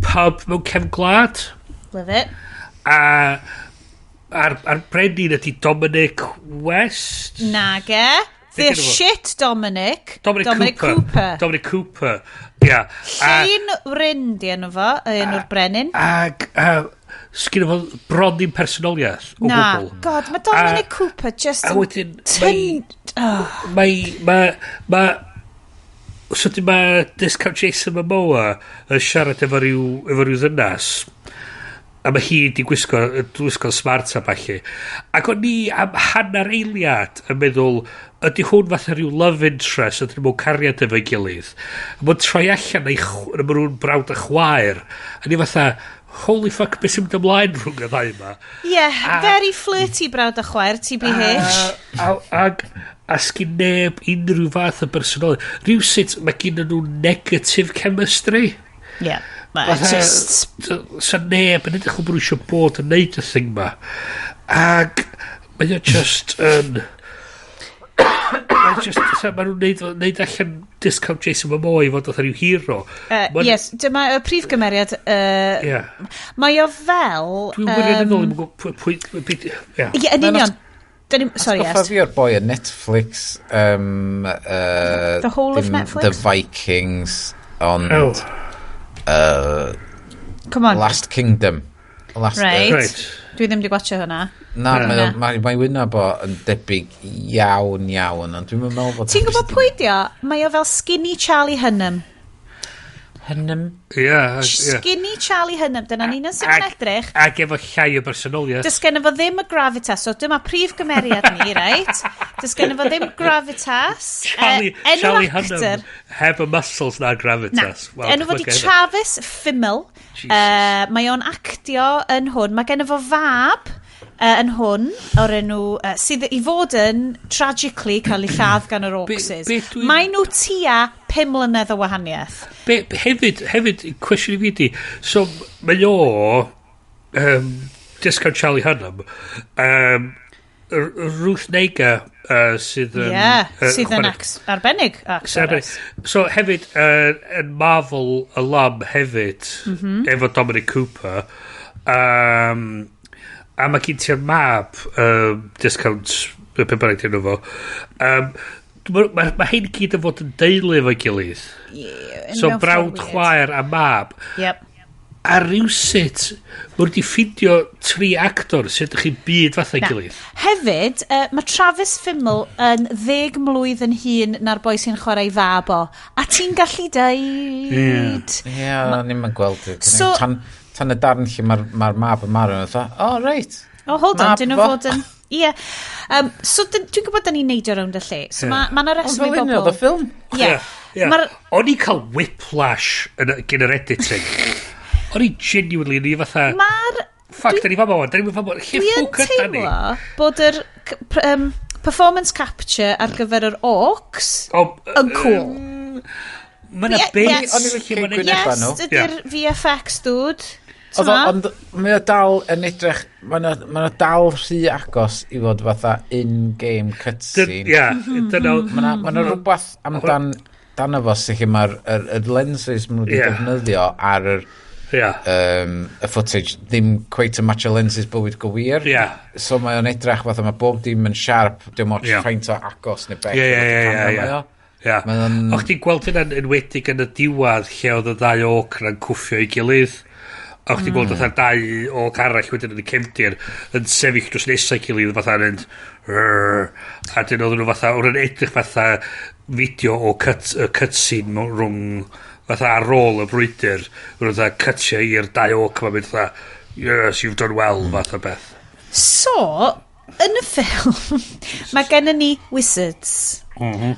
pub mewn cefn gwlad. Love it. A a'r brenin ydy Dominic West? Nage. The Be' 'di enw fo? shit Dominic. Dominic Cooper. Dominic Cooper. Ia. Llun Wryn di enw fo, enw'r brenin. Ac sgynno fo bron ddim personoliaeth o Na, gwbl. God, mae Dominic Cooper just A yn wedyn, mae so di mae Discount Jason Momoa yn siarad efo ryw ddynas a mae hi di gwisgo smart a ballu. Ac o'n i am hanner eiliad yn meddwl, ydy hwn fatha rhyw love interest, ydyn nhw mewn cariad efo'i gilydd. A mae'n troi allan ei ma' nhw'n brawd a chwaer. A ni fatha, holy fuck, beth sy'n mynd ymlaen rhwng y ddau yma? Yeah, very flirty brawd a chwaer, TBH. A sgyn neb unrhyw fath o bersonoliaeth. Rhywsut, mae gen nhw negative chemistry. Yeah, ma' just Sa neb yn edrych o bod nhw eisiau bod yn neud y thing ma. Ac mae o just yn... Mae just, ma nhw'n neud allan Discount Jason Momoa i fod fatha rhyw hero. Yes, dyma y prif gymeriad. Yeah. Mae o fel Dwi'n wirioneddol ddim yn gwybod pwy ie. Ie, yn union. Sorry, Atgoffa yes. fi o'r boi yn Netflix. The whole of dim Netflix? The Vikings, ond Oh. Come on. Last Kingdom. Right. Right. Dwi ddim wedi gwatchio hwnna. Na, Na. mae wyneb o yn debyg iawn, iawn, ond dwi'n meddwl bod Ti'n gwybod pwy di o? Mae o fel skinny Charlie Hunnam. Hunnam? Ie, ie. Skinny Charlie Hunnam. Dyna'n un yn sy'n edrych. Ac efo llai o bersonoliaeth. Does gen fo ddim y gravitas. So dyma prif gymeriad ni, right? Does gen fo ddim gravitas. Enw'r Charlie actor. Hunnam heb y muscles na'r gravitas. Na, Wel, enw fo di dychmyga hynna. Travis Fimmel. Mae o'n actio yn hwn. Mae gen fo fab yn hwn o'r enw sydd i fod yn tragically cael ei lladd gan yr orcses. Be Mae nhw tua 5 mlynedd o wahaniaeth. Hefyd, cwestiwn i fi di, so mae o, Discount Charlie Hunnam, Ruth Negga, sydd yn Ie, sydd yn arbennig Sy'n actores. arbennig. So hefyd, yn Marvel alum hefyd, efo Dominic Cooper, a mae gen ti'r mab, Discount, be bynnag 'di enw fo. Mae hyn gyd yn fod yn deulu efo'i gilydd. Yeah, So mewn brawd, ffordd weird. chwaer a mab. Yep. A rywsut, mae wedi ffindio tri actor sydd ydych chi'n byd fatha Na. gilydd. Hefyd, mae Travis Fimmel yn 10 mlwydd yn hŷn na'r boi sy'n chwarae fab o. A ti'n gallu deud. Ie, yeah, o'n i'm yn gweld. So- Tan y darn lle mae'r ma mab yn marw, yn fatha, oh, reit. Oh, hold on, Mab dyn nhw fo. fod yn... Ie. So, dwi'n gwybod da ni'n neidio rownd y lle. So, mae ma 'na Ond reswm i fel un oedd y bobl. ffilm. Ie. Ie. Ma'r- O'n i'n cael whiplash gyn yr editing. O'n i genuinely, o'n i fatha, Mae'r... fuck, da ni fama wan, da ni fama, lle Dwi yn ffwc yda ni? teimlo bod yr performance capture ar gyfer yr orcs O, yn cool. Mae yna Ie, bits yes. O'n i'n licio lle ma' 'na- gwyneba Yes, nhw. ydy'r VFX dude. Oedd o, T'ma? ond mae o dal yn edrych, mae o dal rhy agos i fod fatha in-game cutscene. Ie, dyna... Mae yna rhywbeth amdan dan fo sy'n lle mae'r yr lenses maen nhw wedi defnyddio ar yr, y footage ddim cweit yn match y lenses bywyd go wir. So mae o'n edrych fatha mae bob dim yn sharp, dim ots faint o agos neu bell. Ie, ie, o'r ie, camera ie, mae ie. o. Ie. Mae o'n- O'ch ti'n gweld hynna'n enwedig yn y diwedd lle oedd y ddau orc na'n cwffio i gilydd. A o'ch ti'n gweld fatha'r dau orc arall wedyn yn y cefndir yn sefyll dros nesau gilydd fatha yn mynd "Rrr." A dyn oedden nhw fatha, oedd yn edrych fatha fideo o cut, y cutscene rhwng fatha ar ôl y brwydr. Roedd fatha cutio i'r dau orc yma mynd fatha "Yes, you've done well," fath o beth. So, yn y ffilm, mae gennym ni wizards.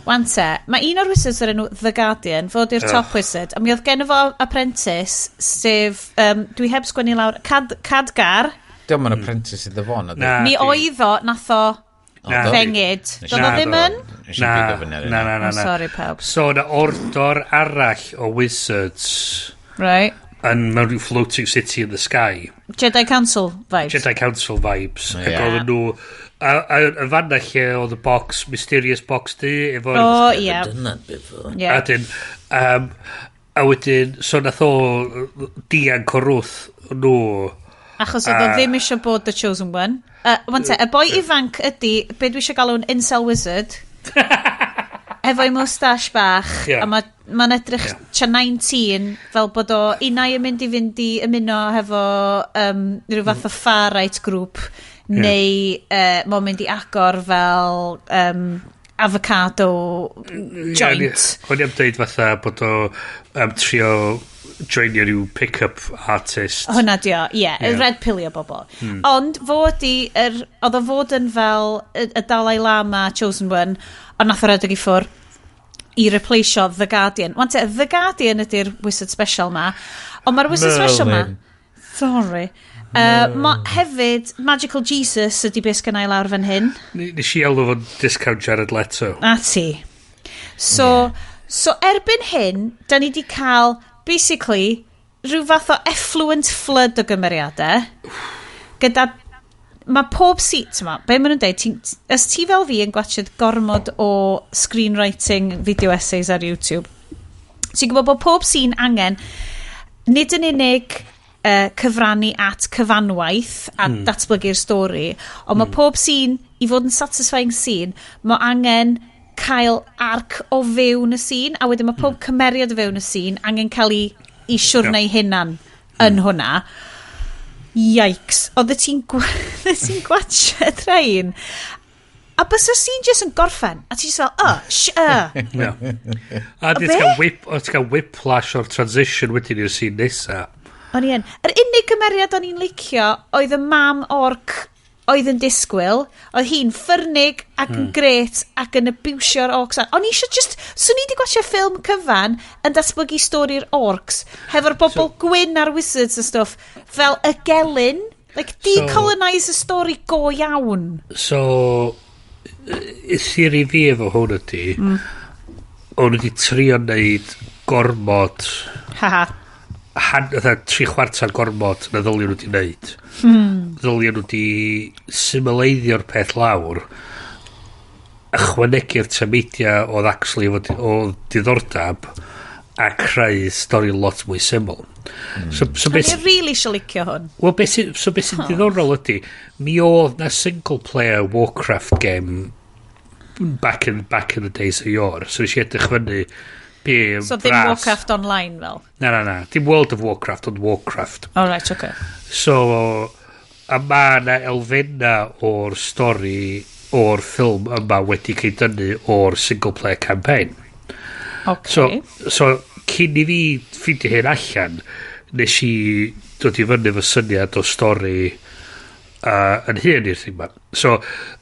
Wan te, mae un o'r wizards o'r enw The Guardian, fod yw'r top wizard, a mi oedd genno fo apprentice, sef, dwi heb sgwennu lawr, Cadgar. Diolch yn apprentice iddo fo, na. Na. Mi di. oedd o, nath o Na. fengyd. Doedd o Na, ddim do. yn? Nes i Na, bigo fyny ar na, hynna. na, na, Oh, na. sorry, pawb. So, na ordor arall o wizards Right. yn mewn rhyw floating city in the sky. Jedi Council vibes. Jedi Council vibes. Ie. Ac oedden nhw... A fanna lle oedd y box, mysterious box du, efo'r... O, ie. Done that before. Ie. A dyn, a wedyn, so nath o dianc o'r wrth nhw. Achos oedd o ddim eisiau bod the chosen one. Wan te, y boi ifanc ydy, be dwi eisiau galw'n incel wizard. Efo'i moustache bach. Ie. A mae'n ma edrych tua 19 fel bod o unai yn mynd i fynd i ymuno hefo rhyw fath o far-right group neu mae'n mynd i agor fel avocado joint. O'n i am dweud fatha bod o am trio joinio rhyw pick-up artist. Hwna di o, ie, yeah, Ie. red pilio bobl. Ond fod i, oedd o fod yn fel y Dalai Lama chosen one, ond nath o redeg i ffwr i replaceio The Guardian. Wan te, The Guardian ydy'r wizard special ma, ond mae'r wizard special ma... Merlin. Sorry. Ma hefyd, Magical Jesus ydy beth sgynna i lawr fan hyn. Nes i alw fo'n discount Jared Leto. A ti. So, so erbyn hyn, da ni di cael, basically, rhyw fath o effluent flood o gymeriadau. Gyda, mae pob seat yma, be maen nhw'n deud, os ti fel fi yn gwachod gormod o screenwriting video essays ar YouTube, ti'n gwybod bod pob scene angen, nid yn unig cyfrannu at cyfanwaith a datblygu'r stori, ond mae pob scene, i fod yn satisfying scene, mae angen cael arc o fewn y scene, a wedyn mae pob cymeriad o fewn y scene angen cael ei siwrna ei hunan yn hwnna. Yikes. Oeddet ti'n gwachod rhain. A bysa'r scene just yn gorffen. A ti just fel, oh, Ie. A be? ti'n cael whip, o, ti'n cael whiplash o'r transition wedyn i'r scene nesa. O'n i yn. Yr unig gymeriad o'n i'n licio oedd y mam orc oedd yn disgwyl. Oedd hi'n ffyrnig ac yn gret ac yn abusio'r orcs. O'n i eisiau just... Swn i wedi gwachio ffilm cyfan yn datblygu stori'r orcs hefo'r bobl gwyn a'r wizards a stwff fel y gelyn. Like, decolonise y stori go iawn. So, y theori fi efo hwn ydy, o'n nhw wedi trio neud gormod, Haha. fatha 3/4 gormod na ddylion nhw wedi neud. Ddylion nhw wedi symleiddio'r peth lawr, ychwanegu'r tameidia oedd actually efo o diddordeb a creu stori lot mwy syml. So O'n beth i really eisiau licio hwn. Wel, beth sy'n so beth sy'n diddorol ydy, mi oedd na single player Warcraft game back in the days of yore. So nes i edrych fyny So ddim Warcraft Online fel? Na, na, na. Dim World of Warcraft, ond Warcraft. Oh, right, okay. So, a mae yna elfenna o'r stori o'r ffilm yma wedi cael dynnu o'r single player campaign. Okay. So cyn i fi ffeindio hyn allan, nes i dod i fyny fy syniad o stori yn hun i'r thing ma. So,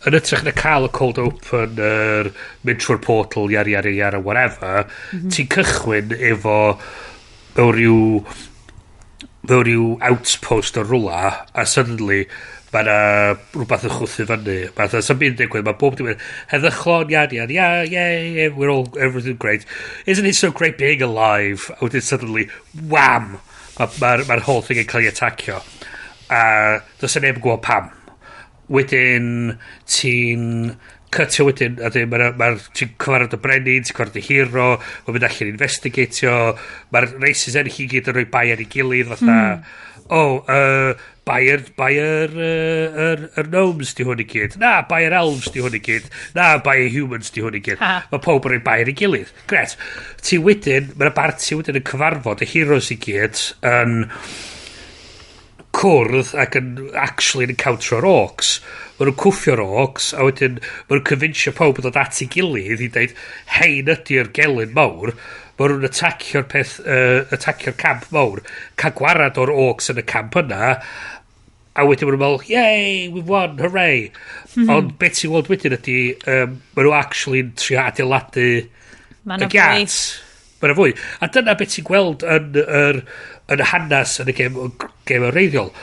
yn ytrach na cael y cold open, yr mynd trwy'r portal, yara, yara, yara, whatever, ti'n cychwyn efo mewn rhyw outpost o rwla, a suddenly mae yna rhywbeth yn chwthu fyny. Mae yna byd yn digwydd, mae bob dim yn heddychlon, yada, yada, yeah, we're all, everything great. Isn't it so great being alive? A wedyn suddenly, wham! Mae'r ma whole thing yn cael ei atacio. A does neb yn gwybod pam. Wedyn, ti'n cytio wedyn, a wedyn ma ti'n cyfarfod y brenin, ti'n cyfarfod y hero, mae'n mynd allan i investigatio, mae'r races eraill i gyd yn rhoi bai ar ei gilydd, fatha, oh, bai yr gnomes di hwn i gyd. Na, bai yr elves di hwn i gyd. Na, bai yr humans di hwn i gyd. Ha. Mae pob yn rhoi bai ar ei gilydd. Gret. Ti wedyn, mae'r barti wedyn yn cyfarfod y heroes i gyd yn cwrdd ac yn actually yn encountero'r orcs. Maen nhw'n cwffio'r orcs, a wedyn maen nhw'n convinsio pawb yn dod at ei gilydd i dweud, hein ydy'r gelyn mawr. Maen nhw'n atacio'r peth, atacio'r camp mawr, cael gwarad o'r orcs yn y camp yna, a wedyn maen nhw'n meddwl, "Yay, we've won, hooray." Ond beth ti'n weld wedyn ydy, maen nhw actually yn trio adeiladu Ma' y 'na fwy. giat. Mae yna fwy. A dyna beth ti'n gweld yn y hanes yn y gêm wreiddiol.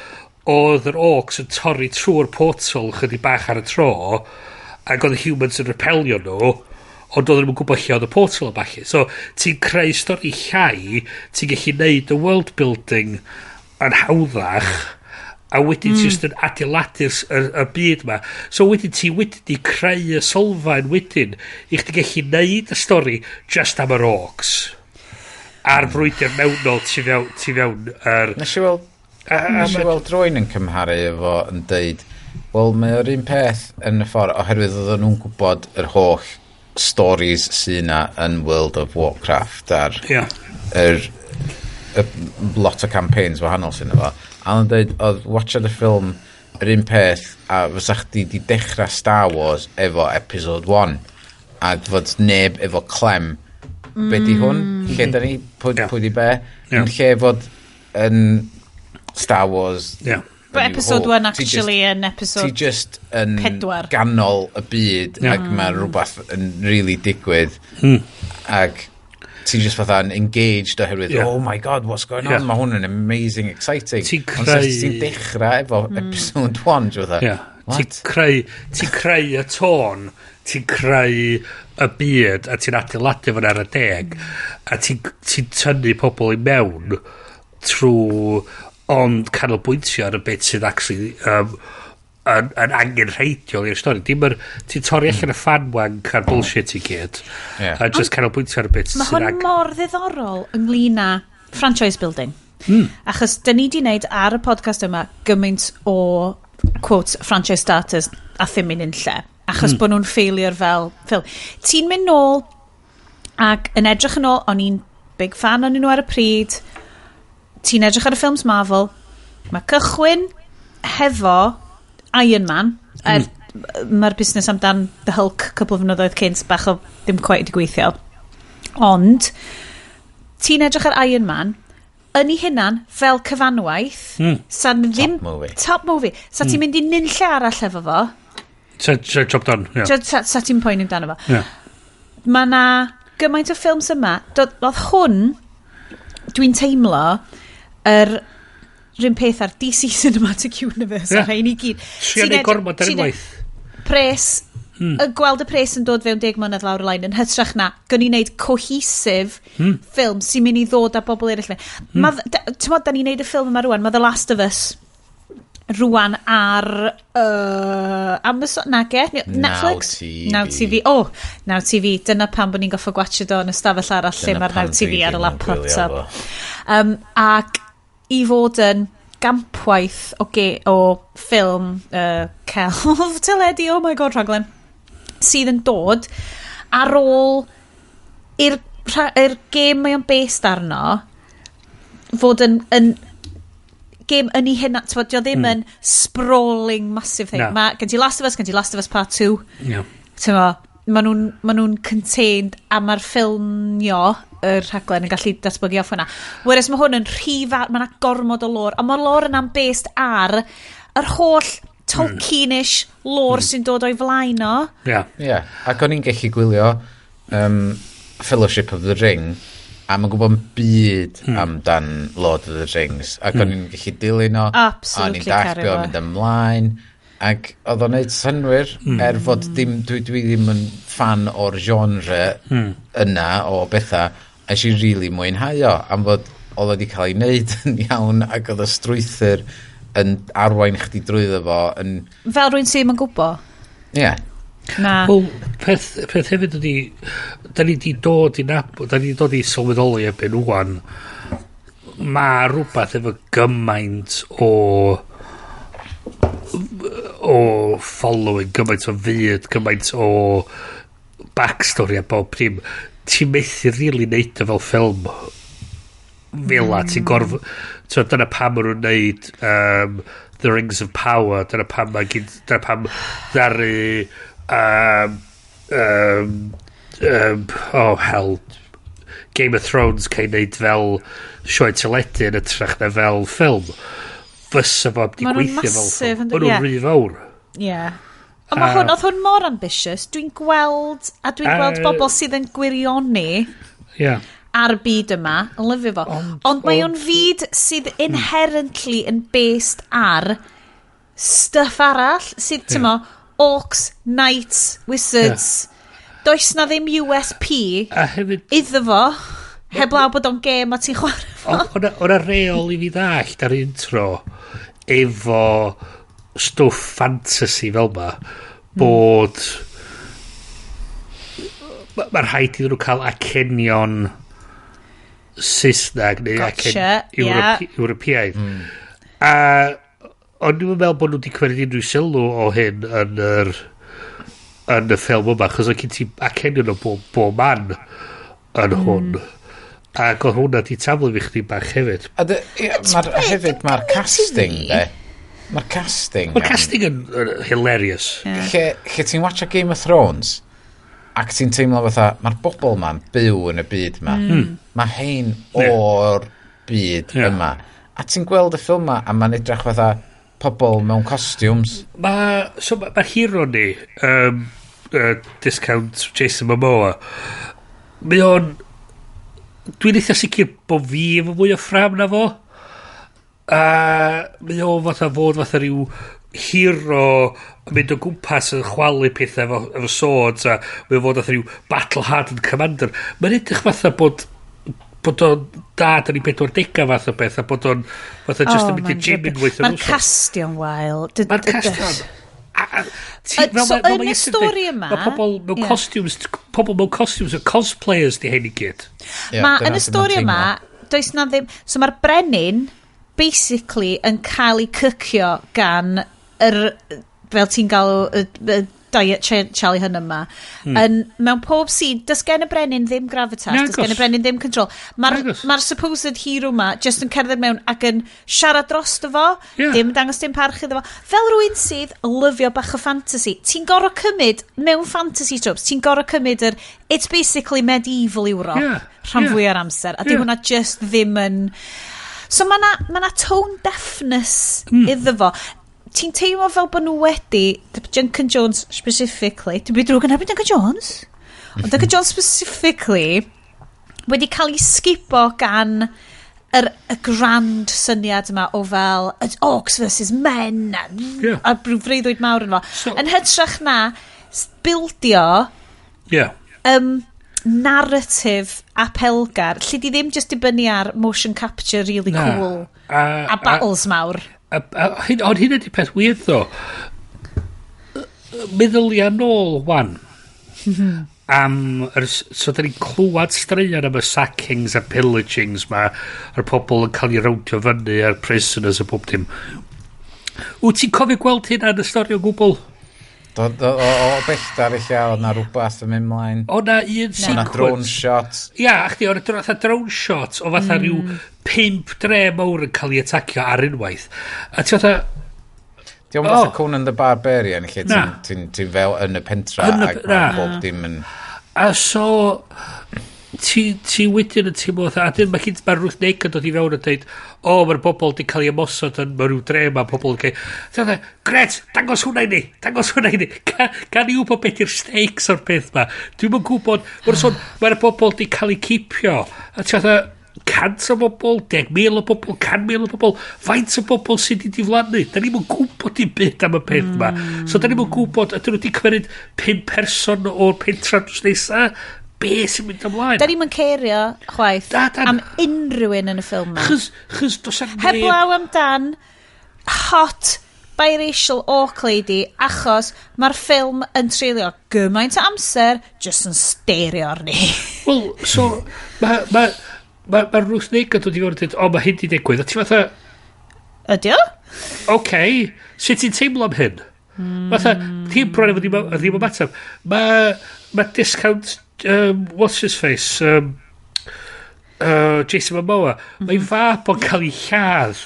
Oedd yr orcs yn torri trwy'r portal chydig bach ar y tro, ac oedd y humans yn repelio nhw, ond oedden nhw'n gwybod lle oedd y portal o ballu. So, ti'n creu stori llai, ti'n gallu neud y world building yn hawddach, a wedyn ti just yn adeiladu'r y byd ma. So wedyn ti wedi di creu y sylfaen wedyn i chdi gallu neud y stori just am yr orcs. A'r frwydr mewnol tu fewn yr Nes i weld rywun yn cymharu efo yn deud, wel, mae o'r un peth yn y ffordd, oherwydd oedden nhw'n gwybod yr holl stories sydd yna yn World of Warcraft a'r yr, y lot o campaigns wahanol sy'n efo. A o'n dweud, oedd watchad y ffilm yr un peth a fysa chdi di dechrau Star Wars efo Episode 1 ac fod neb efo clem be di hwn, lle da ni, pwy, pwy di be, yn lle fod yn Star Wars But A New episode Hope, 1 actually yn episode ti just yn 4. ganol y byd ac mae rhywbeth yn really digwydd ac ti just fatha'n engaged oherwydd "Oh my God, what's going on?" Mae hwn yn amazing, exciting. Ti'n Ond sut ti'n dechrau efo episode 1, ti'n fatha, "What?" Ti'n creu y tôn, ti'n creu y byd, a ti'n adeiladu fo'n ar y deg, a ti'n ti tynnu pobl i mewn trwy ond canolbwyntio ar y bit sydd actually yn angenrheidiol i'r stori. Dim yr, ti'n torri allan y fanwank a'r bullshit i gyd. A just canolbwyntio ar y bit Mae sydd hwn mor ddiddorol ynglyn â franchise building. Achos dyn ni di wneud ar y podcast yma gymaint o quote franchise starters a ddim yn unlle. Achos bod nhw'n failure fel ffilm. Ti'n mynd nôl ac yn edrych yn ôl, o'n i'n big fan o'n nhw ar y pryd. Ti'n edrych ar y ffilms Marvel. Mae cychwyn hefo Iron Man. Er, mae'r busnes amdan The Hulk cwpl o flynyddoedd cynt bach o ddim quite wedi gweithio. Ond, ti'n edrych ar Iron Man, yn ei hunan, fel cyfanwaith, sa ddim Top movie. Top movie. Sa ti'n mynd i nunlle arall efo fo, So, job done. Yeah. Sa ti'n poeni amdano fo. Mae na gymaint o ffilms yma. Oedd hwn, dwi'n teimlo, yr rhywun peth ar DC Cinematic Universe a rhain i gyd. Trio Ti'n neud gormod ar unwaith. Pres, y gweld y pres yn dod fewn 10 mlynedd lawr y line yn hytrach na, gwn i wneud cohesive ffilm sy'n mynd i ddod â bobl eraill. Mm. Ti'n modd, da ni'n neud y ffilm yma rwan, mae The Last of Us rwan ar Amazon, nage? Netflix? Now TV. Now TV. Oh, Now TV. Dyna pam bod ni'n goffo gwatchio do yn y stafell arall lle Dyna mae'r pam Now TV dwi ar y ddim yn laptop. gwylio fo. Ac i fod yn gampwaith o ffilm celf teledu, oh my God, rhaglen, sydd yn dod ar ôl i'r yr gêm mae o'n based arno fod yn gêm yn ei hynna, ti'n dio ddim yn sprawling massive thing. Na. Mae gen ti Last of Us, gen ti Last of Us Part 2. Yeah. Ti'n mo, maen nhw'n contained a mae'r ffilmio yr rhaglen yn gallu datblygu off hwnna. Whereas mae hwn yn rhy fawr, mae yna gormod o lore, a mae'r lore yna'n based ar yr holl Tolkienish lore sy'n dod o'i flaen o. Yeah. Ie, ac o'n i'n gallu gwylio Fellowship of the Ring, a mae'n gwybod byd amdan Lord of the Rings, ac o'n i'n gallu dilyn o, a o'n Absolutely i'n dallt caru be o'n fo. mynd ymlaen, ac oedd o'n neud synnwyr, er fod dim, dwi ddim yn fan o'r genre yna o bethau, a nes i really mwynhau o, am fod oedd o wedi cael ei wneud yn iawn, ac oedd y strwythur yn arwain chdi drwyddo fo yn... Fel rwy'n sydd yn gwybod. Ie. Yeah. Na. Wel, peth hefyd ydi, da ni di dod i nabod, da ni di dod i sylweddoli erbyn ŵan, mae rhywbeth efo gymaint o following, gymaint o fyd, gymaint o backstory a bob dim. Ti'n methu really neud o fel ffilm fel la, ti'n gorf... So, dyna pam maen nhw'n neud The Rings of Power, dyna pam mae gyd, dyna pam ddaru oh hell, Game of Thrones cael ei neud fel sioe teledu yn ytrach na fel ffilm. Fysa fo di Ma' nhw'n gweithio fel massive, ffilm. yndyn- Maen nhw'n ie. rhy fawr. Ie. Ond mae hwn, oedd hwn mor ambitious. Dwi'n gweld, a dwi'n gweld bobl sydd yn gwirioni ar y byd yma, yn lyfio fo. Ond mae o'n fyd sydd inherently yn based ar stuff arall, sydd, ti'n mo, orcs, knights, wizards. Does na ddim USP A hefyd, iddo fo, heblaw bod o'n gêm a ti'n chwarae fo. O'na reol i fi ddallt ar intro efo stwff fantasy fel ma bod ma rhaid iddyn nhw cael acenion Saesneg neu acen Gotcha, ie. Ewropeaidd. A o'n i'n meddwl bod nhw wedi cymryd unrhyw sylw o hyn yn y ffilm yma, achos oedd gen ti acenion o bob man yn hwn. Ac oedd hwnna di taflu fi chdi bach hefyd. A ie, hefyd mae'r casting, de. Mae'r casting. Mae'r casting yn hilarious. Lle ti'n watcha Game of Thrones, ac ti'n teimlo fatha, mae'r bobl ma'n byw yn y byd ma. Mae hein o'r byd yma. A ti'n gweld y ffilm ma, a mae'n edrych fatha pobl mewn costumes. Mae so ma hero ni, discount Jason Momoa, mae o'n... Dwi'n eitha sicr bod fi efo mwy o ffram na fo. A mae o fatha fod fatha rhyw hero yn mynd o gwmpas yn chwalu pethau efo swords a mae o fod fatha rhyw battle hardened commander. Mae'n edrych fatha bod o'n dad yn ei 40 fath o beth a bod o'n fatha just yn mynd i'r mae'n gym rubbish. unwaith yr Mae'r wsos. castio'n wael. Mae'r castio'n... So yn y stori yma... Mae pobl mewn costumes, pobl mewn costumes, y cosplayers di hyn i gyd. Ie, Ma, dyna yn y sut stori ma'n yma, teimlo. does na ddim... So mae'r brenin, basically, yn cael ei cycio gan yr, fel ti'n galw, y diet Charlie Hunnam yma. Yn, mewn pob scene, does gen y brenin ddim gravitas, Nagos. does gen y brenin ddim control. Mae'r Nagos. ma supposed hero ma just yn cerdded mewn ac yn siarad drosto fo, dim yn dangos dim parch iddo fo. Fel rhywun sydd yn lyfio bach o fantasy, ti'n gorfod cymryd, mewn fantasy tropes, ti'n gorfod cymryd yr, it's basically medieval Europe, rhan fwya'r amser, a di hwnna just ddim yn... So mae na, ma na tone deafness iddo fo. Ti'n teimlo fel bod nhw wedi, Duncan Jones specifically, dwi'n byd drwg yn erbyn Duncan Jones, ond Duncan Jones specifically wedi cael ei sgubo gan y grand syniad yma o fel orcs versus men a, a rhyw freuddwyd mawr yn fo. Yn hytrach na bildio narrative apelgar, lle di ddim just dibynnu ar motion capture really Na. cool a battles mawr. Ond hyn ydi peth weird ddo. Meddylia nôl wan am so da ni'n clywed straeon am y sackings a pillagings ma a'r pobl yn cael eu rowndio fyny a'r prisoners a bob dim. Wyt ti'n cofio gweld hynna yn y stori o gwbl? O belltar eich oedd na rhywbeth yn mynd mlaen. O na un sequence. O na drone shot. Ia, chdi, o'n fatha drone shot o fatha rhyw 5 dre mawr yn cael ei atacio ar unwaith. A ti fatha... Di o'n fatha Conan the Barbarian, lle ti'n fel yn y pentra ac mae bob dim yn... A so... Ti wedyn yn teimlo fatha, a dyn mae Ruth Negga dod i fewn a dweud, o, mae'r bobl di cael ei ymosod yn mae rhyw dre ma, pobl yn cael... Ti'n fatha, gret, dangos hwnna i ni, dangos hwnna i ni. Gan i wybod beth yw'r stakes o'r peth ma. Dwi'm yn gwybod, mae'r sôn, mae'r bobl di cael ei cipio. A ti'n fatha, 100 o bobl, 10,000 o bobl, 100,000 o bobl, faint o bobl sydd wedi diflannu. Da ni'm yn gwybod dim byd am y peth ma. So da ni'm yn gwybod, ydyn nhw wedi cymryd 5 person o'r pentra drws nesa? Be sy'n mynd ymlaen? Da ni'm yn cerio, chwaith, am unrhyw un yn y ffilm ma. Chos does neb... Heblaw amdan hot biracial orc lady, achos mae'r ffilm yn treulio gymaint o amser just yn sterio arni. Wel, so, mae Ruth Negga dod i fewn a dweud, o, mae hyn di digwydd. A ti fatha... Ydy o? OK, sut ti'n teimlo am hyn? Fatha, ti'n bron efo ddim ymateb. Mae discount... what's his face? Jason Momoa. Mae fab o'n cael ei lladd.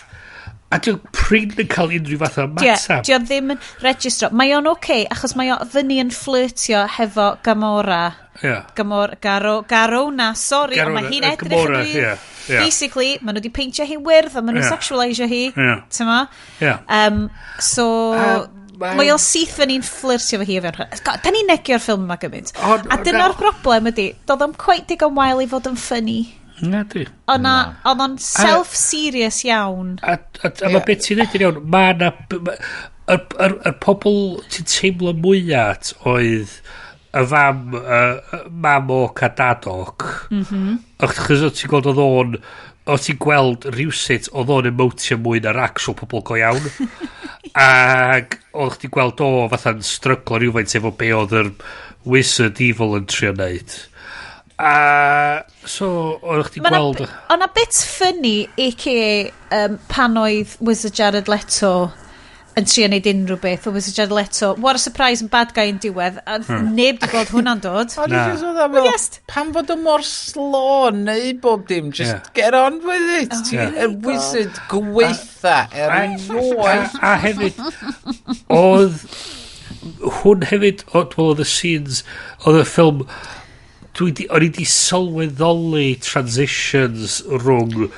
A dwi'n prin yn cael unrhyw fath o ymateb. Di o ddim yn registro. Mae o'n oce, achos mae o fyny yn flirtio hefo Gamora. Yeah. Gamora, Garona, sorry, ond mae hi'n edrych yn rhy... Yeah. Basically, maen nhw wedi peintio hi wyrdd, a maen nhw'n sexualisio hi. Yeah. Yeah. So... Mae o'n syth fyny'n fflirtio fo hi o fewn. God, da ni'n negio'r ffilm yma gymaint. A dyna'r broblem ydy, doedd o'm quite digon wael i fod yn funny. Na di. Oedd o'n self-serious iawn. A mae beth ti'n dweud yn iawn, mae na... Yr pobl ti'n teimlo mwyaf oedd y fam, mam oc a dad oc. Achos oedd ti'n gweld oedd o'n... Oedd ti'n gweld rhywsut oedd o'n emotio mwy na'r actual pobl go iawn. Ac oedd chdi'n gweld o fatha'n stryglo rhywfaint efo be oedd yr wizard evil yn trio wneud. A so oedd chdi'n gweld... Oedd na bit funny, a.k.a. Pan oedd Wizard Jared Leto yn trio wneud unrhyw beth, o Wizard Jared Leto, what a surprise yn bad guy yn diwedd, a neb di gweld hwnna'n dod. O'n i jyst oedd am fel, pam fod o mor slow neu bob dim, just get on with it. Ti'n y wizard gweitha erioed. A hefyd, oedd hwn hefyd, oedd y scenes, oedd y ffilm, o'n i di sylweddoli transitions rhwng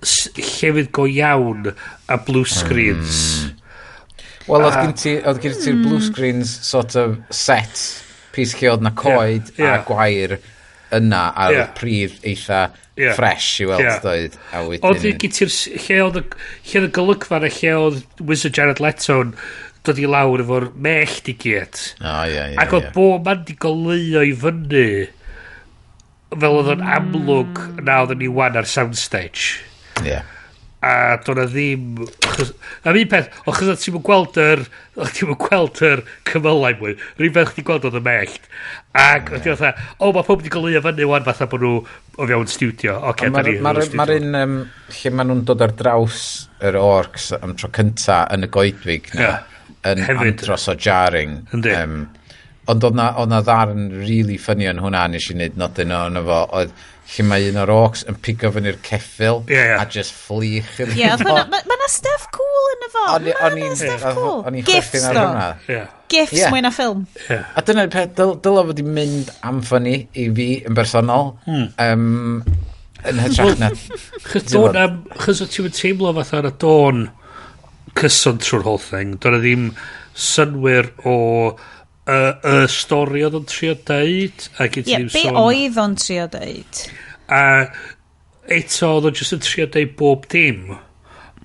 llefydd go iawn a blue screens. Wel, oedd gen ti'r blue screens sort of set piece lle oedd na coed a gwair yna ar y pridd eitha fresh i weld doedd. Oedd gen ti'r lle oedd y golygfa a lle oedd Wizard Jared Leto'n dod i lawr efo'r mellt i gyd. Ac oedd bob man di goleuo i fyny fel oedd o'n amlwg na oedd ni wan ar soundstage. Ie. A do'n na ddim... A un peth, achos oedd ti'n gweld yr... Oedd ti'n gweld yr cymylau mwy. Rwy'n peth chdi'n gweld oedd y mellt. Ac oedd ti'n fatha, o, mae pob wedi goleuo fyny wan fatha bod nhw o fewn studio. Oce, da ni. Mae'r un lle maen nhw'n dod ar draws yr orcs am tro cynta yn y goedwig na, yn andros o jarring. Yndi. Ond oedd na ddarn really funny yn hwnna nes i wneud nodyn o'n efo, oedd lle mae un o'r orcs yn pigo fyny'r ceffyl a just fflich yn efo. Mae na stuff cool yn efo. Mae na stuff cool. Gifts ddo. Gifts mwy na ffilm. A dyna'r peth, dylai fod i mynd am funny i fi yn bersonol. Yn hytrach na... Chos o ti'n teimlo fatha ar y don cyson trwy'r whole thing. Do'n ddim synwyr o... Y stori oedd o'n trio deud. Ie, be oedd o'n trio deud? A eto oedd o'n just yn trio deud bob dim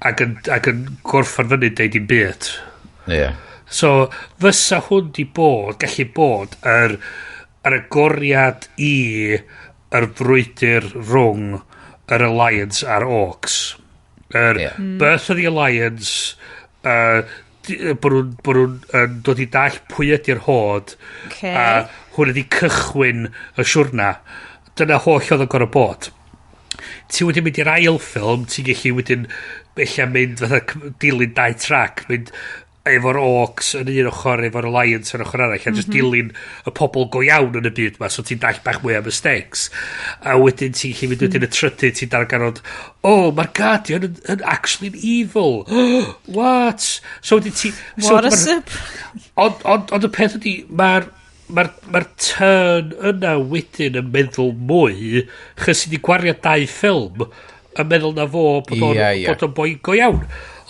ac yn gorffan fyny deud dim byd. Ie. So, fysa hwn di bod, gallu bod, yr agoriad i yr frwydr rhwng yr Alliance a'r Orcs. Yr Birth of the Alliance, bod nhw'n dod i dall pwy ydy'r hod a hwn ydi cychwyn y siwrna. Dyna holl oedd yn gorfod bod. Ti wedi mynd i'r ail ffilm, ti'n gallu wedyn ella mynd fatha dilyn dau track, mynd efo'r orcs yn un ochr, efo'r Alliance yn ochr arall, a just dilyn y pobl go iawn yn y byd ma, so ti'n dall bach mwy am y stakes. A wedyn ti'n gallu mynd wedyn y trydydd, ti'n darganfod, oh, mae'r Guardian yn actually evil. What? So wedyn ti... So What a ma'r- Ond y peth ydy, mae'r ma turn yna wedyn yn meddwl mwy, chys i di gwario dau ffilm, yn meddwl na fo bod o'n Ie, ie. bod o'n boi go iawn.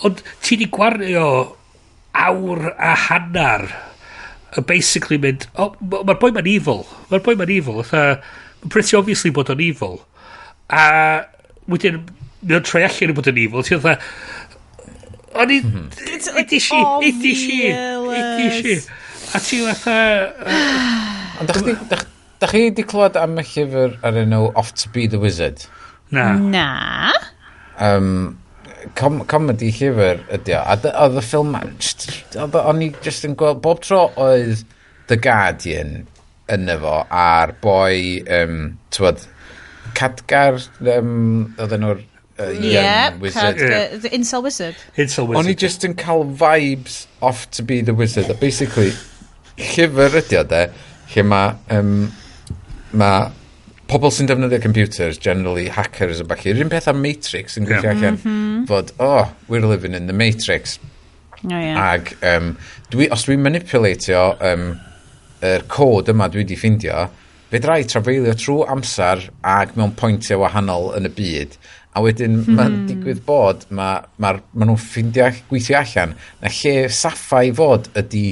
Ond ti di gwario awr a hannar yn basically mynd, oh, mae'r boi ma'n evil. Mae'r boi ma'n evil. Fatha, pretty obviously bod o'n evil. A wedyn, mae o'n troi allan i bod yn evil. Ti'n fatha, o'n i... It's like Ydy si, ydy si, ydy si. A ti fatha... Ond dach chi di clywed am y llyfr ar enw Off to be the Wizard? Na. Na. Comedy llyfr ydi o. A oedd y ffilm ma, o'n i just yn gweld, bob tro oedd The Guardian yn efo, a'r boi, t'wod, Khadgar, oedd enw'r Yeah, Young Wizard. Khadgar, the Incel Wizard. Incel Wizard. O'n i just yn cael vibes Off to be the Wizard. A basically, llyfr ydi o de, lle mae ma pobl sy'n defnyddio computers, generally hackers a ballu, yr un peth am Matrix yn gweithio allan, fod, oh, we're living in the Matrix. Oh, yeah. Ag os dwi'n manipulatio yr cod yma dwi wedi ffindio, fedra i trafeilio trwy amser ag mewn pwyntiau wahanol yn y byd. A wedyn mae'n digwydd bod, ma nhw'n ffindio gweithio allan, na lle saffa i fod ydy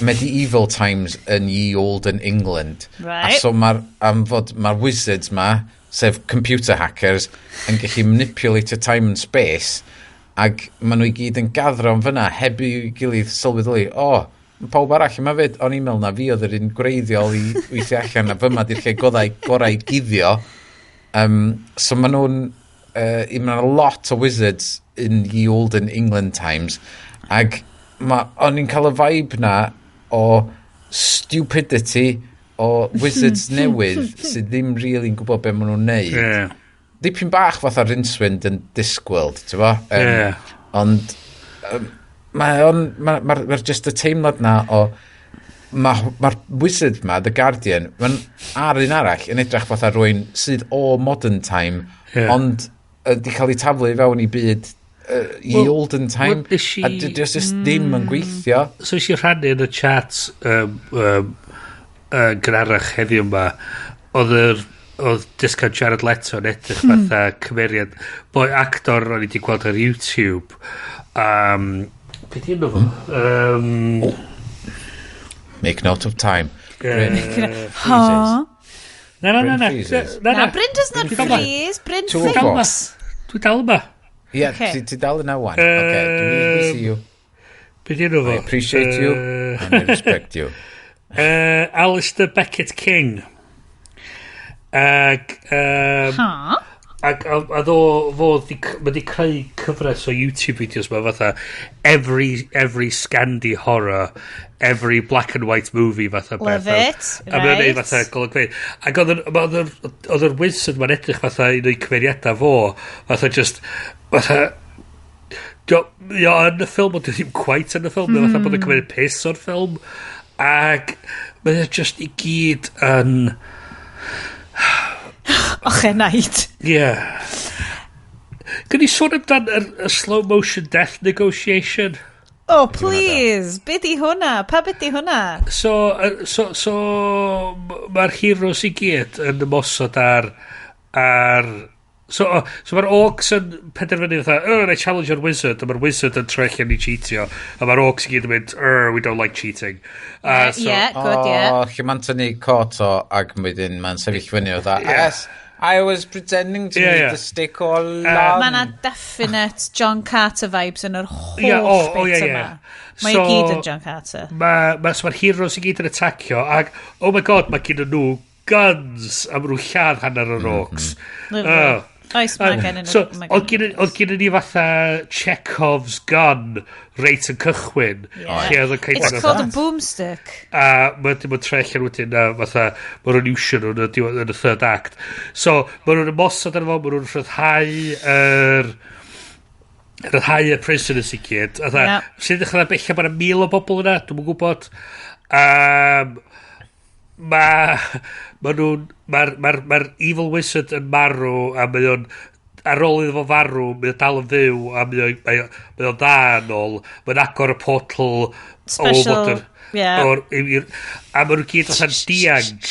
medieval times yn ye olden England. A so mae'r am fod mae'r wizards ma, sef computer hackers, yn gallu manipulate time and space, ac maen nhw i gyd yn gathro am fyna heb i'w gilydd sylweddoli, o, oh, pawb arall yma fyd, o'n i'n meddwl na fi oedd yr un gwreiddiol i weithio allan a fyma di'r lle gorau i guddio. So maen nhw'n, mae lot o wizards in ye olden England times, ac o'n i'n cael y vibe na o stupidity o wizards newydd sydd ddim really'n gwybod be maen nhw'n neud. Dipyn bach fatha Rincewind yn Discworld, ti'n bo? Ond mae o'n, ma just y teimlad na o mae'r ma wizard ma, The Guardian, mae'n ar un arall yn edrych fatha rhywun sydd o modern time, ond di cael ei taflu i fewn i byd i Wel, olden time, wel, nes i- a just ddim yn gweithio. So nes i rhannu yn y chat gynharach heddiw yma, oedd discount Jared Leto yn edrych fatha cymeriad, boi actor o'n i wedi gweld ar YouTube. Be di enw fo? Make note of time. Bryn Ha? freezes. Na. Bryn freezes. Na. Na, Bryn does not Dwi dal yma. freeze. Bryn Two Dwi dal yma. thinks. Dwi dal yma. Ie, Okay. ti dal yna wan. Okay, we see you. Be di enw fo? I appreciate you and I respect you. Alistair Beckett King. Ag, Ha? Ac a ddo fo mae di creu cyfres o YouTube videos ma fatha every Scandi horror, every black and white movie fatha Love beth. it, A mae'n neud right. fatha golygfeydd. Ac oedd yr wizard ma'n edrych fatha un o'i cymeriadau fo, fatha just, fatha, dio yn y ffilm, ond dio ddim quite yn y ffilm, mm. fatha bod yn cymryd piss o'r ffilm. Ac mae o just i gyd yn... Och, enaid. Ie. Yeah. Gyn ni sôn amdan y slow motion death negotiation? Oh, please. Be di hwnna? Pa beth di hwnna? So mae'r heroes i gyd yn ymosod ar. So mae'r orcs yn penderfynu fatha, oh, I challenge your wizard, a mae'r wizard yn troi allan i cheatio, a mae'r orcs i gyd yn mynd, oh, we don't like cheating. So, Yeah, good, yeah. O, lle mae'n tynnu cot o ac wedyn mae'n sefyll fyny o dda. Yes, I was pretending to need the stick all along. Mae yna definite John Carter vibes yn yr holl Ie, o, bit ie, ie. yma. Mae i gyd yn John Carter. So mae'r heroes i gyd yn attackio, ac, oh my god, mae gen nhw guns, a maen nhw lladd hanner yr orcs. Lyfli. Oh. Oes, mae gen nhw. So, mae oedd gen ni fatha Chekhov's gun reit yn cychwyn. Lle oedd yn cael It's called a boomstick. A mae'n dim ond troi allan wedyn a fatha, mae nhw'n iwsio nhw yn y third act. So, mae nhw'n ymosod arno fo, mae nhw'n rhyddhau yr Rhyddhau y prisoners i gyd. Fatha, sy'n dechrau bella bod 1,000 o bobl yna, dwi'm yn gwybod. Ma nhw'n... Mae'r ma evil wizard yn marw a mae o'n ar ôl iddo fo farw, mae o dal yn fyw a mae o'n dda yn ôl. Mae'n agor y portal Special, o fod yn- a maen nhw gyd fatha'n dianc.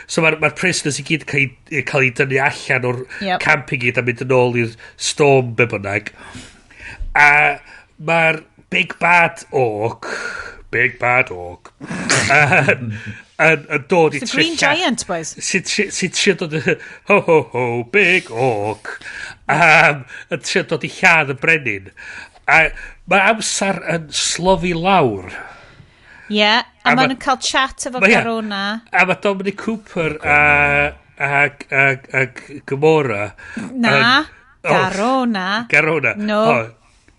So mae'r prisoners i gyd cael ei dynnu allan o'r camp i gyd a mynd yn ôl i'r storm be bynnag. A mae'r Big Bad Orc yn dod i It's the Green Giant, boys. Sy'n trio dod ho ho ho, Big Orc, yn trio dod i lladd y brenin. A mae amser yn slofi lawr. Ie, yeah, a maen nhw'n cael chat efo Garona. A mae Dominic Cooper a Gamora. Na, Garona. Garona. No. Oh,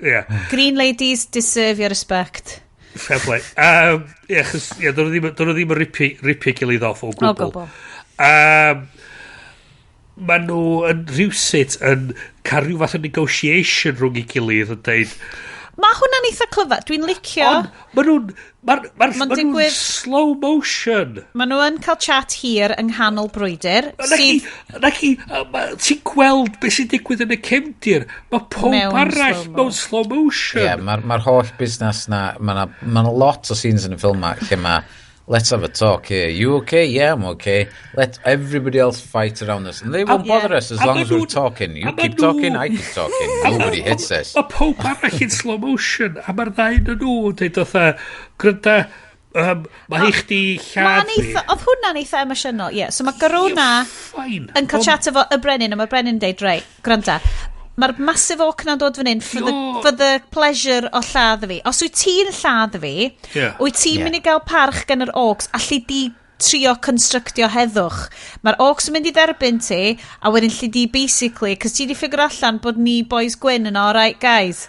yeah. Green ladies deserve your respect. Fair play. Ie, chos, ie, dyn nhw ddim yn ripio gilydd off o gwbl. O gwbl. Maen nhw yn rhywsut yn cael rhyw fath o negotiation rhwng ei gilydd yn deud... Mae hwnna'n eitha clyfar. Dwi'n licio... Ond maen nhw'n... Maen nhw'n slow motion. Maen nhw yn cael chat hir yng nghanol brwydr. Na chi, ti'n gweld beth sy'n digwydd yn y cefndir. Mae pob arall mewn slow motion. Ie, yeah, mae'r holl busnes na... Mae 'na lot o scenes yn y ffilm ma lle mae... Let's have a talk here. You okay? Yeah, I'm okay. Let everybody else fight around us. And they won't bother us as long as we're talking. You keep talking, I keep talking. Nobody hits us. Mae pob arall in slow motion. A mae'r ddau yn nhw yn dweud oedd gwranda, mae hi chdi lladd fi. Oedd hwnna'n eitha emosiynol, ie. So mae Garona yn cael chat efo y brenin, a mae'r brenin yn deud, reit, gwranda, mae'r massive orc na'n dod fan hyn for the pleasure o lladd fi. Os wyt ti'n lladd fi, wyt ti'n mynd i gael parch gan yr orcs, allu di trio constructio heddwch. Mae'r orcs yn mynd i dderbyn ti, a wedyn lli di basically, cos ti di figure allan bod ni boys gwyn yn alright guys.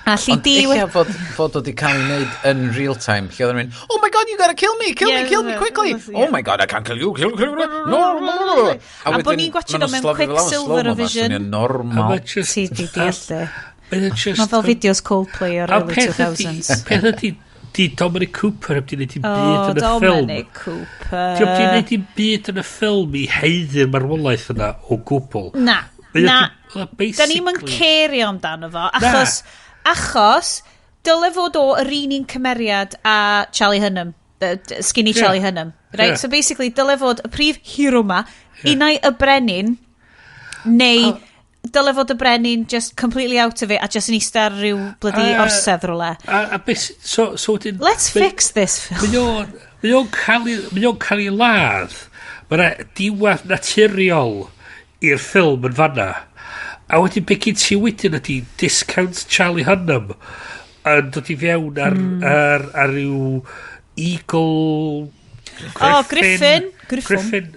A lli Ond di... ella fod o di cael ei wneud yn real time, lle oedd yn mynd, oh my god, you gotta kill me, kill me, kill me quickly. Oh my god, I can't kill you, kill, kill, kill, no, no, no. A bod ni'n gwachio nhw mewn Quicksilver o vision. Swnio'n normal. Ti di deall e. Mae fel videos Coldplay o'r early 2000s. Peth ydi, di Dominic Cooper heb di wneud dim byd yn y ffilm. Dominic Cooper. Di heb di wneud dim byd yn y ffilm i haeddu'r marwolaeth yna o gwbl. Na, na. Da ni'm yn cerio amdano fo, achos dyle fod o yr un cymeriad a Charlie Hunnam, skinny Charlie Hunnam. Right? So basically, dyle fod y prif hero ma, unai y brenin, neu dyle fod y brenin just completely out of it a just yn eistedd ar ryw bloody orsedd rhywle. So wedyn... Let's fix this film. Mae o'n cael ei ladd. Mae yna diwedd naturiol i'r ffilm yn fanna. A wedyn be gyd ti wedyn ydi discount Charlie Hunnam yn dod i fewn ar ryw Eagle... Griffin. Oh, Griffin. Griffin.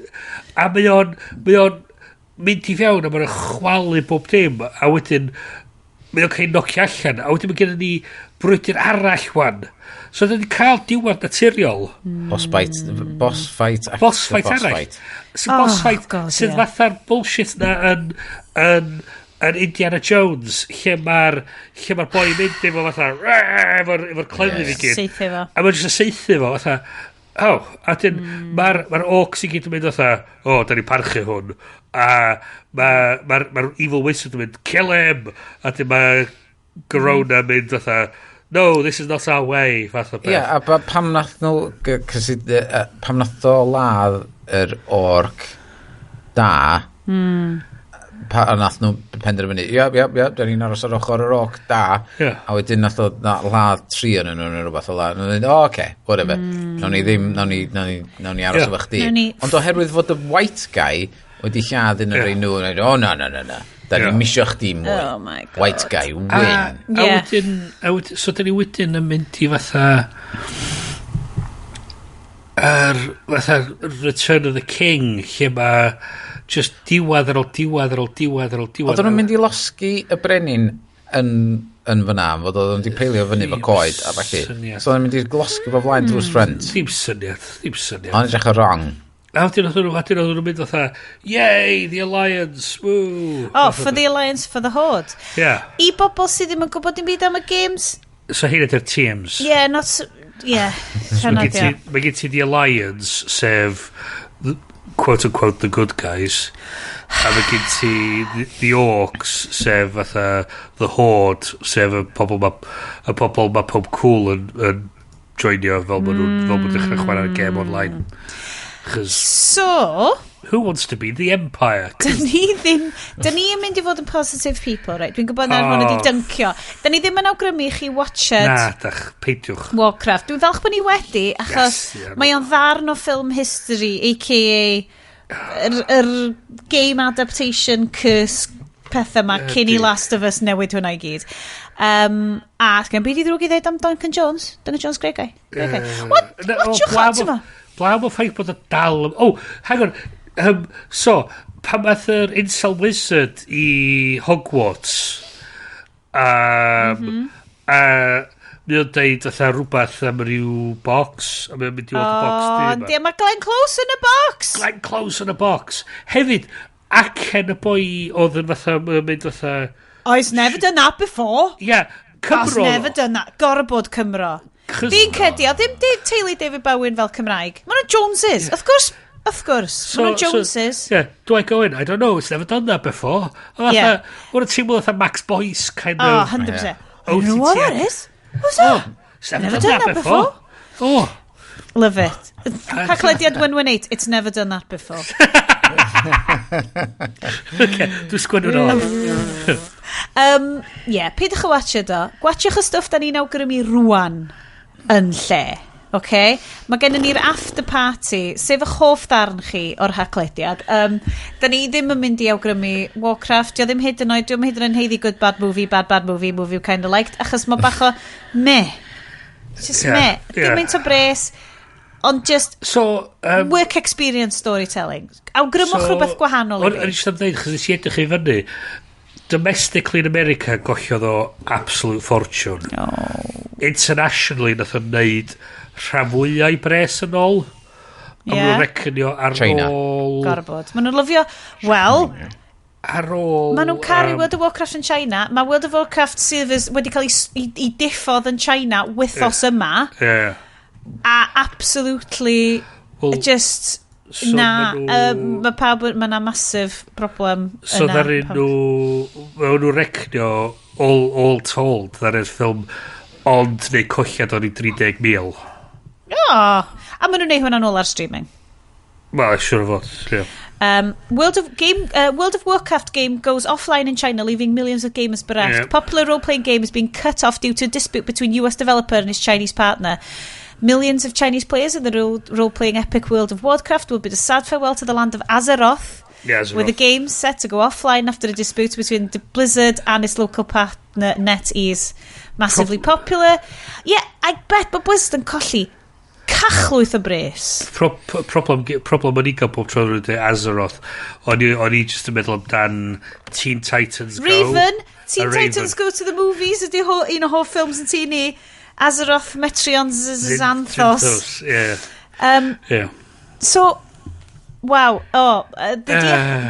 A mae o'n mynd i fewn a mae'n chwalu bob dim. A wedyn mae o'n cael ei nocio allan. A wedyn mae gennym ni brwydr arall wan. So dyn ni'n cael diwedd naturiol. Boss fight. Boss fight. Boss fight arall. So boss fight sydd fatha'r bullshit na yn Indiana Jones, lle mae'r boi yn mynd efo fatha efo'r cleddyf i gyd. Saethu fo. A mae'n jyst yn saethu fo fatha, oh, a dyn mae'r orcs i gyd yn mynd fatha, oh, da ni'n parchu hwn. A mae'r evil wizard yn mynd, kill him! A dyn mae Garona mynd fatha, no, this is not our way, fath o beth. Ie, a pam nath nhw, pam nath o ladd yr orc da, a nath nhw penderfynu, ia, da ni'n aros ar ochr yr orc da, a wedyn nath o ladd 3 yn nhw neu rhywbeth o la, nhw'n dweud, oh, okay, whatever, nawn ni ddim, nawn ni aros efo chdi. Ond oherwydd fod y white guy wedi lladd un o'r rei nhw, yn dweud, oh, na, da ni'n misio chdi mwy. Oh my god. White guy, win. A wedyn, so da ni wedyn yn mynd i fatha, fatha Return of the King, lle mae just diwedd ar ôl diwedd ar ôl diwedd ar ôl diwedd. Oedden nhw'n mynd i losgi y brenin yn fyna, fod oedd nhw'n di peilio fyny fo coed a falle. So oedden nhw'n mynd i losgi fo flaen drws ffrent. Ddim syniad. Ond edrych yn wrong. A wedyn oedd nhw'n mynd fatha, "Yay, the Alliance, woo." Oh, for the Alliance, for the Horde. Yeah. I bobl sydd ddim yn gwybod dim byd am y games. So hyn ydy'r teams. Yeah, not... Yeah. So mae gen ti the Alliance, sef, quote unquote, the good guys. A mae gen ti the Orcs, sef fatha the Horde, sef y pobl ma pob cool yn joinio fel maen nhw'n fel maen nhw'n dechrau chwarae'r game online. 'Chos So, who wants to be the Empire? Dyn ni ddim... Dyn ni yn mynd i fod yn positive people, right? Dwi'n gwybod na hwn wedi Oh. dyncio. Dyn ni ddim yn awgrymu i chi watched Na, dach, peidiwch. Warcraft. Dwi'n falch bod ni wedi, achos Yes, yeah. mae o'n ddarn o film history, a.k.a. yr game adaptation curse pethau ma cyn i Ydi. Last of Us newid hwnna i gyd. A gen byd i ddrwg i ddeud am Duncan Jones. Duncan Jones, great guy. Great guy. What? Watchwch o, ti'n ma? Blaw o ffaith bod o dal. Oh, hang on. So, pan nath yr Incel Wizard i Hogwarts, mae o'n deud fatha rhywbeth am ryw box, a mae o'n mynd i weld y box O, du yndi, yma. mae Glenn Close yn y box! Glenn Close yn y box. Hefyd, acen y boi oedd yn fatha, mae'n mynd fatha. I've never done that before. Ia, yeah, I've Cymro. never done that. Gorau bod Cymro. Fi'n credu, o ddim teulu David Bowen fel Cymraeg. Maen nhw'n Joneses. Of course, of course. Maen nhw'n Joneses. So, yeah, do I go in? I don't know, it's never done that before. A fatha, yeah. Teimlo fatha Max Boyce kind Oh, of. 100%. I don't know what that is. What's that? Oh, it's never, Never done that before. Oh. Love it. Haclediad 118, it's never done that before. Okay, dwi'n sgwennu nôl. Yeah, peidiwch â watchio do. Gwatchiwch y stwff da ni'n awgrymu rwan yn lle. Okay? Mae gennym ni'r after party, sef eich hoff ddarn chi o'r haclediad. Da ni ddim yn mynd i awgrymu Warcraft, dio ddim hyd yn oed, dio ddim hyd yn oed yn haeddu good bad movie, bad bad movie, movie you kind of liked, achos mae bach o meh. Just meh. Dim maint o bres, ond just So, work experience storytelling. Awgrymwch so, rhywbeth gwahanol i O'n fi. i jyst am dweud, chos nes i edrych i fyny, domestically in America gollodd o absolute fortune. Oh. Internationally nath o'n neud rhan fwyau bres yn ôl. A yeah. Maen nhw'n reconio ar China. ôl. Gorfod. Maen nhw'n lyfio... Wel, Ar ôl. Maen nhw'n caru World of Warcraft yn China. Mae World of Warcraft servers wedi cael ei diffodd yn China wythnos yma. A absolutely Well, just so na, mae pawb, mae na massive problem So yna. ddaru nhw, maen nhw'n recnio all told, ddaru'r ffilm ond neu colliad o'n i 30,000. O, a maen nhw'n neud hwnna'n ôl ar streaming. Wel, siwr o fod, ie. World of Warcraft game goes offline in China, leaving millions of gamers bereft. Popular role-playing game has been cut off due to a dispute between US developer and his Chinese partner. Millions of Chinese players in the role-playing epic World of Warcraft will bid a sad farewell to the land of Azeroth, Yeah, Azeroth. with the game set to go offline after a dispute between the Blizzard and its local partner NetEase. Massively popular. Yeah, I bet bod Blizzard yn colli cachlwyth o bres. Problem o'n i gael pob tro nhw'n dweud Azeroth, o'n i just yn meddwl amdan Teen Titans Go. Raven, Teen A Raven. Titans Go to the Movies ydy un o hoff ffilms yn tŷ ni. Azeroth, Metrion, Xanthos. Xanthos, ie. So, wow. Oh, the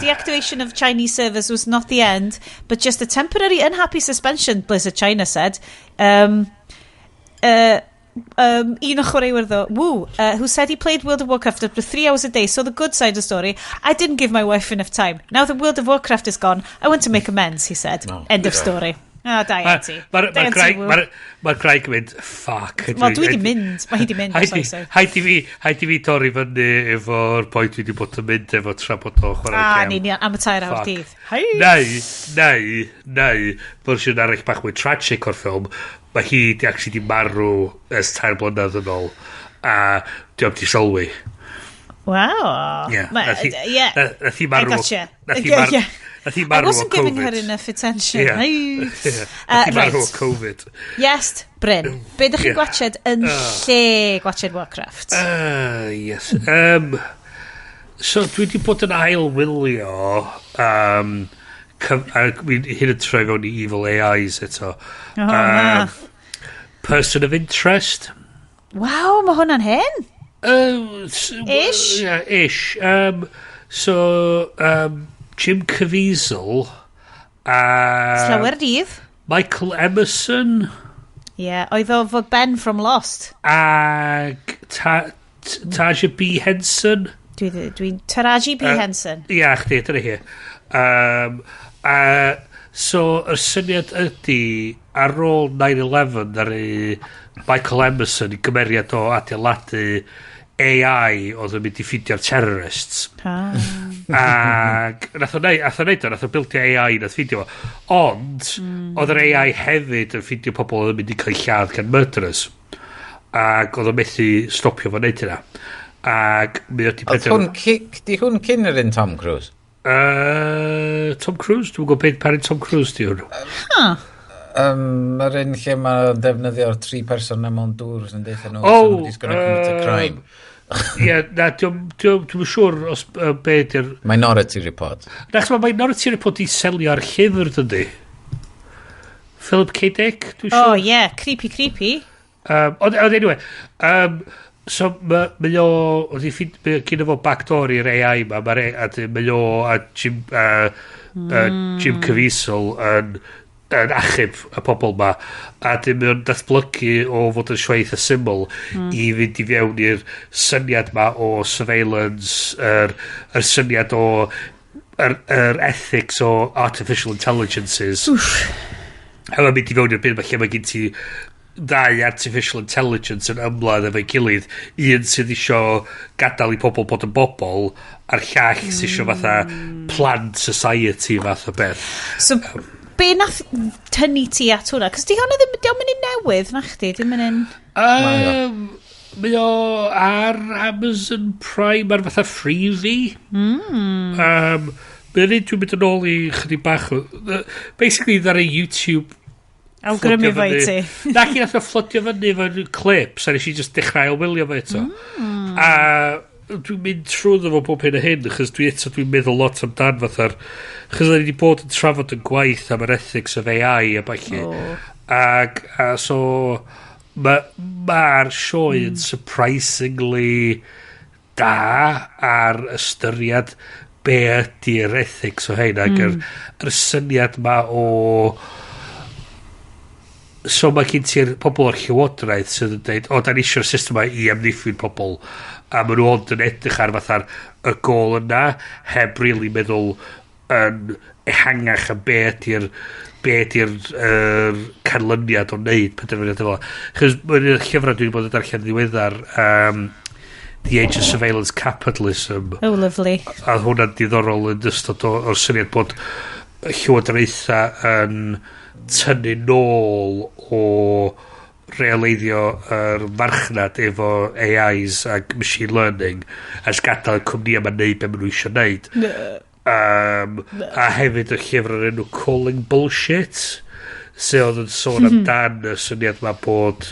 deactivation of Chinese servers was not the end, but just a temporary unhappy suspension, Blizzard China said. Un o chwaraewyr ddo, Woo, who said he played World of Warcraft up to 3 hours a day, so the good side of the story, "I didn't give my wife enough time. Now that World of Warcraft is gone, I want to make amends," he said. Oh, End of yeah. story. Ah, da iawn ti. Da iawn ti, Woo. Mae'r graig yn mynd, "Fuck." Wel, dwi 'di mynd. Mae hi 'di mynd, Haid sorry, sorry. Haid i fi dorri fyny efo'r boi dwi wedi bod yn mynd efo tra bod o'n chwarae Ah, gem. ni am y 3 awr Fuck. dydd. Hei. Neu, fersiwn arall bach mwy tragic o'r ffilm, mae hi di actually di marw ers 3 blynedd yn ôl, a diolch di sylwi. Wow. Yeah. Nath hi I marw. gotcha. Nath hi marw. Nath hi I marw o wasn't giving her Covid. enough attention. Yeah. Hey. Yeah. Nath hi marw o Covid. Yes, Bryn. Be ydych chi'n gwatched yn lle gwatched Warcraft? Yes. So, dwi wedi bod yn ail wylio a hyn yn troi fewn i Evil AIs eto. Oh, na. Person of Interest. Waw, mae hwnna'n hen. Ish? Yeah, ish. So, Jim Caviezel a Slawer dydd. Michael Emerson. Ie, yeah, oedd o fod Ben from Lost. Ag Taja B. Henson. Dwi'n... Dwi, Taraji P. Henson. Ia, chdi, dyna hi. A so, y syniad ydy, ar ôl 9/11, ddaru Michael Emerson i gymeriad o adeiladu AI oedd yn mynd i ffeindio'r terrorists. Ah. Ac nath o neud o, nath o bildio AI nath ffeindio fo. Ond, oedd yr AI hefyd yn ffeindio pobl oedd yn mynd i cael eu lladd gan murderers. Ac oedd o'n methu stopio fo neud hynna. Ac mi oedd di Oedd hwn, di hwn cyn yr un Tom Cruise? Tom Cruise? Dwi'n gwybod beth pa'n Tom Cruise di hwn. Huh. Yr un lle mae defnyddio'r tri person na mewn dŵr sy'n deutha nhw Oh, somebody's gonna commit a crime. Ie, na, dwi'n siŵr os be di'r Minority Report. Na, chos mae Minority Report i selio ar llyfr, dydy. Philip K. Dick, dwi'n Oh, siŵr. yeah, creepy, creepy. Ond anyway, so mae o, oedd i ffid, mae gyda fo backdoor i'r AI ma, mae o a Jim Caviezel yn achub y pobl ma, a dyn mae o'n datblygu o fod yn sioe eitha syml i fynd i fewn i'r syniad ma o surveillance, yr syniad o yr ethics o artificial intelligences. A mae'n mynd i fewn i'r byd ma lle mae gen ti ddau artificial intelligence yn ymladd efo'i gilydd. Un sydd isio gadael i pobl bod yn bobl, a'r llall sydd isio fatha planned society fath o beth. So, be nath tynnu ti at hwnna? Cos di hwnna ddim, di o'm yn un newydd, na chdi? Dim yn un Mae o ar Amazon Prime ar fatha freebie. Mae'n un dwi'n mynd yn ôl i chydig bach o basically, ar YouTube Awgrymu fo i fflydio ti. Na, chi nath o fflydio fyny efo clips, a nes i just dechrau ailwylio fo eto. A dwi'n mynd trwyddo fo bob hyn a hyn, achos dwi eto dwi'n meddwl lot amdan fatha'r... Achos ni wedi bod yn trafod yn gwaith am yr ethics of AI a ballu. Oh. Ac a so mae'r ma sioe yn surprisingly da ar ystyried be ydy'r ethics o hein ac yr syniad ma o so mae gen ti'r pobl o'r llywodraeth sydd yn dweud, "O, da ni eisiau'r system yma i amddiffyn pobl," a maen nhw ond yn edrych ar fatha'r y gol yna heb really meddwl yn ehangach am be ydy'r canlyniad o wneud penderfyniad efo. Chos mae'n un o'r llyfrau dwi wedi bod yn darllen ddiweddar, The Age of Surveillance Capitalism. Oh, lovely. A hwnna'n diddorol yn ystod o'r syniad bod y llywodraethau yn tynnu nôl o reoleiddio yr marchnad efo AIs ac machine learning a jyst gadael y cwmni yma neud be maen nhw eisiau neud. A hefyd y llyfr o'r enw Calling Bullshit, sydd oedd yn sôn amdan y syniad ma bod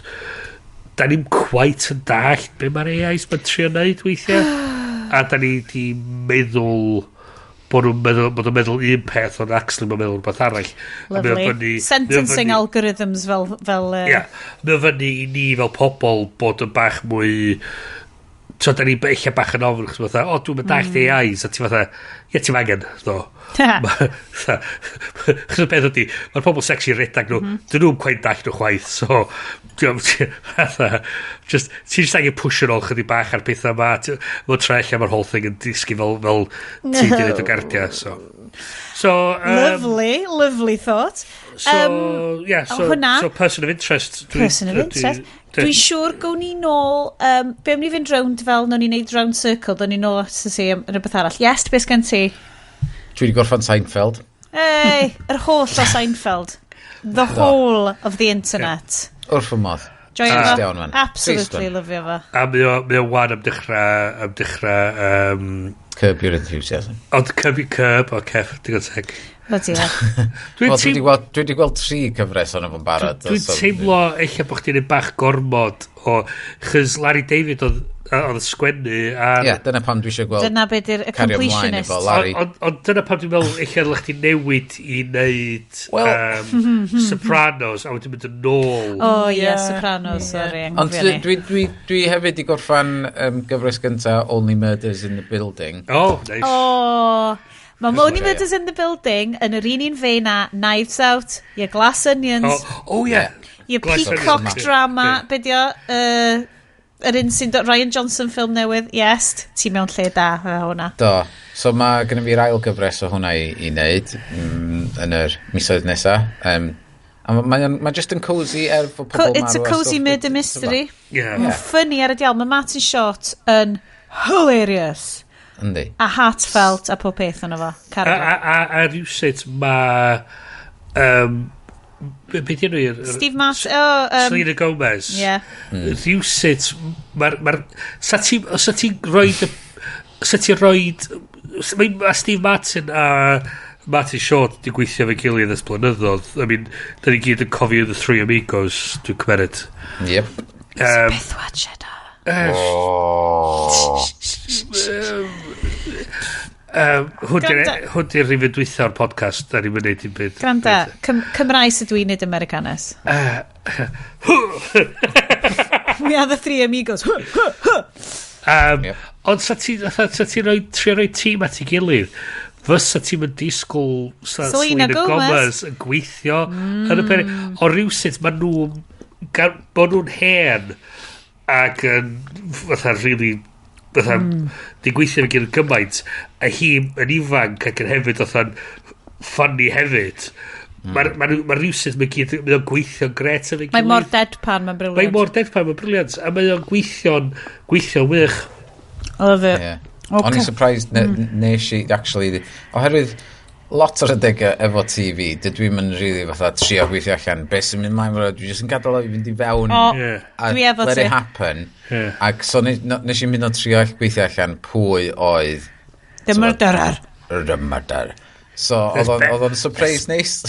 da ni'm quite yn dallt be mae'r AIs ma'n trio neud weithiau a da ni di meddwl bod nhw'n meddwl, bod nhw'n meddwl un peth ond actually mae'n meddwl rhywbeth arall. A mae o Lovely. Sentencing algorithms fel Ia, mae o fyny i ni fel pobl bod yn bach mwy. So, da ni eich bach yn ofn, chos fatha, "O, dwi'n mynd dallt AIs," a ti fatha, "Ie, ti'n angen, ddo." Chos y beth ydy, mae'r pobl sexy redag nhw, dyn nhw'n quite dallt nhw chwaith, so, fatha, just, ti'n just angen push yn ôl chydig bach ar pethau yma, mae'n tra ella mae'r whole thing yn disgu fel ti di wneud o gardia, so. So, Lovely, lovely thought. So, yeah, so, hwnna- so Person of Interest. Person of Interest. Dwi'n siŵr gown ni nôl, be am ni fynd round fel, nawn ni wneud round circle, down ni nôl at y si am rhywbeth arall. Yes, beth gen ti? Dwi wedi gorffan Seinfeld. Hey, yr holl o Seinfeld. The whole of the internet. Wrth fy modd. Joio Trist fo. iawn, man. Absolutely Trist one. lyfio fo. A mae o wan am dechrau Curb Your Enthusiasm. Ond Curb, Curb, o Cef, digon teg. Bloody hell. Dwi'n Wel, dwi wedi gweld tri cyfres o'n fo'n barod. Dwi'n teimlo eich bod chdi'n neud bach gormod o... Chos Larry David oedd Oedd y sgwennu ar... Ie, yeah, dyna pam dwi eisiau gweld. Dyna be di'r completionist. Ond dyna pam dwi'n meddwl eich ddylech chdi newid i wneud well, Sopranos a wedyn mynd yn ôl. Oh ie, yeah, Sopranos, sorry. Ond dwi hefyd i gorffan gyfres gynta Only Murders in the Building. Oh, nice. Oh, mae Only Murders in the Building yn yr un fein a Knives Out, your Glass Onions. Oh, yeah. Your Peacock drama, be di o? Yr un sy'n dod, Ryan Johnson ffilm newydd, yes, ti mewn lle da efo hwnna. Do, so mae gennym fi'r ail gyfres o hwnna i wneud yn yr misoedd nesa. A mae'n ma just yn cozy er fod pobl marw. It's a cozy murder mystery. Yeah. Mae'n funny ar y diawl. Mae Martin Short yn hilarious. Yndi. A heartfelt a pob peth yno fo. A rhywsut mae... Be di enw i'r... Steve Martin... Selena Gomez. Yeah. Rhywsut, mae'r... Sa ti'n roed... Sa ti'n roed... Mae Steve Martin a Martin Short di gweithio efo'i gilydd ers blynyddoedd. I mean, da ni gyd yn cofio The Three Amigos, dwi'n cymeryd. Yep. Beth watched o. Hwn di'r rhifyn dwytha o'r podcast, da ni'n mynd i'n byd. Granda, Cymraes ydw i nid Americanes. We are the three amigos. Ond sa ti'n trio rhoi tîm at ei gilydd, fysa ti'n mynd disgwyl Selena Gomez yn gweithio yn y peri. O rhywsut, ma nhw'n hen ac yn fatha really fatha di gweithio efo gilydd gymaint a hi yn ifanc ac yn hefyd fatha'n funny hefyd. Mae rhywsut mae gyd mae o'n gweithio'n gret efo'i gilydd. Mae mor deadpan, mae'n brilliant. Mae mor deadpan, mae'n brilliant. A mae o'n gweithio'n wych. I love it. Yeah. Okay. O'n i'n surprised nes i actually, oherwydd lot o'r adegau efo TV, dydw i'n mynd really fatha trio gweithio allan beth sy'n mynd mlaen, dwi jyst yn gadael o i fynd i fewn a dwi efo let it happen. Yeah. Ac so nes i mynd o trio gweithio allan pwy oedd The murderer. The murderer. So oedd o'n surprise neis.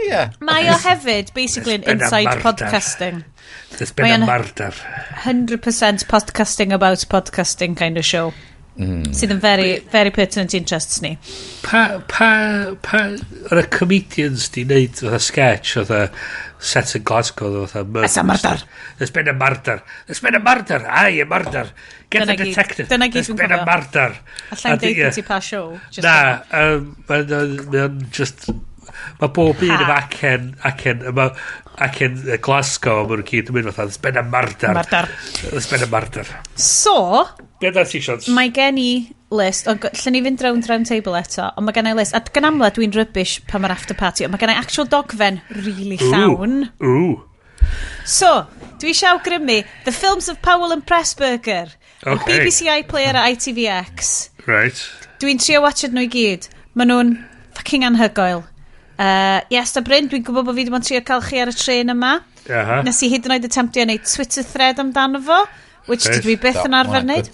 Yeah. Mae o hefyd basically an inside podcasting. There's been a murder. 100% podcasting about podcasting kind of show. Sydd yn very, very pertinent interests ni. Pa, yr comedians di wneud fatha sketch fatha set in Glasgow fatha murder. It's a murder. There's been a murder. There's been a murder. Aye, a murder. Get the detective. Dyna gyd There's been a murder. Allai'n deud ti pa show. Na, mae'n just... Mae bob un efo acen Glasgow, maen nhw gyd yn mynd fatha, there's been a murder. Murder. There's been a murder. So, be da ti, Sions? Mae gen i list, ond lle ni fynd round table eto, ond mae gen i list, a gan amla dwi'n rubbish pan mae'r after party, ond mae gen i actual dogfen really llawn. Ooh. So, dwi eisiau awgrymu The Films of Powell and Pressburger. Okay. BBC iPlayer a ITVX. Right. Dwi'n trio watchad nhw i gyd. Maen nhw'n fucking anhygoel. Yes, a Bryn, dwi'n gwybod bod fi wedi bod yn trio cael chi ar y tren yma. Nes i hyd yn oed attemptio wneud Twitter thread amdano fo, which dydw i byth yn arfer wneud.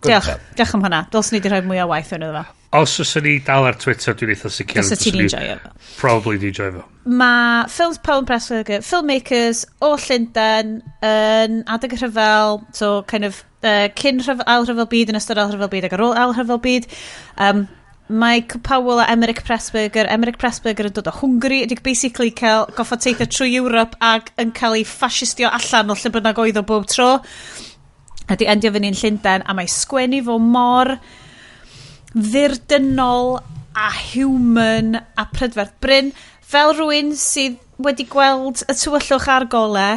Diolch, diolch am hwnna. Dylswn i wedi rhoi mwy o waith yn iddo fo. Os oes ni dal ar Twitter, dwi'n eitha sicr. Fysa ti'n enjoyo fo. Probably di enjoyo fo. Mae Films Powell and Pressburger, filmmakers o Llundain, yn adeg y rhyfel, so kind of cyn ail rhyfel byd, yn ystod ail rhyfel byd ac ar ôl ail rhyfel byd. Mike Powell a Emmerich Pressburger. Emmerich Pressburger yn dod o Hwngari, ydy basically cael goffod teithio trwy Europe ac yn cael ei ffasistio allan o lle bynnag oedd o bob tro. A di endio fyny yn Llundain, a mae sgwennu fo mor ddirdynol a human a prydferth. Bryn, fel rhywun sydd wedi gweld y tywyllwch a'r gole,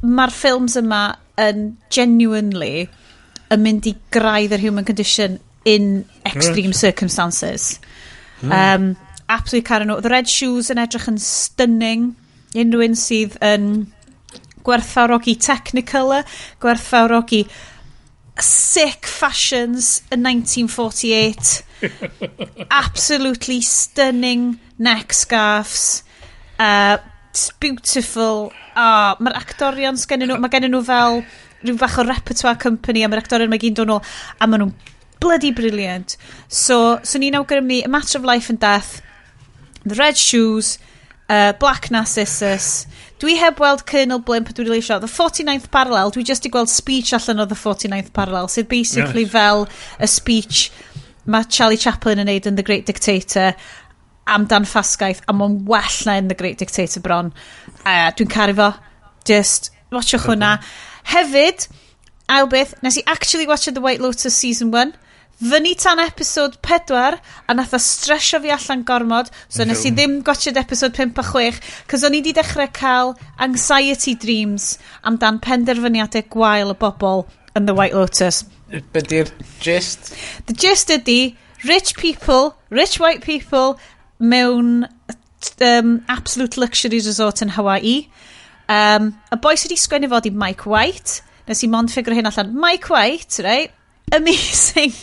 mae'r ffilms yma yn genuinely yn mynd i graidd yr human condition in extreme circumstances. Absolutely caru nhw. The Red Shoes yn edrych yn stunning. Unrhyw un sydd yn gwerthfawrogi Technicolor, gwerthfawrogi sick fashions yn 1948. Absolutely stunning neck scarves. It's beautiful. Mae'r actorion sgennyn nhw, mae gennyn nhw fel rhyw bach o repertoire company, a mae'r actorion mae gyd yn dod nôl, a maen nhw'n bloody brilliant. So, ni'n awgrymu A Matter of Life and Death, The Red Shoes, Black Narcissus. Dwi heb weld Colonel Blimp, dwi really eisiau. The 49th Parallel, dwi just i gweld speech allan o The 49th Parallel, sydd basically fel y speech mae Charlie Chaplin yn neud yn The Great Dictator amdan ffasgaeth, a mae'n well na in The Great Dictator bron. Dwi'n caru fo. Just watchwch hwnna. Hefyd, ail beth, nes i actually watch The White Lotus Season 1. Fyny tan episode 4, a nath o stresio fi allan gormod, so nes i ddim gwatchad episode 5 a 6, cos o'n i di dechrau cael anxiety dreams amdan penderfyniadau gwael y bobl yn The White Lotus. Be di'r gist? The gist ydy, rich people, rich white people, mewn absolute luxury resort yn Hawaii. Y boi sydd wedi sgwennu fo di Mike White. Nes i mond ffigur hyn allan. Mike White, right? Amazing.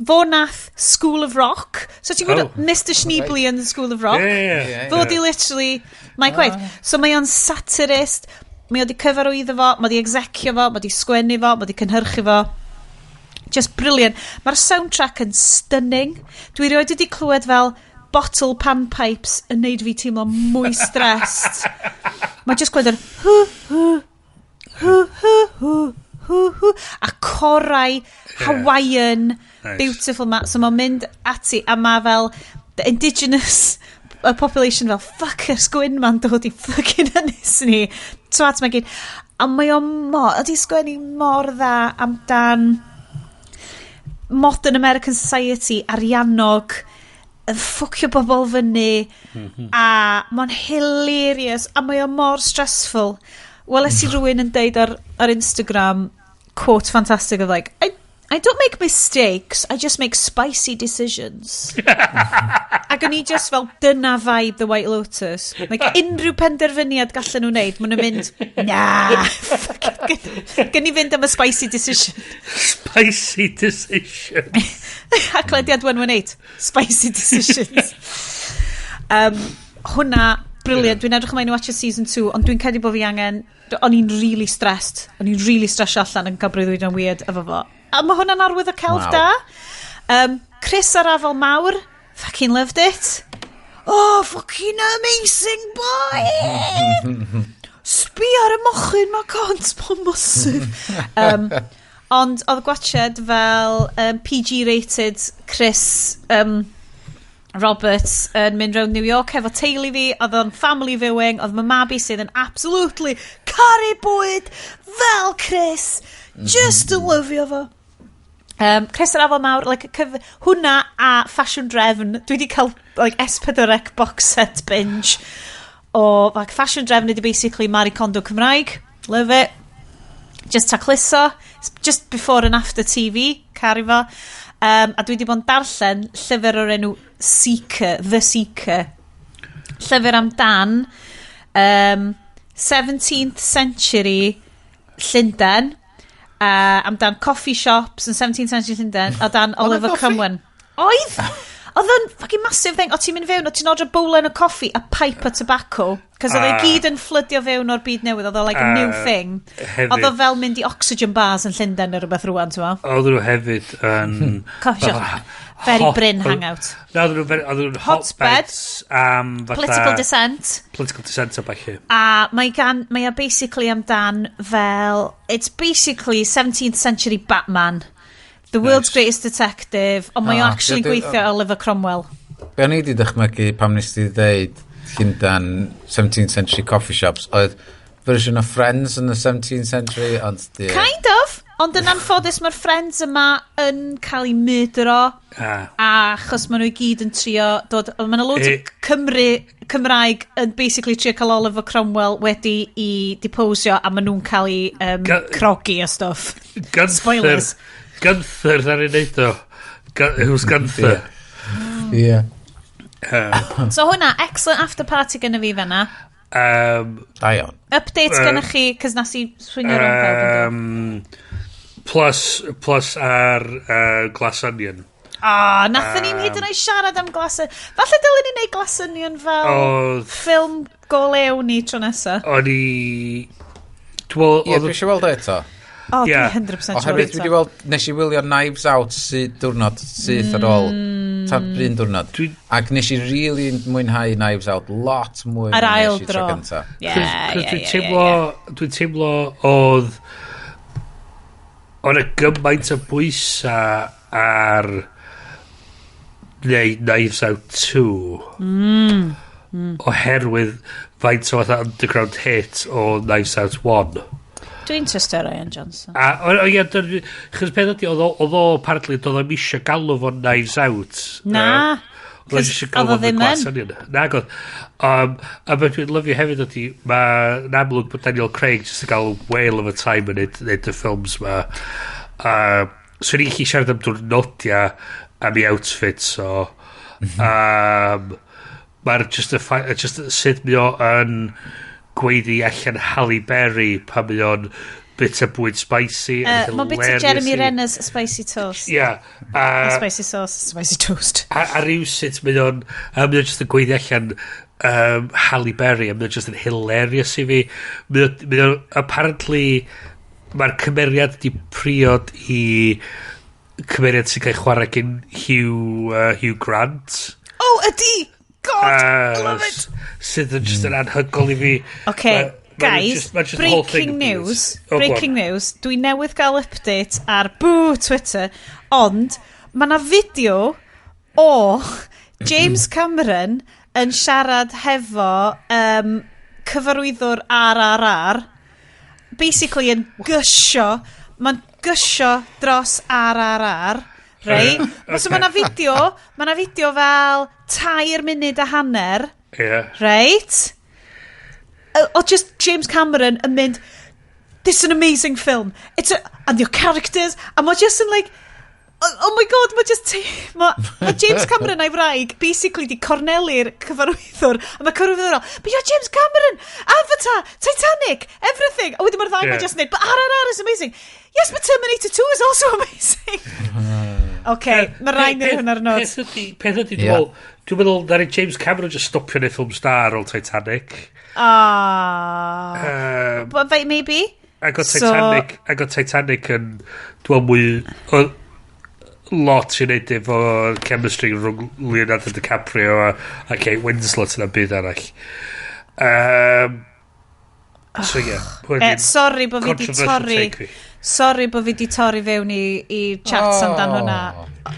Fo nath School of Rock. So ti'n gwybod Mr Schneebly yn The School of Rock? Yeah. Fo di literally Mike White. So mae o'n satirist. Mae o di cyfarwyddo fo, mae di execio fo, mae di sgwennu fo, mae di cynhyrchu fo. Just brilliant. Mae'r soundtrack yn stunning. Dwi rioed wedi clywed fel bottle panpipes yn neud fi teimlo mwy stressed. Mae just gweld yr hw, hw, hw, hw, hw, hw, hw, a corau Hawaiian, beautiful ma. So mae'n mynd ati, a mae fel the indigenous population fel fuckers gwyn ma'n dod i fucking ynys ni. Twat mae gyd. A mae o mor, ydi sgwennu mor dda amdan modern American society ariannog yn ffwcio bobl fyny a mae'n hilarious a mae o mor stressful. Weles i rhywun yn deud ar Instagram quote fantastic of like, I don't make mistakes, I just make spicy decisions." Ac o'n i just fel, dyna vibe The White Lotus. Like, unrhyw penderfyniad gallen nhw wneud, maen nhw'n mynd, "Na, fuck it, gyn i fynd am y spicy decision." Spicy decision. Haclediad 118, spicy decisions. Hwnna, brilliant. Dwi'n edrych ymlaen i watch season 2, ond dwi'n credu bod fi angen. O'n i'n really stressed. O'n i'n really stressio allan yn cael breuddwydion weird efo fo. A mae hwnna'n arwydd o celf da. Chris a'r Afal Mawr, fucking loved it. Oh, fucking amazing boy! Sbi ar y mochyn ma cont, mae'n massive. Ond oedd gwatchad fel PG-rated Chris Roberts yn mynd round New York efo teulu fi, oedd o'n family viewing, oedd my mabi sydd yn absolutely caru bwyd fel Chris, just yn lyfio fo. Chris yr Afal Mawr, like, hwnna a Ffasiwn Drefn, dwi wedi cael like, S4C box set binge o like, Ffasiwn Drefn ydi basically Marie Kondo Cymraeg, love it. Just tacluso, it's just before and after TV, caru fo. A dwi wedi bod yn darllen llyfr o'r enw Seeker, The Seeker. Llyfr amdan 17th century Llundain, amdan coffee shops yn 17th century Llundain, a dan Oliver Cromwell. Oedd! Oedd o'n fucking massive thing. O ti'n mynd fewn, o ti'n ordro bowlen o coffi a pipe o tobacco. Cos oedd e gyd yn fflydio fewn o'r byd newydd. Oedd o like a new thing. Hefyd. Oedd o fel mynd i oxygen bars yn Llundain neu rhywbeth rwan, ti'n meddwl? Oedden nhw hefyd yn Coffee shop. Very Bryn hangout. Na, oedden nhw'n Hotbed. hotbeds am fatha Political dissent. Political dissent a ballu. A mae o basically amdan fel. It's basically 17th century Batman. The world's greatest detective. Ond mae o actually gweithio Oliver Cromwell. Be o'n i wedi dychmygu pam nes ti ddeud Llundain 17th century coffee shops oedd version of Friends in the 17th century, ond di. Kind of! Ond yn anffodus mae'r Friends yma yn cael ei murdero Ah. achos maen nhw i gyd yn trio dod. Mae yna loads o Cymru Cymraeg yn basically trio cael Oliver Cromwell wedi i deposio a maen nhw'n cael ei crogi a stuff. Gunther. Spoilers. Gunther ddaru neud o. Who's Gunther? Ie. So hwnna, excellent after party gynna fi fanna. Da iawn. Update gynna chi, cos nas i swingio rownd pawb yn dod. Plus ar Glass Onion. Ah, nathon ni'n hyd yn oed siarad am Glass Onion. Falle dylen ni wneud Glass Onion fel ffilm go lew ni tro nesa. O'n i. Dwi'n meddwl Ie, dwi eisiau weld o eto. O, dwi'n 100% siŵr. Oherwydd dwi wedi weld, nes i wylio Knives Out diwrnod syth ar ôl, un diwrnod. Ac nes i really mwynhau Knives Out lot mwy ar ail dro. Dwi'n teimlo oedd y gymaint o bwysa ar neu Knives Out 2 oherwydd faint o fatha underground hit o Knives Out 1. Dwi'n trystio Rian Johnson. A, o, ie, chos peth ydi, oedd o apparently, doedd o'm eisiau galw fo'n Knives Out. Na. Oedd o ddim yn. Na, oedd. A beth dwi'n lyfio hefyd ydi, mae'n amlwg bod Daniel Craig jyst yn gael whale of a time yn neud y ffilms ma. So ni'n gallu siarad am diwrnodia am ei outfit, so... Mae'r just, just sut mae o yn gweiddi allan Halle Berry pan mae o'n bit o bwyd spicy. Mae'n bit o Jeremy Renner's spicy toast. Yeah. Spicy sauce, spicy toast. A rhywsut mae o'n just yn gweiddi allan Halle Berry, a mae o'n just yn hilarious i fi. Mae o'n, apparently, mae'r cymeriad di priod i cymeriad sy'n cael chwarae gen Hugh Grant. Oh, ydi! God, love it! Sydd yn just yn anhygoel i fi. Okay, guys, breaking news. Breaking news. Dwi newydd gael update ar boo Twitter, ond mae yna fideo o James Cameron yn siarad hefo cyfarwyddwr RRR, basically yn gysio, mae'n gysio dros RRR, right? Okay. So mae yna fideo fel 3.5 munud, yeah. Right? O just James Cameron yn mynd, this is an amazing film. It's a, and your characters, a mae just yn like, oh my god, mae just, mae James Cameron a'i wraig basically di corneli'r cyfarwyddwr, a mae cyfarwyddwr fel, but you're James Cameron, Avatar, Titanic, everything. A wedyn mae'r ddau yeah. Just yn neud, but RRR is amazing. Yes, but Terminator 2 is also amazing. Okay, mae rhaid nid hwn ar nod. Peth ydi, dwi'n meddwl, ddaru James Cameron just stopio neud ffilm star ar ôl Titanic. Ah. But maybe. Ac o Titanic, so, Titanic yn, dwi'n mwy, lot i wneud efo chemistry rhwng Leonardo DiCaprio a Kate Winslet yn y byd arall. So yeah. Sorry bod fi di torri. Sorry bod fi di torri fewn i chats amdan hwnna.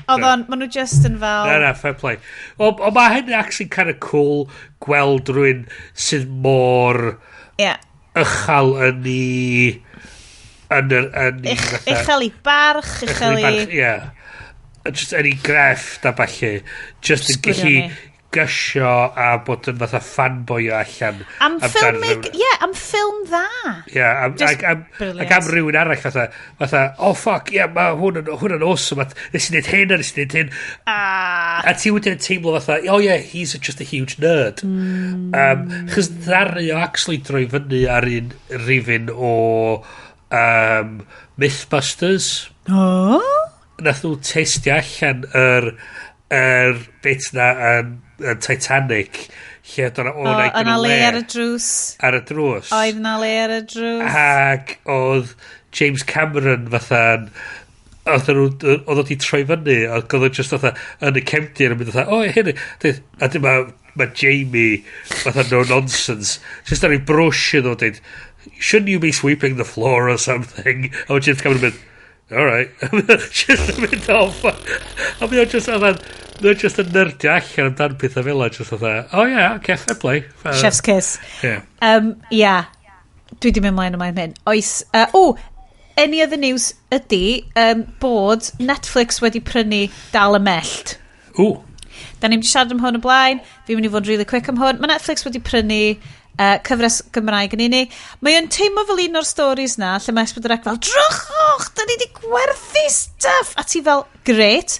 Oedd o'n, maen nhw just yn fel... Na, fair play. O, mae hyn actually kind of cool gweld rhywun sydd mor uchel yn i... Uchel i barch, uchel i... Ie. Just yn ei grefft a ballu. Just yn gallu gysio a bod yn fatha fanboy o allan. Am ffilm, ie, am ffilm dda. Ie, ac am rhywun arall fatha, oh fuck, ie, mae hwn yn awesome, nes i wneud hyn, a nes i wneud hyn. A ti wedyn yn teimlo fatha, oh yeah, he's just a huge nerd. Chos ddaru o actually droi fyny ar un rifin o Mythbusters. Oh? Nath nhw testio allan yr bit na yn Titanic lle oedd yna le ar y drws. Ar y drws. Oedd yna le ar y drws. Ac oedd James Cameron fatha oedd o di troi fyny oedd o just fatha yn y cefndir yn mynd fatha o hyn a dyma mae Jamie fatha no nonsense just ar ei brwsh iddo dweud shouldn't you be sweeping the floor or something? A oedd James Cameron mynd all right. Just yn mynd off. A mae o just oedd mae o just yn nerdio allan amdan pethau fel a just oedd oh yeah, okay, fair play. Chef's kiss. Yeah. Yeah. Dwi di mynd mlaen ymlaen hyn. Oes, any other news ydy bod Netflix wedi prynu Dal y Mellt. Ooh. Da ni'n siarad am hwn o blaen. Fi'n mynd i fod really quick am hwn. Mae Netflix wedi prynu cyfres Gymraeg yn unig. Mae o'n teimlo fel un o'r stories na, lle mae S4C fel, drychwch, da ni di gwerthu stuff! A ti fel, great.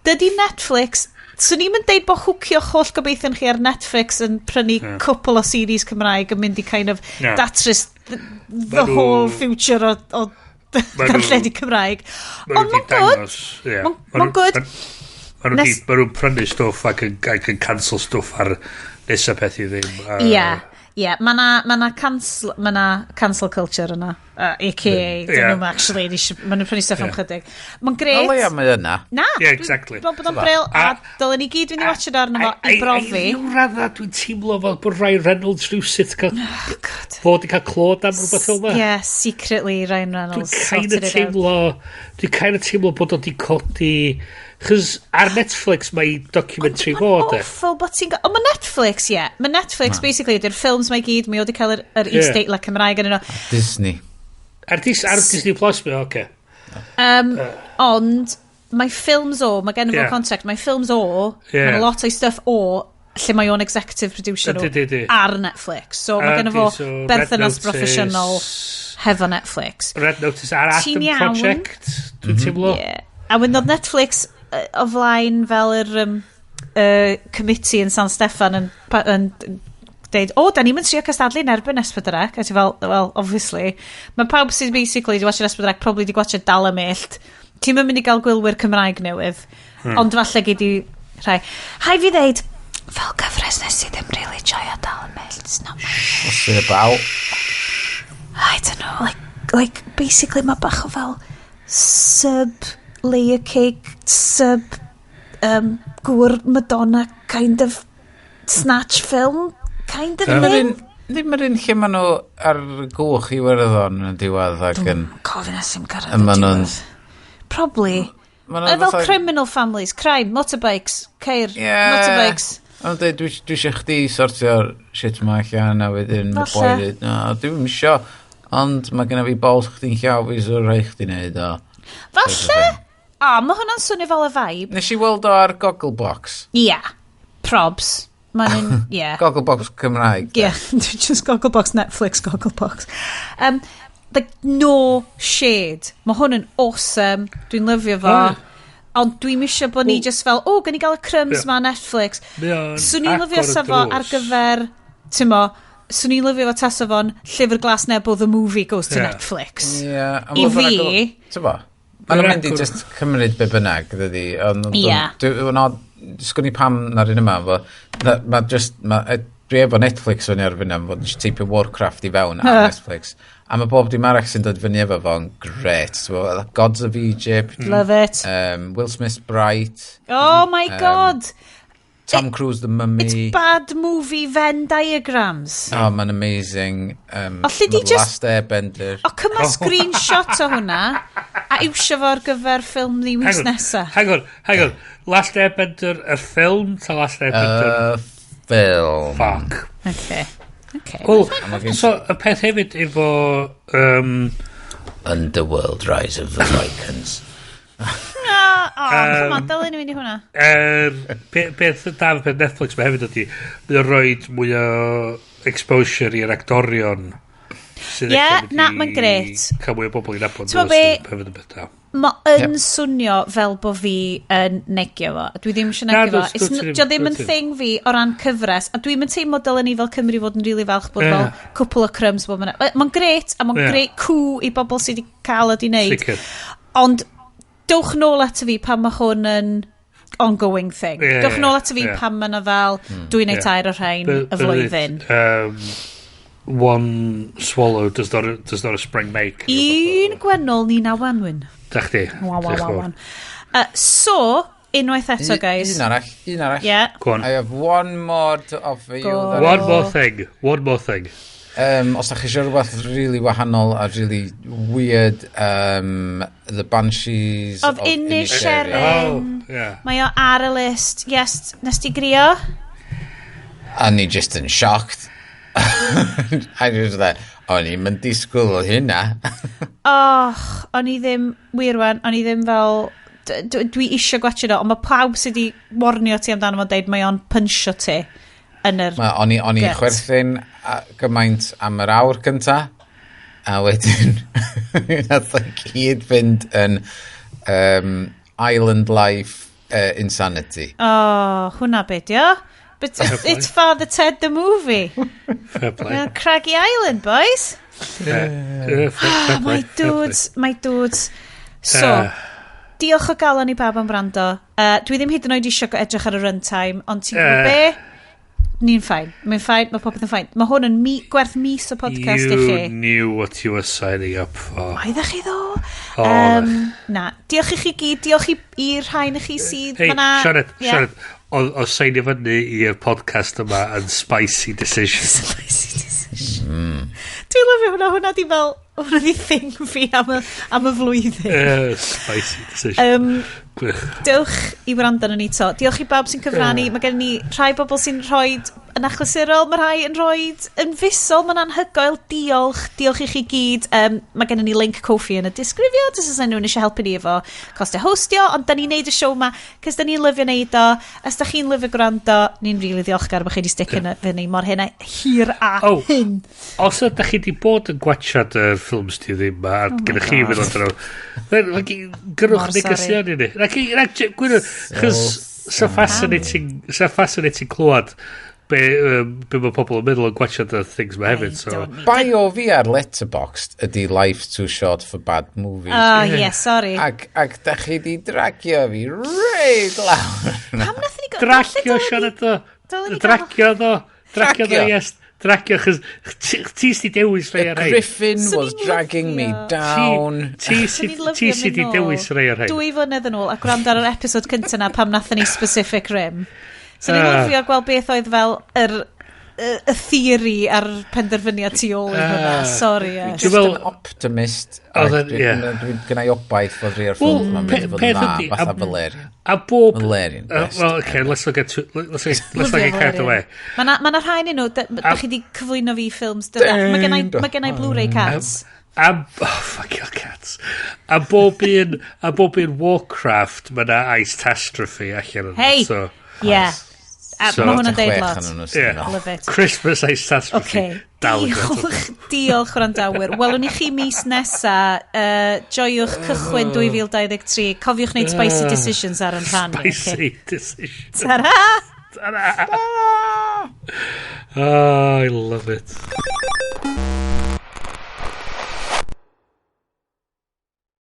Dydy Netflix, swn i'n deud bod hwcio'ch holl gobeithion chi ar Netflix yn prynu cwpl o series Cymraeg yn mynd i kind of datrys the whole future o darlledu Cymraeg. Ond mae'n good. Mae'n good. Maen nhw'n prynu stwff ac yn cancel stwff ar nesaf peth i ddim. Ie. Ie, yeah, mae na, ma na, cancel, ma na cancel culture yna. AKA, dyn nhw'n actually, ma nhw'n prynu stuff am chydig. Mae'n O gret. leia mae yna. Na, Yeah, dwi'n exactly. meddwl bod o'n bril, a dylen ni gyd fynd i watch it arno fo i brofi. I ryw radda dwi'n teimlo fel bod Ryan Reynolds rhywsut cael Oh, God. fod i cael clod am rhywbeth fel yma. Yeah, secretly Ryan Dwi'n Reynolds kind sorted of it out. teimlo. Dwi'n kind of teimlo bod o di codi. Chos ar Netflix mae documentary Mae'n fo, de. awful bod ti'n... Ond mae Netflix, ie. Yeah. Mae Netflix, basically, ydy'r ffilms mae gyd, mae o wedi cael yr is-deitla Cymraeg yn yno. Disney. Ar Disney Plus, mae o, oce. Ond mae ffilms o, mae gen i fo contract, mae ffilms o, mae lot o'i stuff o, lle mae o'n executive producer o Ydy, ydy. ar Netflix. So mae gen i fo Ydy, so Red berthynas Notice- broffesiynol hefo Netflix. Red Notice ar Ti'n Adam iawn? Project, dwi'n teimlo. Yeah. A wedyn oedd Netflix o flaen fel yr committee yn San Steffan yn deud, o, da ni'n mynd trio cystadlu yn erbyn S4C. A ti fel, well, obviously. Mae pawb sydd basically di watchad S4C probably di watchad Dal y Mellt. Ti'n mynd i gael gwylwyr Cymraeg newydd. Ond falle gei di rhai. Hai fi ddeud, fel cyfres nes i ddim really joio Dal y Mellt. It's not my What's it about? I don't know, like basically mae bach o fel sub layer cake, sub gŵr Madonna kind of snatch film kind of Ddim yr thing. ddim yr un lle maen nhw ar gwch i Werddon yn y diwedd ac yn Cofyn os i'm cyrraedd A y ma' nhw'n- diwedd. Probably. Ma' nhw'n Fel fatha criminal families, crime, motorbikes, ceir, motorbikes. Ond dweud, dwi eisiau chdi sortio'r shit ma allan a wedyn mae Falle. boi dweud, no, dwi'm isio, ond mae genna fi bols chdi'n llaw fi, so rhaid chdi neud o. Falle? O, mae hwnna'n swnio fel y vibe. Nes i weld o ar Gogglebox. Ia. Yeah. Probs. Mae'n, yeah. Gogglebox Cymraeg. de. Yeah, just Gogglebox, Netflix, Gogglebox. Like, no shade. Mae hwn yn awesome. Dwi'n lyfio fo. Oh. Ond dwi'n isio bod ni just fel, o, gan i gael y crumbs ma Netflix. Mae o'n Swn i'n lyfio agor y sa fo ar drws. gyfer, ti'n mo, swn i'n lyfio fo tasa fo'n Llyfr Glas Nebo The Movie goes to Netflix. Ie. a I ma' fatha fi Ti'n bo? Maen nhw'n mynd i Agor just cymryd be bynnag, dydy. Ond Ie. Sgwn i pam na'r un yma, fo. Ma just, dwi efo Netflix fyny ar fyny, fod nes i teipio Warcraft i fewn ar Netflix. A mae bob dim arall sy'n dod fyny efo fo'n gret. So, Gods of Egypt, Love it. Will Smith's Bright, Oh my God. Tom Cruise The Mummy. It's bad movie Venn diagrams. Oh, mae'n amazing. Alli di ma' just Last Airbender. O, cyma screenshot o hwnna a iwsio fo ar gyfer ffilm ni Hang wis on, nesa. Hang on, hang on. Last Airbender, y ffilm, ta Last Airbender? Ffilm. Fuck. Okay. Okay. Wel, ma' gen so, y peth hefyd efo Underworld Rise of the Lycans. Ah, oh, come on, dylen ni fynd i hwnna. Beth da efo peth Netflix mae hefyd ydy, mae o'n rhoi mwy o exposure i'r actorion sydd Ie, ella mynd na, i ma'n grêt. Cael mwy o bobl i nabod T'mo nhw, be? sydd hefyd yn beth da. Mae yn swnio fel bo fi yn negio fo. Dwi ddim eisiau Na, negio fo. dwyt ti ddim, Dio ddim dwyt yn ti ddim. thing fi o ran cyfres. A dwi'n yn teimlo dylen ni fel Cymru fod yn rili falch bod fel cwpl o crumbs bod yna. Mae'n gret, a mae'n grêt cw i bobl sydd wedi cael a di wneud. Sicr. Ond dowch nôl ato fi pan mae hwn yn ongoing thing. Dowch nôl ato fi pan mae yna fel dwy neu tair o'r rhain y flwyddyn. One swallow does not a spring make. Un gwennol ni na wanwyn. Da chdi. Wa, wa, Diolch wa, yn fawr. wan. So, unwaith eto, guys. Un arall, un arall. Yeah. Go on. I have one more to offer you. Go. That One is more thing. One more thing. Os ydych chi eisiau rhywbeth really wahanol a really weird, The Banshees Of Inisherin. Oh, yeah. Mae o ar y list. Yes, nes ti grio? A ni just yn shocked. I just like, o'n i'n mynd disgwyl o hynna. Och, o'n i ddim, wir wan, o'n i ddim fel dwi isio gwachio o, ond mae pawb sydd wedi warnio ti amdano fo'n deud mae o'n punchio ti yn yr O'n i gut. chwerthin gymaint am yr awr cynta, a wedyn nath o gyd fynd yn Island Life Insanity. Oh, hwnna be di o? But it's Father Ted the movie. Fair play. Craggy Island, boys. Yeah, fair My play, fair play. dudes, my dudes. So, diolch o galon i bawb am wrando. Dwi ddim hyd yn oed eisiau edrych ar y runtime, ond ti'n gwybod be? Ni'n fine. Mae'n fine, mae popeth yn fine. Mae hwn yn gwerth mis o podcast i chi. You knew what you were signing up for. Oeddech chi ddo? Oh, Na. Diolch i chi gyd. Diolch i'r rhain i chi sydd... Hey, ma' Siarad, Ie. Siarad, o seinio fyny i'r podcast yma yn spicy decision. Spicy decision. Dwi'n lyfio hwnna. Hwnna di fel... Hwnna di thing fi am y flwyddyn. Spicy decision. Gwych. Dewch i wrando arnon ni to. Diolch i bawb sy'n cyfrannu. Mae gen ni rhai bobl sy'n rhoi yn achlysurol, mae rhai yn rhoi yn fisol. Mae'n anhygoel. Diolch. Diolch i chi gyd. Mae gen ni link Ko-fi yn y disgrifiad os oes unrhyw un eisiau helpu ni efo costau hostio, ond da ni'n neud y show ma cos da ni'n lyfio neud o. Os da chi'n lyfio gwrando, ni'n rili really ddiolchgar bod chi wedi sticio yeah. fyny mor hyn a hir a Oh. hyn. Os ydych chi wedi bod yn gwachad y ffilms ti ddim ma, a gyda chi fynd o'n draw, then, like, gyrrwch Mor sorry. negeseuon i ni. Like, gwirionedd, chos so fascinating clywed be mae pobl yn meddwl yn gwachad y things ma hefyd, so. Don't need Bio fi ar Letterboxd ydy Life Too Short for Bad Movies. Oh, yeah, sorry. Ac da chi di dragio fi reit lawr. Pam nath ni go... Dragio, falle dylen ni- Siarad o. dylen ni gael- Dragio ddo. Dragio ddo, Dragio. yes. Dragio, chos ti sydd dewis rhai The ar rhai. Griffin Swn was i'n dragging me lyfio- down. Ti Swn i'n lyfio sydd mynd di nôl dewis rhai ar rhai. 2 flynedd yn ôl a gwrando ar yr episod cyntaf na pam nathon ni specific rim. So ni'n Ah. lyfio gweld beth oedd fel yr, y theory a'r penderfyniad tu ôl i hwnna. Ah. Sorry, yes. Just Dwi'n meddwl- an optimist. Oedd Ac yn- ie. Dwi'n gynna i obaith fod rhai o'r Wel, ffilms ma'n mynd i fod yn peth dda, ydi, fatha Valerian. A bob... Valerian, best. Well, okay, let's not get too, let's not get carried away. Mae na, ma na rhai yn nhw, da chi di cyflwyno fi ffilms. Mae gennai Blu-ray cats. Am, oh, fuck your cats. A bob un Warcraft, mae na Icetastrophe allan yna. Hey! So, Yeah. A So- mae hwnna'n deud Chwech lot. yn nhw, yeah. yeah. Love it. Christmas Icetastrophe. Okay. Dal yn gwerth o. Diolch, diolch wrandawyr. Welwn ni chi mis nesa. Joiwch cychwyn 2023. Cofiwch wneud spicy decisions ar yn rhan. ni, Spicy Okay. decision. Ta-ra! Ta-ra! Oh, I love it.